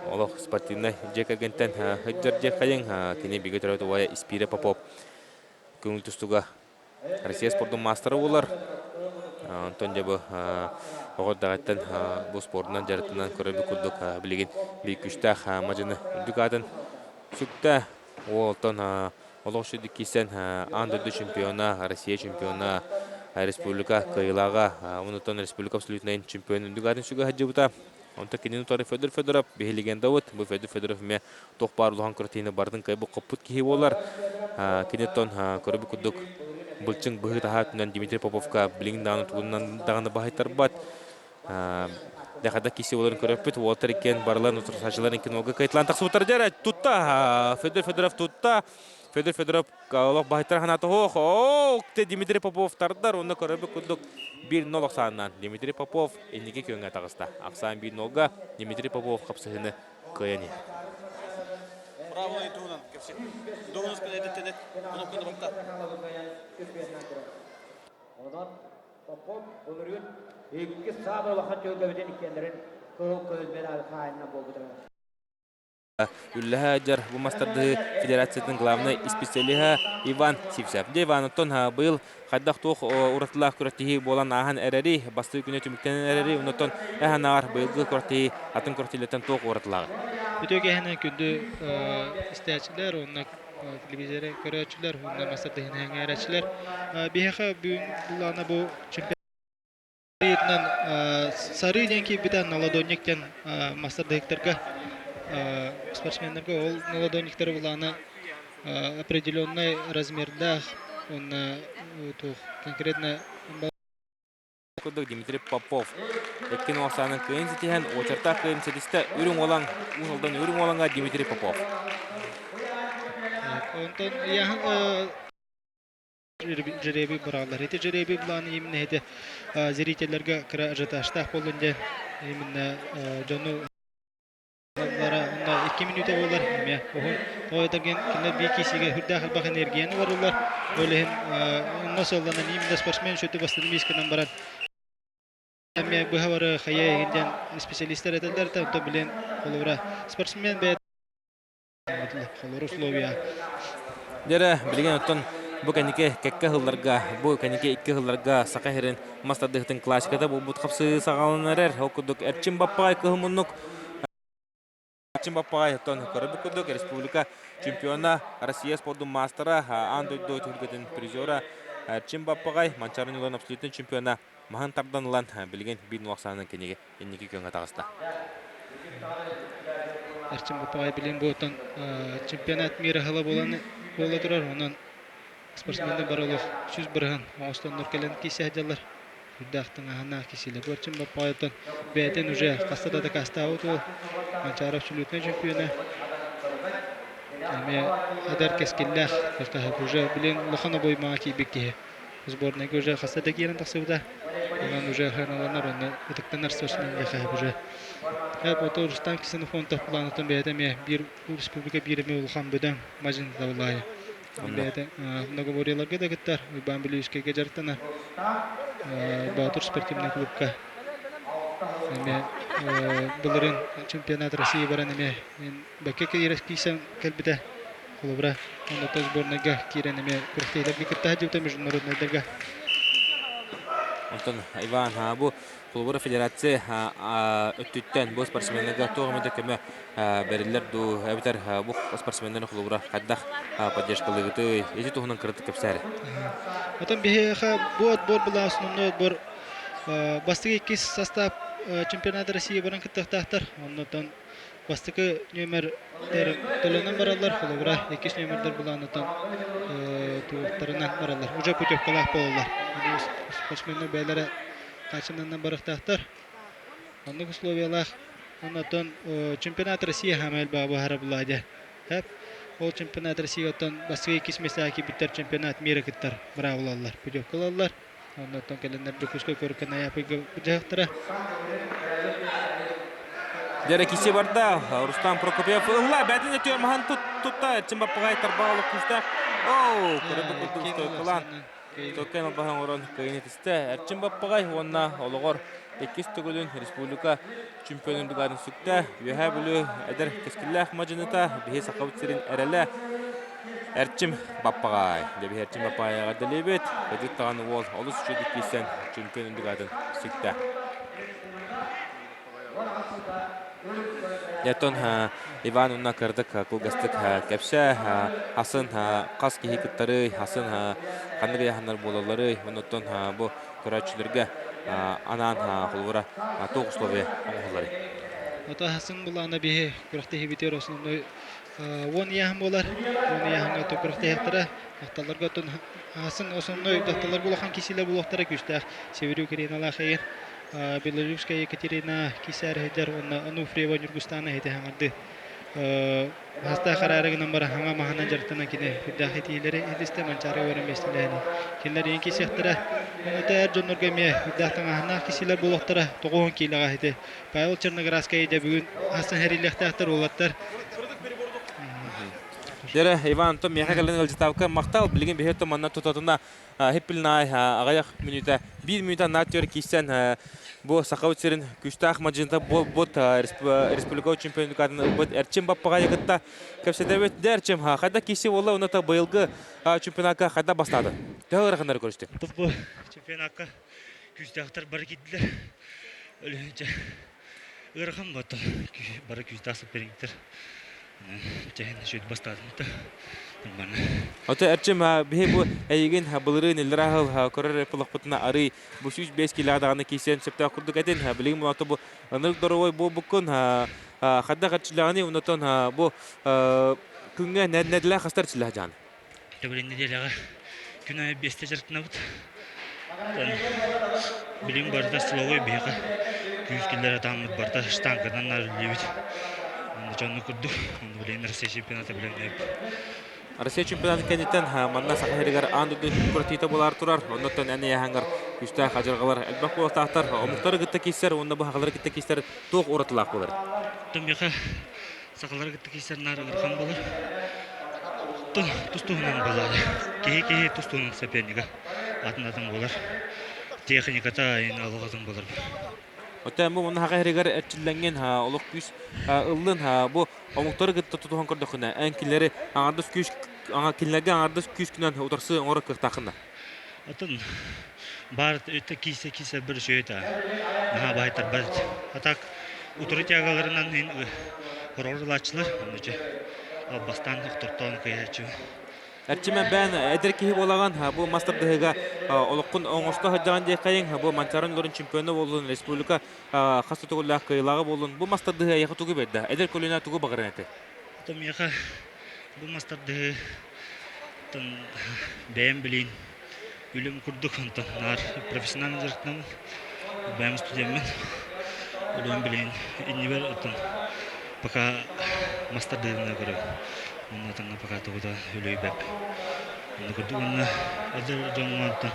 олох спортивнай дьиэ кэргэнтэн сылдьар диэххэйиҥ кини бигэ төрөөбүт убайа Испиирэ Попов көҥүл тустууга Россия спордун маастара буолар. Онтон дьэ бу оҕо эрдэҕиттэн бу спордунан дьарыктанан көрөрбүт курдук билигин биир күүстээх мадьыны үрдүк аатын сүктэ. Уолтон олох сүдүк киирсэн аан дойду чемпиона, Россия чемпиона, республика кыайыылааҕа, онтон республика абсолютнай чемпион үрдүк аатын сүгэ сылдьыбыта. Онтон кинини утары Федор Федоров биһи легендабыт. Бу Федор Федоров эмиэ туох баар улахан күрэхтэһиини барытын кыайбыт хоппут киһи буолар. Киниттэн көрөбүт курдук былчыҥ быһыы-таһаа өттүнэн Дмитрий Поповка билигин даҕаны тугунан даҕаны баһыйтарбат. Дэхада киси боларын көрөппүт. Уолтар иккиэн барыларын утарсааччыларын иккин уолга кыайтылаан тахсыбыттар. Дьэ тутта Федор Федоров тутта. Федор Федоров олох баһыйтар санаата суох. Оо, Дмитрий Попов тардар. Онно көрөбүт курдук 1-0 ахсаанынан Дмитрий Попов инники күөҥҥэ таҕыста. Ахсаан 1-0-га Дмитрий Попов хапсыһыыны кыайан иһэр. Правило туһунан кэпсиир. Доҕунус эдеттенет, кнопканы бакта. Онон Попов былырыын икки саамай улахан түһүлгэбитин иккиэннэрин кыһыл көмүс медаль хаһаайынынан буолбута. Үллэһэ дьар бу мастардыһы федерациятын главнай специалиһа Иван Сивцев. Дьэ Иван, оттон быйыл хайдах туох уратылаах күрэхтэһии буолан ааһан эрэри, бастыы күнэ түмүктэнэн эрэри, оннуттан эһанааҕар быйылгы күрэхтэһии атын күрэхтэһиилэртэн туох уратылааҕый? Үтүө киэһэнэн күндү истээччилэр уонна телевизоры көрөөччүлэр уонна мастардыһыны сэҥээрээччилэр. Биһиэхэ бүгүн былаана бу чемпионат Ыйытынан Сарыы диэн киирбитэ наладонник диэн мастардыһыктарга спортсменнарга ол наладонниктары былаана определенный размердаах уонна туох конкретно курдук Дмитрий Попов икки нуосаанын кыайын ситиһэн уочардаах кыайын ситистэ Үрүҥ Уолан Уус Алдан Үрүҥ Уолаҥҥа Дмитрий Попов. Онтон Жеребий бырааллар. Ити жеребий былааны именно ити зрителлэргэ кыра ажиотажтаах буоллун диэн именно дьону онно 2 мүнүүтэ буолар эмиэ уһун тоҕо диэтэргин кинилэр биир киисигэ сүрдээх элбэх энергияны барыллар ол иһин онно сыалланан именно спортсмен сүрдү бастыны миискэнэн баран эмиэ быһа бары хайа иһин диэн специалистар этэллэр да онтон билин холобура спортсмен бэйэтэ Холор условия. Дьэрэ, билигин оттон бу кэнники кэккэ сылларга, бу кэнники икки сылларга Саха сирин мас тардыһытын классиката буолбут хапсыы саҕаланар эрэр. Ол курдук Эрчим Баппаҕай кыһыл муннук Эрчим Баппаҕай оттон көрөрбүт курдук республика чемпиона, Россия спордун маастара, аан дойду түһүлгэтин призера Эрчим Баппаҕай Манчаары ньылын абсолютнай чемпиона маһын тардан ылан билигин биир нуохсаанын кинигэ инники күөҥҥэ таҕыста. Эрчим Бапаҕай билин буотан чемпионат мира сыла буолан буола турар. Онон спортсменнар бары олох 100% оҥостоннор кэлэн киирсэ сылдьаллар. Үрдээх тыҥааһыннаах киирсиилэр. Бу Эрчим Баппаҕайтан бэйэтин уже хаста да дакаастаабыт уол. Манчаары абсолютнай чемпиона. Эмиэ эдэр кэскиллээх уже билин улахан обоймаҕа киирбит киһи. Сборнайга уже хаста да киирэн тахсыбыта. Онон уже сыаналанар уонна ытыктанар спортсмен диэхэ уже. Ото Рустам Ксенофонтов планытын бэйэтэ эмиэ биир республика биир эмиэ улахан бөдөҥ мадьын табылаайы. Бэйэтэ многоборьеларга да кыттар, Уйбаан Бүлүүскэйгэ дьарыктанар. Боотур спортивный клубка эмиэ былырыын чемпионат России баран эмиэ бэккэ киирсэн кэлбитэ. Холобура, онно сборнайга киирэн эмиэ күрэхтэһиилэргэ кытта сылдьыбыта международнайдарга. Онтон Иван бу холобура федерация өттүттэн бу спортсменнарга туох эмэ көмө бэриллэр дуу эбэтэр бу спортсменнары холобура хайдах поддержкалыгытый ити туһунан кыратык кэпсээри. Отон биһиэхэ бу отбор была основной отбор бастакы иккис состав чемпионат России баран кыттыахтаахтар. Оннотон Бастакы нүөмэрдэр төлөнөн бараллар, холобура, иккис нүөмэрдэр былаанытан туохтарынан бараллар, уже путевкалаах буолаллар. Спортсменнар бэйэлэрэ хааччынанан барыахтаахтар. Оннук условиялаах. Онтон чемпионат России хаамай элбэҕи быһара булла дьэ. Ол чемпионат России оттон бастакы иккис миэстэҕэ киирбиттэр чемпионат мира кыттар быраабылаллар, путевкалаллар. Оннуттан кэлэннэр Дьокуускай куоракка Найаапыйга дьаһахтара. Дьэрэ киси барда. Рустам Прокопьев ылла. Бәтин өтүөр маһан тутта. Эрчим Баппаҕай тарбаҕа олох күүстээх. Оу, көрөбүт курдук стойкалаан. Стойкаан албаһан оҥорон кыайын этистэ. Эрчим Баппаҕай уонна олоҕор иккис төгүлүн республика чемпионун дугаарын сүктэ. Үөһээ Бүлүү эдэр кэскиллээх мадьыныта биһи Сахабыт сирин эрэлэ Эрчим Баппаҕай. Дьэ биһи Эрчим Баппаҕайы эҕэрдэлиибит. Кырдьык даҕаны уол олус үчүгэйдик киирсэн чемпион үрдүк аатын сүктэ. Оттон Иван уонна кырдык кылгастык кэпсээ асын хас киһи кыттарый, асын ханнык ыйааһыннар буолалларый, оннуттан бу көрөөччүлэргэ анаан холобура туох условия оҥоһулларый? Ото асын булаана биһи күрэхтэһиибитигэр основной 10 ыйааһын буолар. 10 ыйааһыҥҥа ото күрэхтэһиэхтэрэ. Дьахталларга оттон асын основной дьахталларга улахан кисиилэр буолуохтара күүстээх Северю Кириналаах эйин Белолюбская Екатерина Кисээр уонна Ануфриева Ньургустаана иһити хаҥарды Хаста хараары гынан баран хаҥа маһынан дьарыктанан кини үрдээх итиилэри иһитистэ Манчаары уоран миэстэлэһини. Кинилэр ийин кисиэхтэрэ. Ону эр дьоннорго эмиэ үрдээх таҥаһынаах кисиилэр буолуохтара. 90 киилэҕэ ити. Павел Черноградскай идэ бүгүн хастан хэриилиэхтээхтэр уолаттар. Дьэрэ, Иван, Антон миэхэ кэлэн ыалдьытаабыкка махтал. Билигин биһи оттон манна тутатына хиппилнаай аҕыйах мүнүүтэ, биир мүнүүтэ наат киирсэн бу Сахабыт сирин күүстээх мадьыната буолбут республика чемпионатын ылбыт Эрчим Баппаҕайы кытта кэпсэтэбит. Дэ Эрчим, хайда киирси буолла уонна быйылгы чемпионакка хайда бастаады? Төһө ыараханнары көрүстү? Бу чемпионакка күүстээхтэр бары киирдилэр. Өлүһүнчэ ыарахан буолла. Бары күүстээх соперниктар. Ото Эрчим биһи бу эйигин былырыын иллэрэ аһыл көрөр эппилохпутуна арый бу 105 килоҕа даҕаны киирсиэн сөптөөх курдук этин билигин мулата бу ынырык доровой буолбуккун хайдах эрчиллэҕиний оннотон бу күҥҥэ нэдилэ хастар эрчиллээх дьаан Төбөлүн нэдиэлэҕэ күн аайы биэстэ дьарыктанабыт. Билигин барыта столовой биһиэхэ күүс киллэрэ тааммыт барыта штанганан нарыллыбыт. Онно дьонну курдук. Онно билигин Россия чемпионата билэмнээбит. Россия чемпионатын кэнниттэн манна Саха сиригэр аан дойду куратыыта буолаар турар. Оннуттан эн ыйааһыҥҥар күүстээх адьырҕалар элбэх буолуохтаахтар. Омуктары кытта киирсэр уонна бу сахалары кытта киирсэр туох уратылаах буолар? Оттон миэхэ сахалары кытта киирсэр наар ыарахан буолар. Тус-туһунан буолар. Киһи-киһи тус-туһунан сопернига атын-атын буолар. Техниката олох атын буолар. Оттон бу манна саха сиригэр эрчиллэҥҥин олох күүс ыллын бу омуктары кытта тутуһан көрдөххүнэ эн кинилэри аҥардас күүс кинилэргэ аҥардас күүскүнэн утарсыы оҥорор кыахтааххын да? Оттон баар киирсэ-киирсэ бір үчүгэй да наһаа баайтарбат. А так утары тягаларынан хороор ылааччылар оннучу бастаан охтортоон кыйааччы. Эрчимэн бээн эдэр киһи буолаҕын бу мас тардыһыыга олоххун оҥосто сылдьаҕын диэххэйиҥ бу Манчаарын олорун чемпиона буоллун республика хас да төгүллээх кыайыылааҕа буоллун бу мас тардыһыы эйиэхэ тугу биэрдэ эдэр көлүөнэ тугу баҕаран этэй Оттон миэхэ бу мас тардыһыы бэйэм билиин үлэм курдук онтон наар профессиональный дьарыктанабын бэйэм студеммин үлэм билигин иннибэр оттон пока мас тардыһыыны көрөбүн уонна атыҥҥа пока тугу да үлүйбэп онно курдук уонна эдэр дьоҥҥо онтон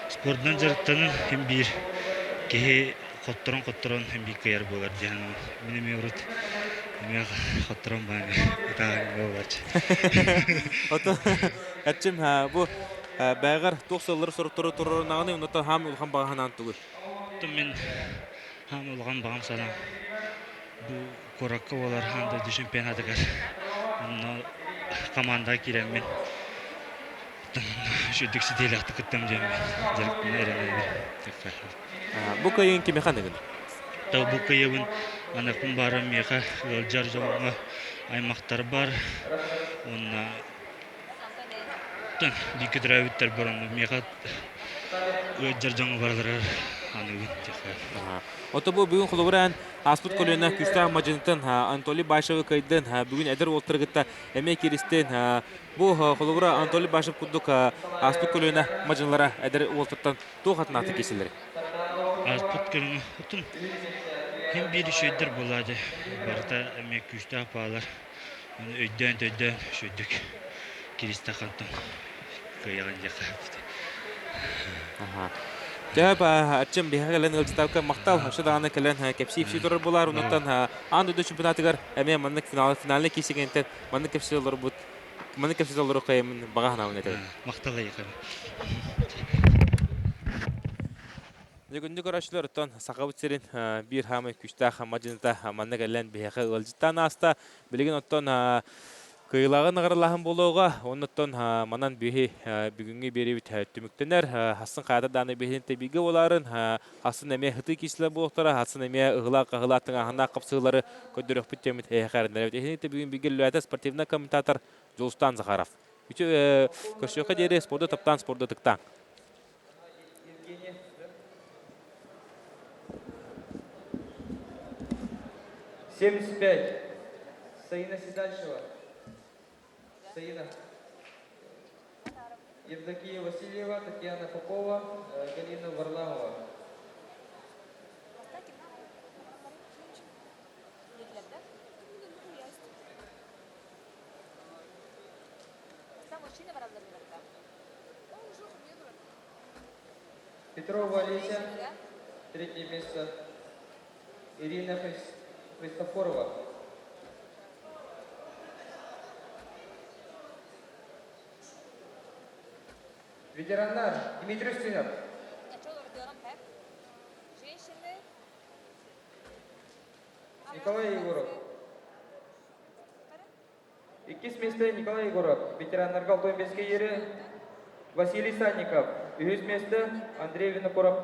спордунан дьарыктанан син биир киһи хотторон-хотторон биир кыайар буолар диэн мин эмиэ урут эмиэ хотторон баан ытаан буолааччы. Ото Эрчим бу бэҕэр туох сыллары соруктары туруорунаҕыный оннуттан хаам улахан баҕа санаан тугуй? Оттон мин хаам улахан баҕам санаам бу куоракка буолар аан дойду чемпионатыгар онно командаҕа киирэммин. Үчүгдүк ситиилээхтик кыттам диэммин дьарыктана эрэнэбин. Бу кыайыын кимиэхэ аныгын? Бу кыайыыбын аныахпын баарым миэхэ ыалдьар дьоҥҥо аймахтарбар уонна бииргэ төрөөбүттэр баран миэхэ ыалдьар дьоҥҥо барыларыгар аныыбын диэххэ. Ото бу бүгүн холобураан ааспыт көлүөнэ күүстээх мадьынытын Анатолий Башевы кыайдын бүгүн эдэр уолтары кытта эмиэ кииристин Бу холобура Анатолий Башев курдук ааспыт көлүөнэ мадьынылара эдэр уолтартан туох атынааты киирсэллэр? Ааспыт көлүөнэ отун ким биир үчүгэйдэр буолаады барыта эмиэ күүстээх баалар оны өйдөөн-төйдөөн үчүгэйдик киристэхантан кыайаҕын диэххэ Төһө аччым биһиэхэ кэлэн ыалдьытаабыкка махтал өссө даҕаны кэлэн кэпсии-ипсии турар буолаар онуттан аан дойду чемпионатыгар эмиэ маннык финал финальнай киирсигинтэн маннык кэпсии олорбут маннык кэпсии олоруох кыайыммын баҕа санаабын этэбин. Махтал эйиэхэ. Бүгүннү көрөөччүлэр оттон Сахабыт сирин биир хаамай күүстээх мадьыныта манна кэлэн биһиэхэ ыалдьыттаан ааста. Билигин оттон кыайыылааҕы наҕаралааһын буолуоҕа. Оннуттан манан биһи бүгүҥҥү биэриибит түмүктэнэр. Хассын хаата дааны биһин тэбиигэ буоларын, хассын эмиэ хытыы киисилэр буолуохтара, хассын эмиэ ыһылаах-хаһылаах тыҥааһыннаах хапсыылары көрдөрүөхпүт диэммит эһиэхэ эрэнэбит. Эһини бүгүн бииргэ үлэлээтэ спортивнай комментатор Дьулустаан Захаров. Үтүө көрсүөххэ диэри спорду таптаан, спорду ытыктаан. 75. Саина Седальшева. Саина. Евдокия Васильева, Татьяна Попова, Галина Варламова. Петрова Олеся, третье место. Ирина Христофорова. Ветераннар Дмитрий Устинов. Николай Егоров. Иккис миэстэ Николай Егоров, ветераннарга алтын бэске иэри Василий Санников, үһүс миэстэ Андрей Винокуров.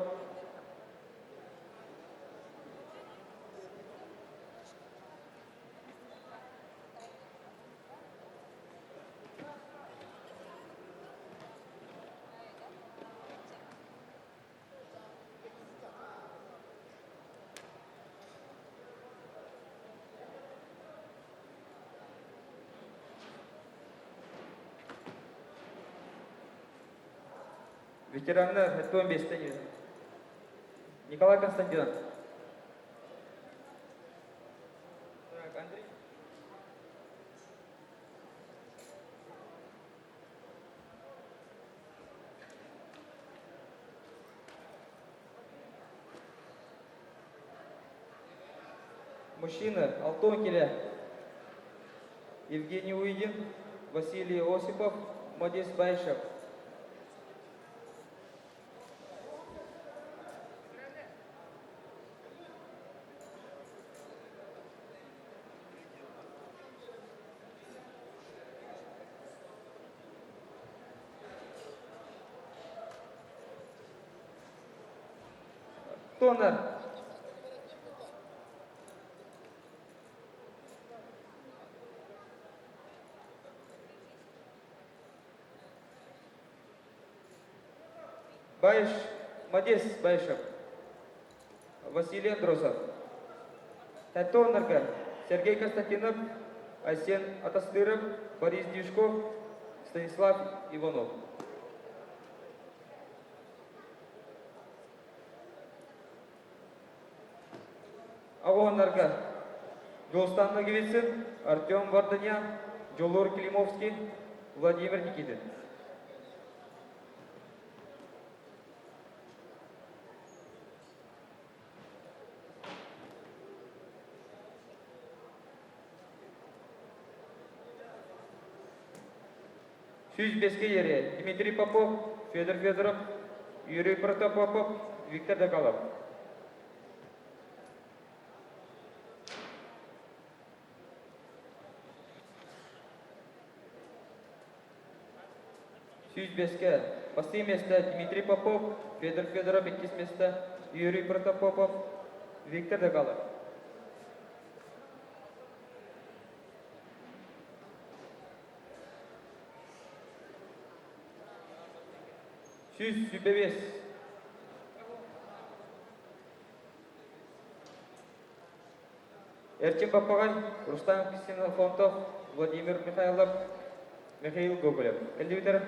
Ветераннар Антон Бестенин, Николай Константинов. Так, Андрей. Мужчины Алтон Келя, Евгений Уйдин, Василий Осипов, Модис Байшев. Тонар. Байш, Мадес Байшев, Василий Андросов, Тонарга, Сергей Константинов, Айсен Атастыров, Борис Дюшков, Станислав Иванов. Оҕоннорго Дьулустан Ноговицын, Артем Варданян, Дьулур Климовский, Владимир Никитин. 105 ере Дмитрий Попов, Федор Федоров, Юрий Протопопов, Виктор Доколов. 105-кэ бастыҥ миэстэ Дмитрий Попов, Федор Федоров иккис миэстэ, Юрий Протопопов, Виктор Дагалов. 125. Эрчим Баппаҕай, Рустам Ксенофонтов, Владимир Михайлов, Михаил Гоголев. Кэллибитэр.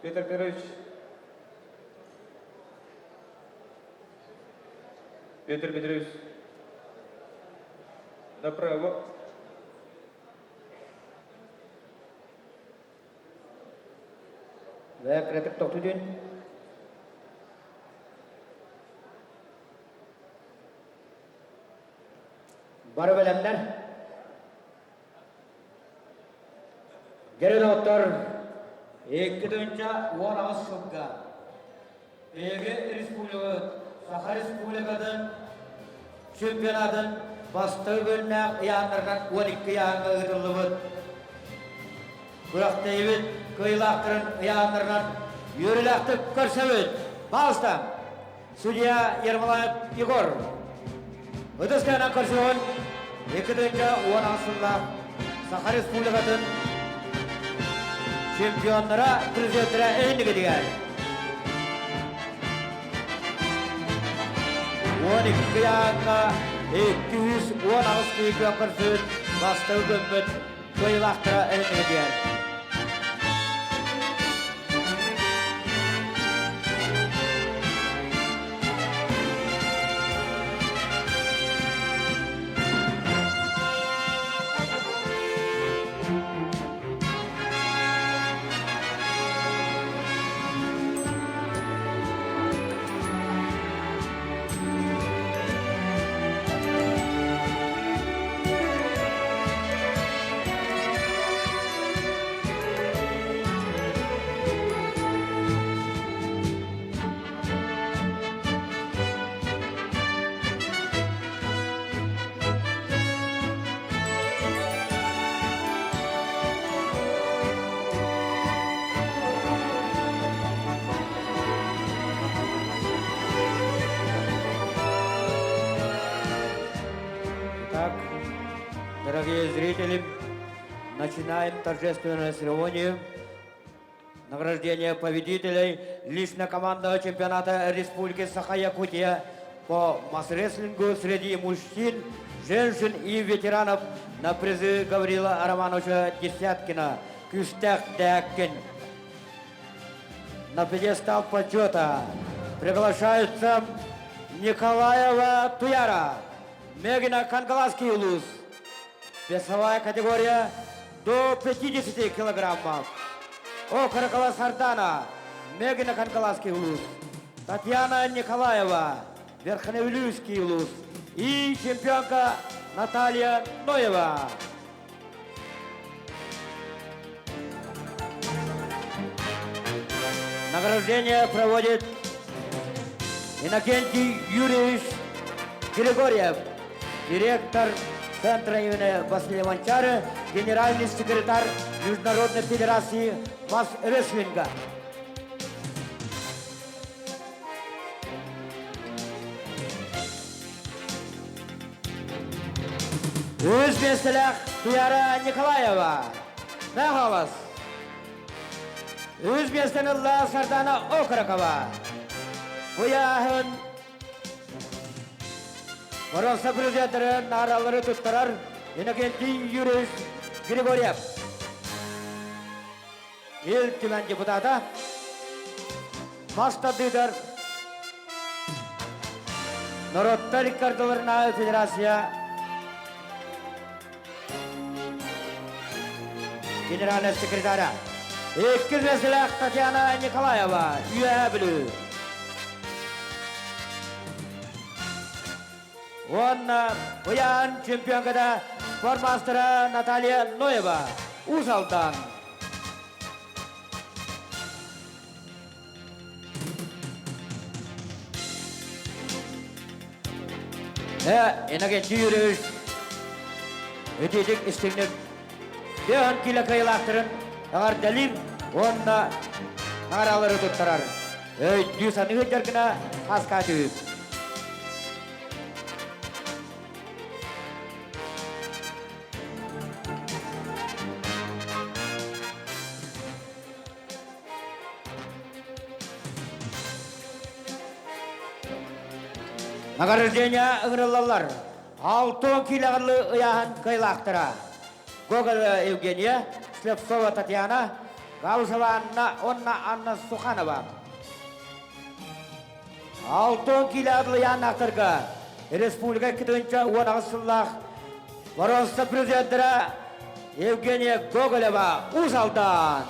Петр Петрович. Петр Петрович. Направо. Кыратык тохтутун. Бары бэлэмнэр. Дьэрин доҕоттор, 2018 сылга биһиги республикабыт Саха Республикатын чемпионатын бастакы күннээх ыйааннарынан 12 ыйааҥҥа ыытыллыбыт күрэхтэһиибит кыайыылаахтарын ыйааннарынан үөрүүлээхтик көрсөбүт. Пожалуйста, судья Ермолаев Егор. Ытыс кэнэн көрсөҕүн 2018 сыллаах Саха Республикатын чемпионнара, призердэрэ эһиннигитигэр. 12 ыйааҥҥа 218 киһи күөн көрсүбүт бастакы күммүт кыайыылаахтара эһиннигитигэр. Итак, дорогие зрители, начинаем торжественную церемонию награждения победителей лично командного чемпионата Республики Саха-Якутия по масс-рестлингу среди мужчин, женщин и ветеранов на призы Гаврила Романовича Десяткина Күүстээх Дээккин. На пьедестал почета приглашаются Николаева Туяра, Мегина Кангаласский улус. Весовая категория до 50 килограммов. Окорокова Сардана, Мегина Кангаласский улус. Татьяна Николаева, Верхневилюйский улус. И чемпионка Наталья Ноева. Награждение проводит Иннокентий Юрьевич Григорьев, директор Центра имени Василия Манчары, генеральный секретарь Международной Федерации масс-рестлинга. Үс миэстэлээх Туяра Николаева. Мэхалас. Үс миэстэни ылла Сардана Окорокова. Буяһын Боруоса президенттэрин нааралары туттарар Иннокентий Юрьевич Григорьев. Ил Түмэн депутата мас тардыытар норуоттар иккардыларынааҕы федерация генеральный секретаря иккис миэстэлээх Татьяна Николаева Үөһээ Бүлүү уонна Быйаан чемпионката спортмастера Наталья Ноева Уус Алдан. Э, Иннокентий Юрьевич, үтүөтүк истиҥник Дөһөн килэ кыайылаахтарын эҕэрдэлиир уонна наҕараалары туттарар. Өйдүү саныы сылдьар гына хаска түһүк. Награждение ыҥырыллаллар. Алтын киилэҕиллы ыйааһын кыайлаахтара. Гоголева Евгения, Слепцова Татьяна, Гаусова Анна уонна Анна Суханова. Алтын киилэҕиллы ыйааннаахтарга республика 2018 сыллаах Боруоста президенттэрэ Евгения Гоголева Уус Алдан.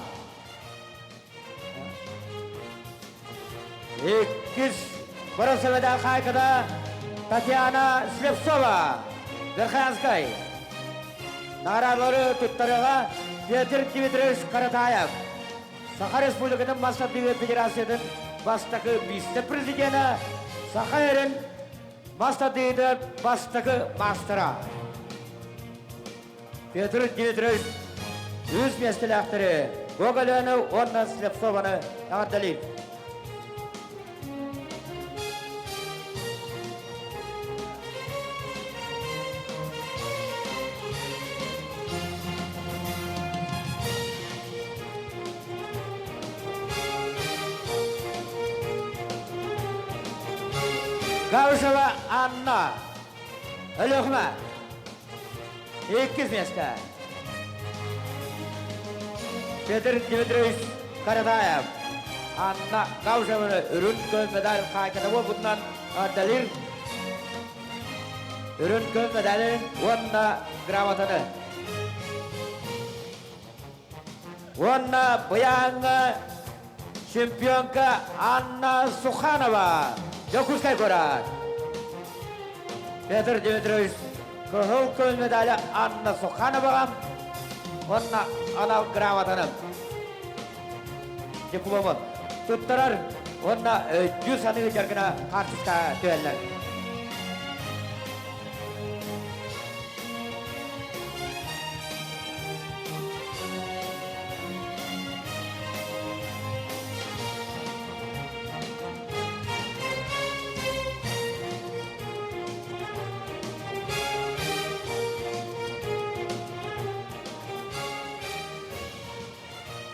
Иккис Боруоста хаайкада Татьяна Слепцова, Верхоянскай. Наҕараадалары туттарыаҕа Петр Дмитриевич Каратаев, Саха Республикатын Мас Федерациятын бастакы вице-президенэ, Саха эрин Мас тардыыта бастакы маастара. Петр Дмитриевич үс миэстэлээхтэри Гоголяны уонна Слепцованы эҕэрдэлиир. Гаушева Анна. Өлүөхүмэ. Иккис миэстэ. Петр Дмитриевич Каратаев. Анна Гаушеваны үрүн көй медаль хаайката буолбутунан эҕэрдэлиир. Үрүн көй медалин уонна грамотаны. Уонна быйааҥҥа чемпионка Анна Суханова, Дьокуускай куорат. Петр Дмитриевич кыһыл көмүс медали Анна Сухановаҕа уонна анал грамотаны дипломун туттарар уонна өйдүү саныы дьаргына хаартыска түһэллэр.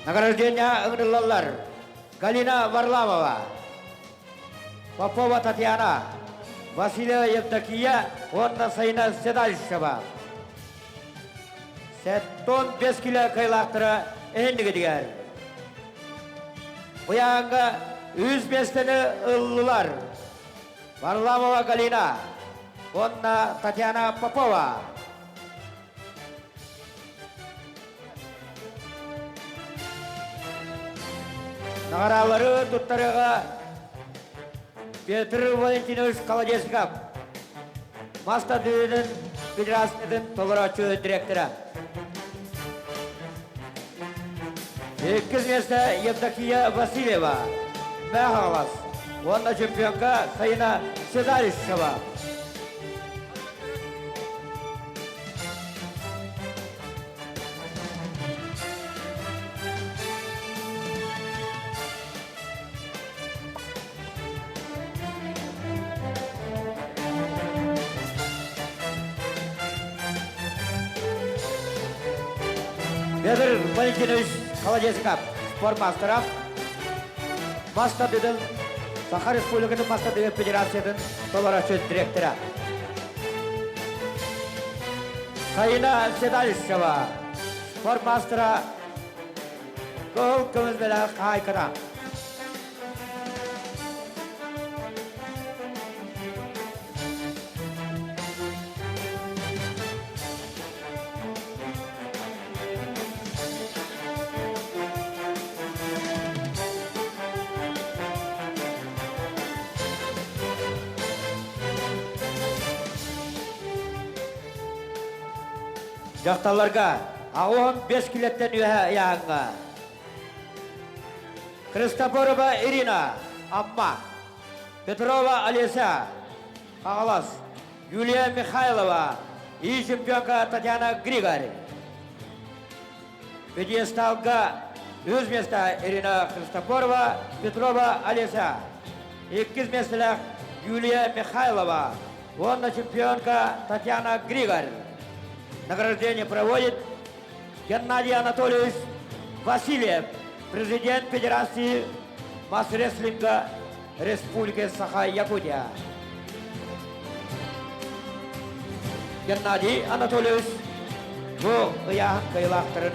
Награждение ыҥырыллаллар Галина Варламова, Попова Татьяна, Васильева Евдокия уонна Сайына Седалищева. Сэттон бес кило кыайлаахтара эһиннигитигэр. Быйааҥҥа үс миэстэни ыллылар. Варламова Галина уонна Татьяна Попова. Наҕараалары туттарыаҕа Петр Валентинович Колодезников, мас тардыытын федерациятын толорооччу директора. Иккис миэстэ Евдокия Васильева, Мэхалас. Уонна чемпионка Саина Седалищева. Петр Валентинович Холодецков, спортмастера, мастер Саха Республикатын мастер Федерациятын толорочу директора. Саина Седалищева, спортмастера, кыл көмүс бэлэх хаайкана. Дьахталларга 85 килэттэн үөһэ ыйааһыҥҥа Христофорова Ирина, Амма, Петрова Олеся, Хаҥалас, Юлия Михайлова и чемпионка Татьяна Григорь. Пьедесталга үс место Ирина Христофорова, Петрова Олеся. Иккис миэстэлээх Юлия Михайлова уонна чемпионка Татьяна Григорь. Награждение проводит Геннадий Анатольевич Васильев, президент Федерации масс-рестлинга Республики Саха-Якутия. Геннадий Анатольевич бу ыйааһын кыайыылаахтарын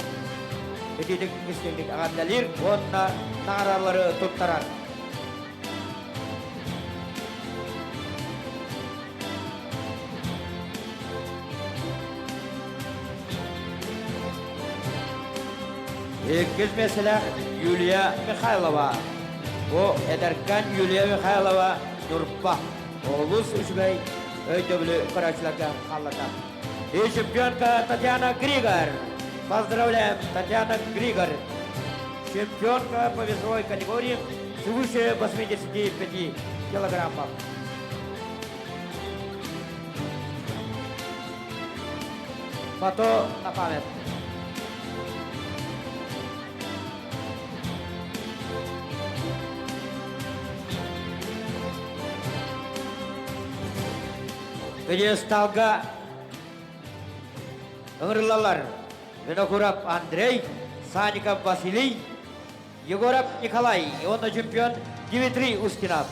итиитик истиҥник эҕэрдэлиир уонна наҕараадалары туттарар. Иккис миэстэлээх Юлия Михайлова. Бу эдэркээн Юлия Михайлова Ньурба олус үчүгэй өйдөбүлү көрөөччүлэргэ хаалларда. И чемпионка Татьяна Григор. Поздравляем, Татьяна Григор. Чемпионка по весовой категории свыше 85 килограммов. Фото на память. Пьедесталга ыҥырыллаллар Винокуров Андрей, Санников Василий, Егоров Николай уонна чемпион Дмитрий Устинов.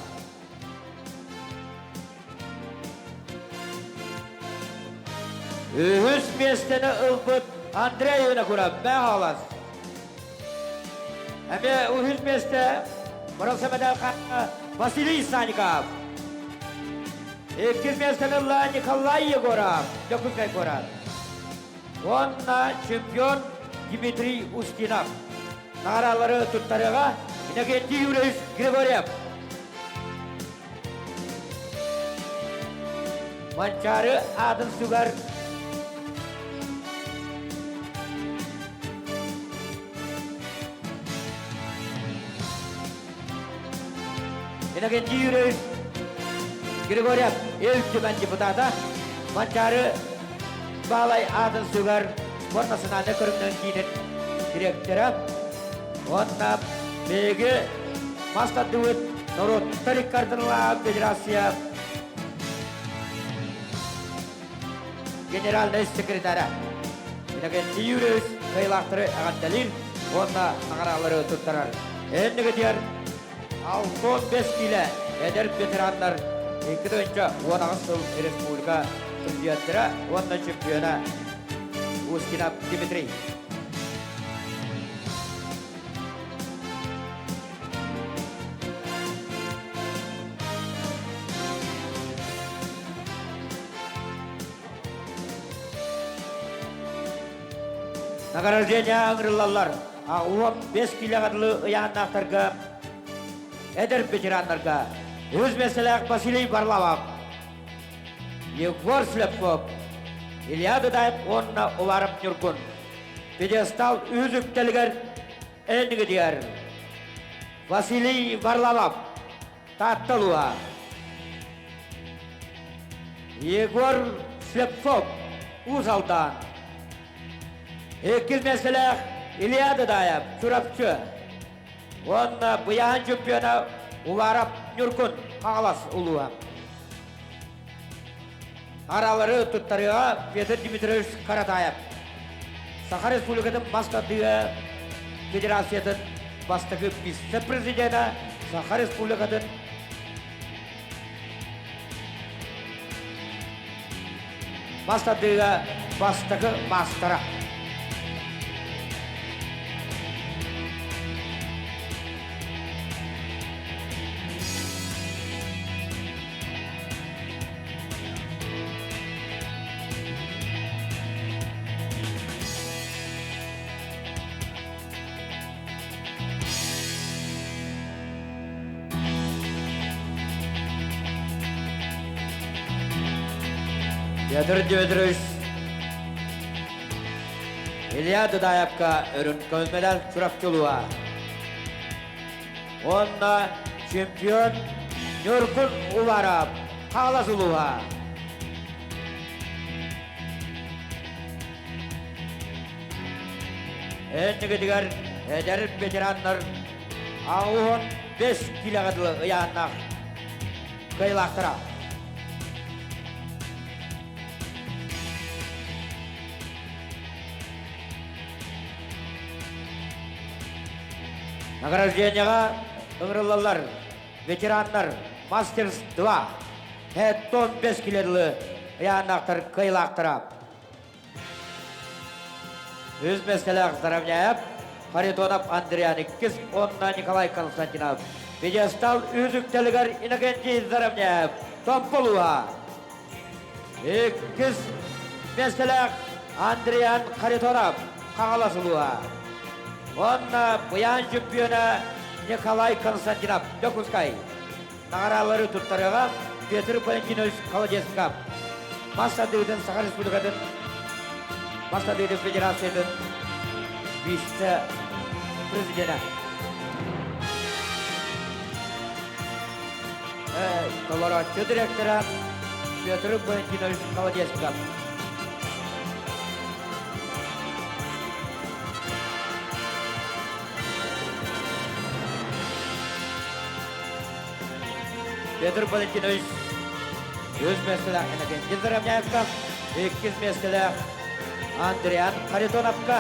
Үһүс миэстэни ылбыт Андрей Винокуров Мэхалас. Эмиэ үһүс миэстэ бронза медаль Василий Санников. Иккис миэстэни ылла Николай Егоров, Дьокуускай куорат. Уонна чемпион Дмитрий Устинов. Наҕараалары туттарыаҕа Иннокентий Юрьевич Григорьев. Манчаары аатын сүгэр Иннокентий Юрьевич Григорьев Ил Түмэн депутата Манчаары Баалай аатын сүгэр спорт национальнай көрүҥнэрин киинин директора уонна биһиги мас тардыбыт норуоттар икки федерация генеральнай секретара Иннокентий Юрьевич кыайыылаахтары эҕэрдэлиир уонна наҕараалары туттарар. Иннигитигэр 65 киилэ эдэр ветераннар 2018 сыл республика чемпионаттара уонна чемпиона Устинов Дмитрий. Награждение ыҥырыллаллар. 15 киилэҕэ дылы ыйааннаахтарга эдэр ветераннарга үс миэстэлээх Василий Варламов, Егор Слепцов, Илья Дудаев уонна Уваров Ньургун. Пьедестал үс үктэлигэр эннигитигэр Василий Варламов. Таатта улууһа. Егор Слепцов, Уус Алдан. Иккис миэстэлээх Илья Дадаев, Чурапчы. Уонна Быйаһан чемпиона Уваров Ньургун, Хаҥалас улууһа. Аралары туттарыаҕа Петр Дмитриевич Каратаев. Саха Республикатын мас тардыыга Федерациятын бастакы вице-президенэ, Саха Республикатын мас тардыыга бастакы маастара. Петр Дмитриевич Илья Дудаевка өрүн көмөлөр Чурапчылуа. Уонна чемпион Ньургун Уваров Хаҥалас улууһа. Эннигитигэр эдэр ветераннар 85 килэҕэ дылы ыйааннаах кыайыылаахтара. Награждениеҕа ыҥырыллаллар ветераннар Мастерс 2 Хэттон 5 килерлы ыйааннаахтар кыайыылаахтара. Үс миэстэлээх Заровняев, Харитонов Андриан иккис уонна Николай Константинов. Пьедестал үс үктэлигэр Иннокентий Заровняев, Томполуга. Иккис миэстэлээх Андриан Харитонов, Хаҥалас улууһа. Уонна Быйаан чемпиона Николай Константинов, Дьокуускай. Наҕараалары туттарыаҕа Петр Валентинович Холодецков. Мас тардыытын Саха Республикатын Мас тардыытын Федерациятын вице-президенэ. Толорооччу директора Петр Валентинович Холодецков. Петр Валентинович үс миэстэлээх Иннокентий Заровняевка, иккис миэстэлээх Андриан Харитоновка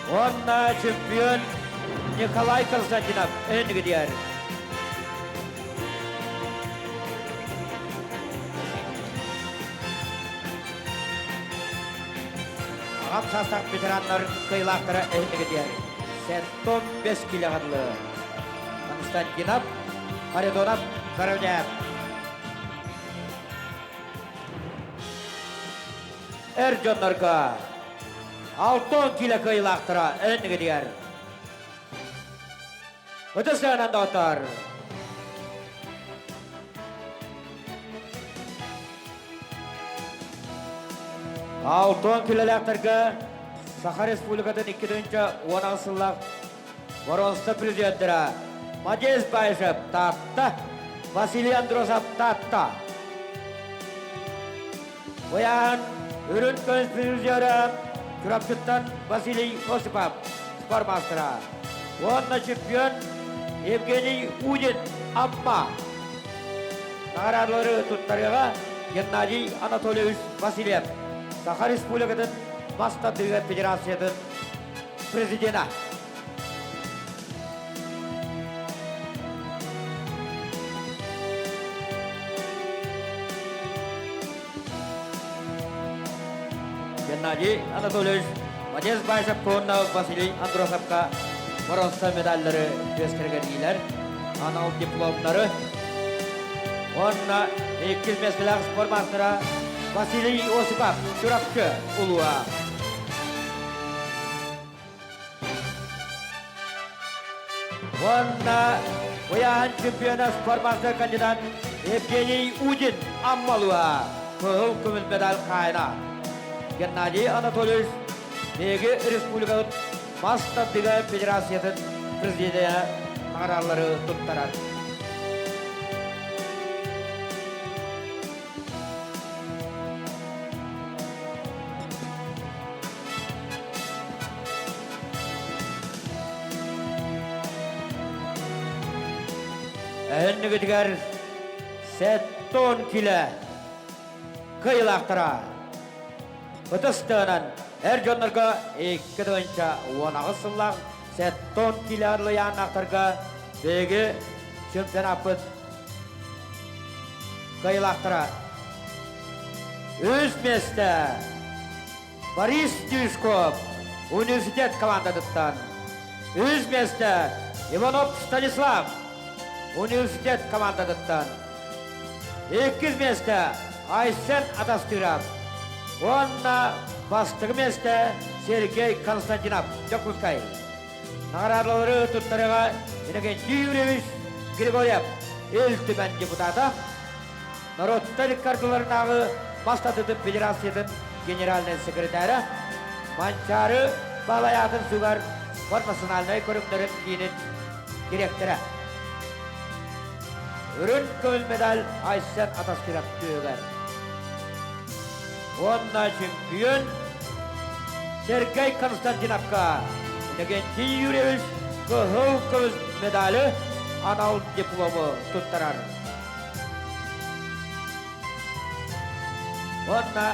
уонна чемпион Николай Константинов иннигитигэр. Аҕам саастаах ветераннар кыайыылаахтара эһиннигитигэр 75 килэҕэ дылы Константинов, Харитонов, Заровняев. Эр дьоннорго 6 килэ кыайыылаахтара эннигитигэр Ытыс сыанан доҕоттор! Алтон килэлээхтэргэ Саха Республикатын 2010 сыллаах боруоста президенттэрэ Мадес Баишев Таатта, Василий Андросов Таатта. Быйаан үрүн көмүс призерэ Чурапчыттан Василий Осипов спортмастера уонна чемпион Евгений Удин Амма. Наҕараадалары туттарыаҕа Геннадий Анатольевич Васильев, Саха Республикатын мас тардыыга федерациятын президенэ. Геннадий Анатольевич Мадес Байсов уонна Василий Андросовка боруоста медаллары түөстэргэтиилэр, анал дипломнары уонна иккис миэстэлээх спорт маастара Василий Осипов Чурапчы улууһа. Уонна ыйааһын чемпиона спортмастер кандидат Евгений Удин Аммалуа кыһыл көмүс медаль хаайына. Геннадий Анатольевич биһиги республикабыт мас тардыга федерациятын президенэ наҕараалары туттарар. Эһиннигитигэр сеттон килэ кыайылаахтара. Ытыс тыынан эр дьоннорго 2018 сыллаах сеттон килэ арылыйааннаахтарга биһиги чемпионаппыт кыайылаахтара. Үс миэстэ Борис Тишков университет командатыттан. Үс миэстэ Иванов Станислав университет командатыттан. Иккис миэстэ Айсен Атастыров уонна бастакы миэстэ Сергей Константинов Дьокуускай. Наҕараадалары туттарыыга Иннокентий Юрьевич Григорьев Ил Түмэн депутата, Норуоттар иккардыларынааҕы мас тардытын федерациятын генеральнай секретара Манчаары Баалайаатын сугар спорт национальнай көрүҥнэрин киинин директора. Үрүн көмүл медаль Айсен Атастыров түһүгэр. Уонна чемпион Сергей Константиновка Иннокентий Юрьевич кыһыл көмүс медали анал диплому туттарар. Уонна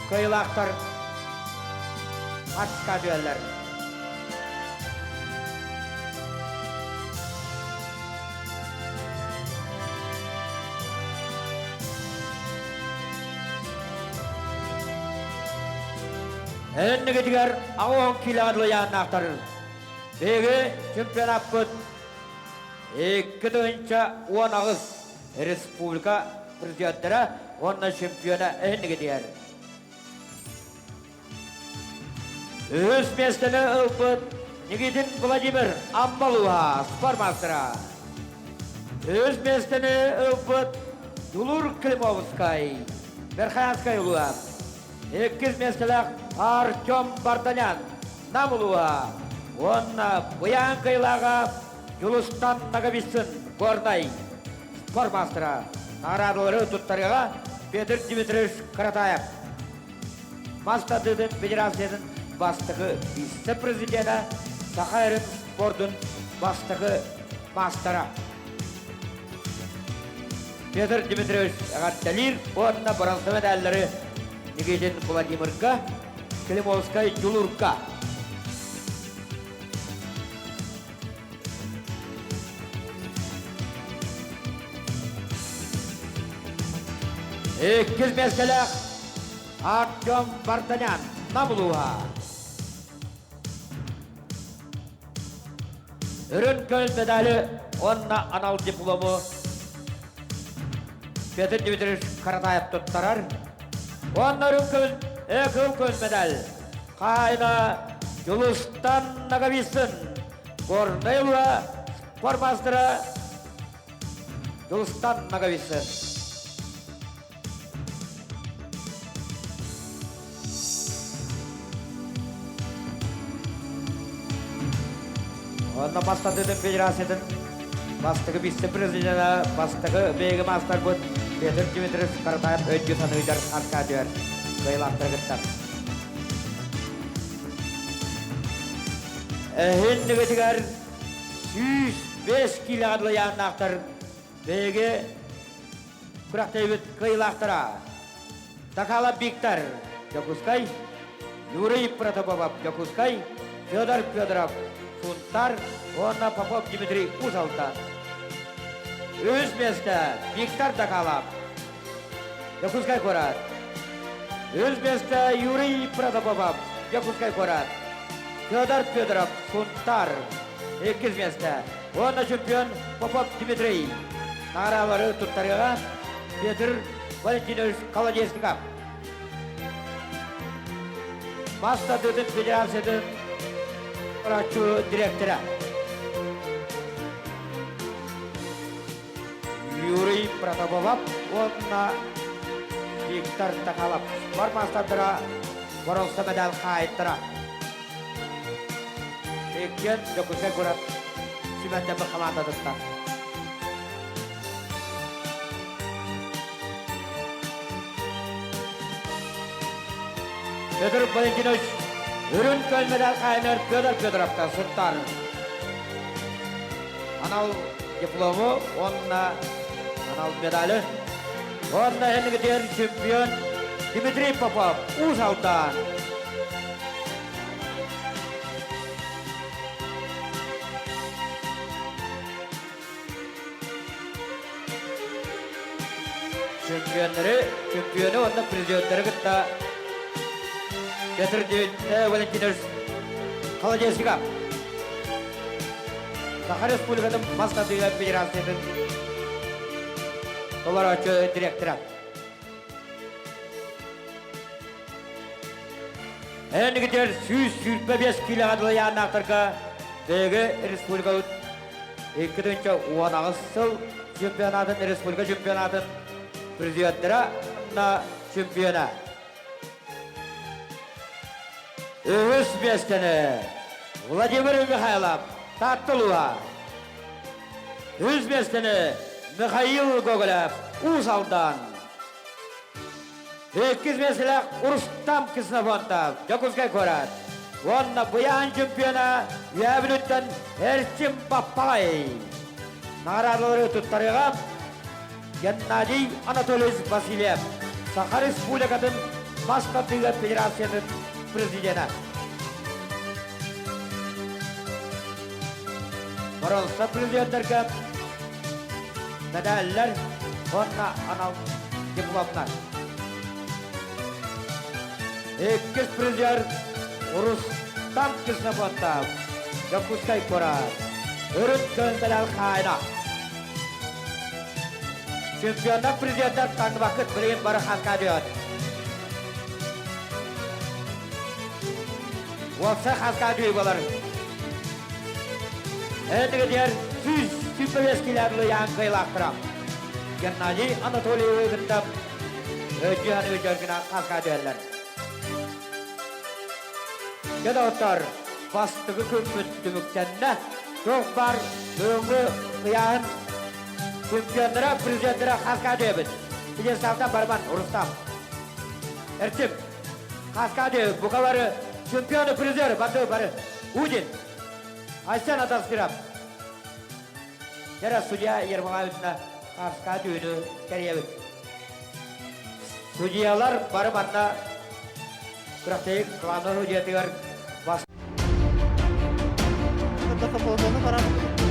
кыайыылаахтар аска түһэллэр. Эннигитигэр аҕыс киилэҕэ дылы ыйааннаахтар. Биһиги чемпионаппыт 2018 республика президенттэрэ уонна чемпиона эһиннигитигэр. Үһүс миэстэни ылбыт Никитин Владимир Аммалуха спортмастера. Үһүс миэстэни ылбыт Дулур Климовскай, Верхоянскай улууһа. Иккис миэстэлээх Артем Барданян, Нам улууһа. Уонна Быйаан кыайыылааҕа Дьулустан Ноговицын, Горнай спортмастера. Наҕараадалары туттарыаҕа Петр Дмитриевич Каратаев. Мас тардыытын федерациятын бастакы вице-президенэ, Саха эрин спордун бастакы маастара. Петр Дмитриевич эҕэрдэлиир уонна боронса медаллары Никитин Владимирга, Климовскай Дьулурга. Иккис миэстэлээх Артем Вартанян Нам улууһа. Үрүн көмүс медали уонна анал диплому Петр Дмитриевич Каратаев туттарар. Уонна үрүн көмүс, кыһыл көмүс медаль хаһаайына Дьулустан Ноговицын, Горнай улууһа спортмастера Дьулустан Ноговицын. Онно бастатытын федерациятын бастакы вице-президена, бастакы бэйэгэ маастарбыт Петр Дмитриевич Каратаев өйдүү саныыдар Аркадий кыайылаахтары кытта. Эһин 105 киилэҕэ дылы яаннаахтар бэйэгэ күрэхтэһиибит кыайыылаахтара Такалов Виктор, Дьокуускай, Юрий Протопопов, Дьокуускай, Федор Федоров, Сунтар уонна Попов Дмитрий Уус Алдан. Үһүс миэстэ Виктор Дакалов, Дьокуускай куорат. Үһүс миэстэ Юрий Протопопов, Дьокуускай куорат. Федор Федоров, Сунтар. Иккис миэстэ уонна чемпион Попов Дмитрий. Наҕараалары туттарыаҕа Петр Валентинович Колодезников. Мас тардыытын федерациятын врачу директора. Юрий Протопопов уонна Виктор Тахалов бар маастардара боруоста медаль хаайыттара. Иккиэн Дьокуускай куорат сүүмэрдэммит хамаандатыттан. Петр Валентинович үрүн көл медаль хаайынар Федор Федоровка Сунтаар. Анал. диплому уонна анал медали. Уонна энигитигэр чемпион Дмитрий Попов, Уус Алдан. Чемпионнары, чемпионы уонна призердары кытта Петр Валентинович Холодецкий Саха Республикатын мас тардыыга федерациятын толороочу директора. Энигитер 125 килоға дылайааннаахтарга ДГ республикабыт 2018 сыл чемпионатын республика чемпионатын президенттара на чемпиона. Үһүс миэстэни Владимир Михайлов Тааттылуга. Үс миэстэни Михаил Гоголев Уус Алдан. Иккис миэстэлээх Рустам Ксенофонтов Дьокуускай куорат. Уонна Буян чемпиона Үөһээ Эрчим Баппаҕай. Наҕараадалары туттарыаҕа Геннадий Анатольевич Васильев, Саха Республикатын Бас тардыыга Федерациятын президенэ. Боруонса президенттэргэ медаллар уонна анал дипломнар. Иккис призер Рустам Ксенофонтов, Дьокуускай куорат, Өрүт көнтөлөл хаайна. Чемпионнар президенттер таңдыбакыт билигин бары хаска диот. Уопсай хаска дүй болар. Эдигедер 125 килорлы яңкыйлақтырам. Геннадий Анатольевич кытта өдьүһаны өдьөргүнэ хаска диэллэр. Дьэ бастыгы күммүт түмүктэннэ. Туох бар бүгүҥҥү ыйааһын чемпионнара, президенттара хаска диэбит. Пьедесталтан барбан, Рустам. Эрчим, хаска диэбит. Букалары чемпионы, призеры, барды бары. Удин, Айсен Атаскиров. Кэрэ судья Ермолаевична хаска түүнү кэриэбит. Судьялар бары манна күрэхтэһии главный судьятыгар бас Баран.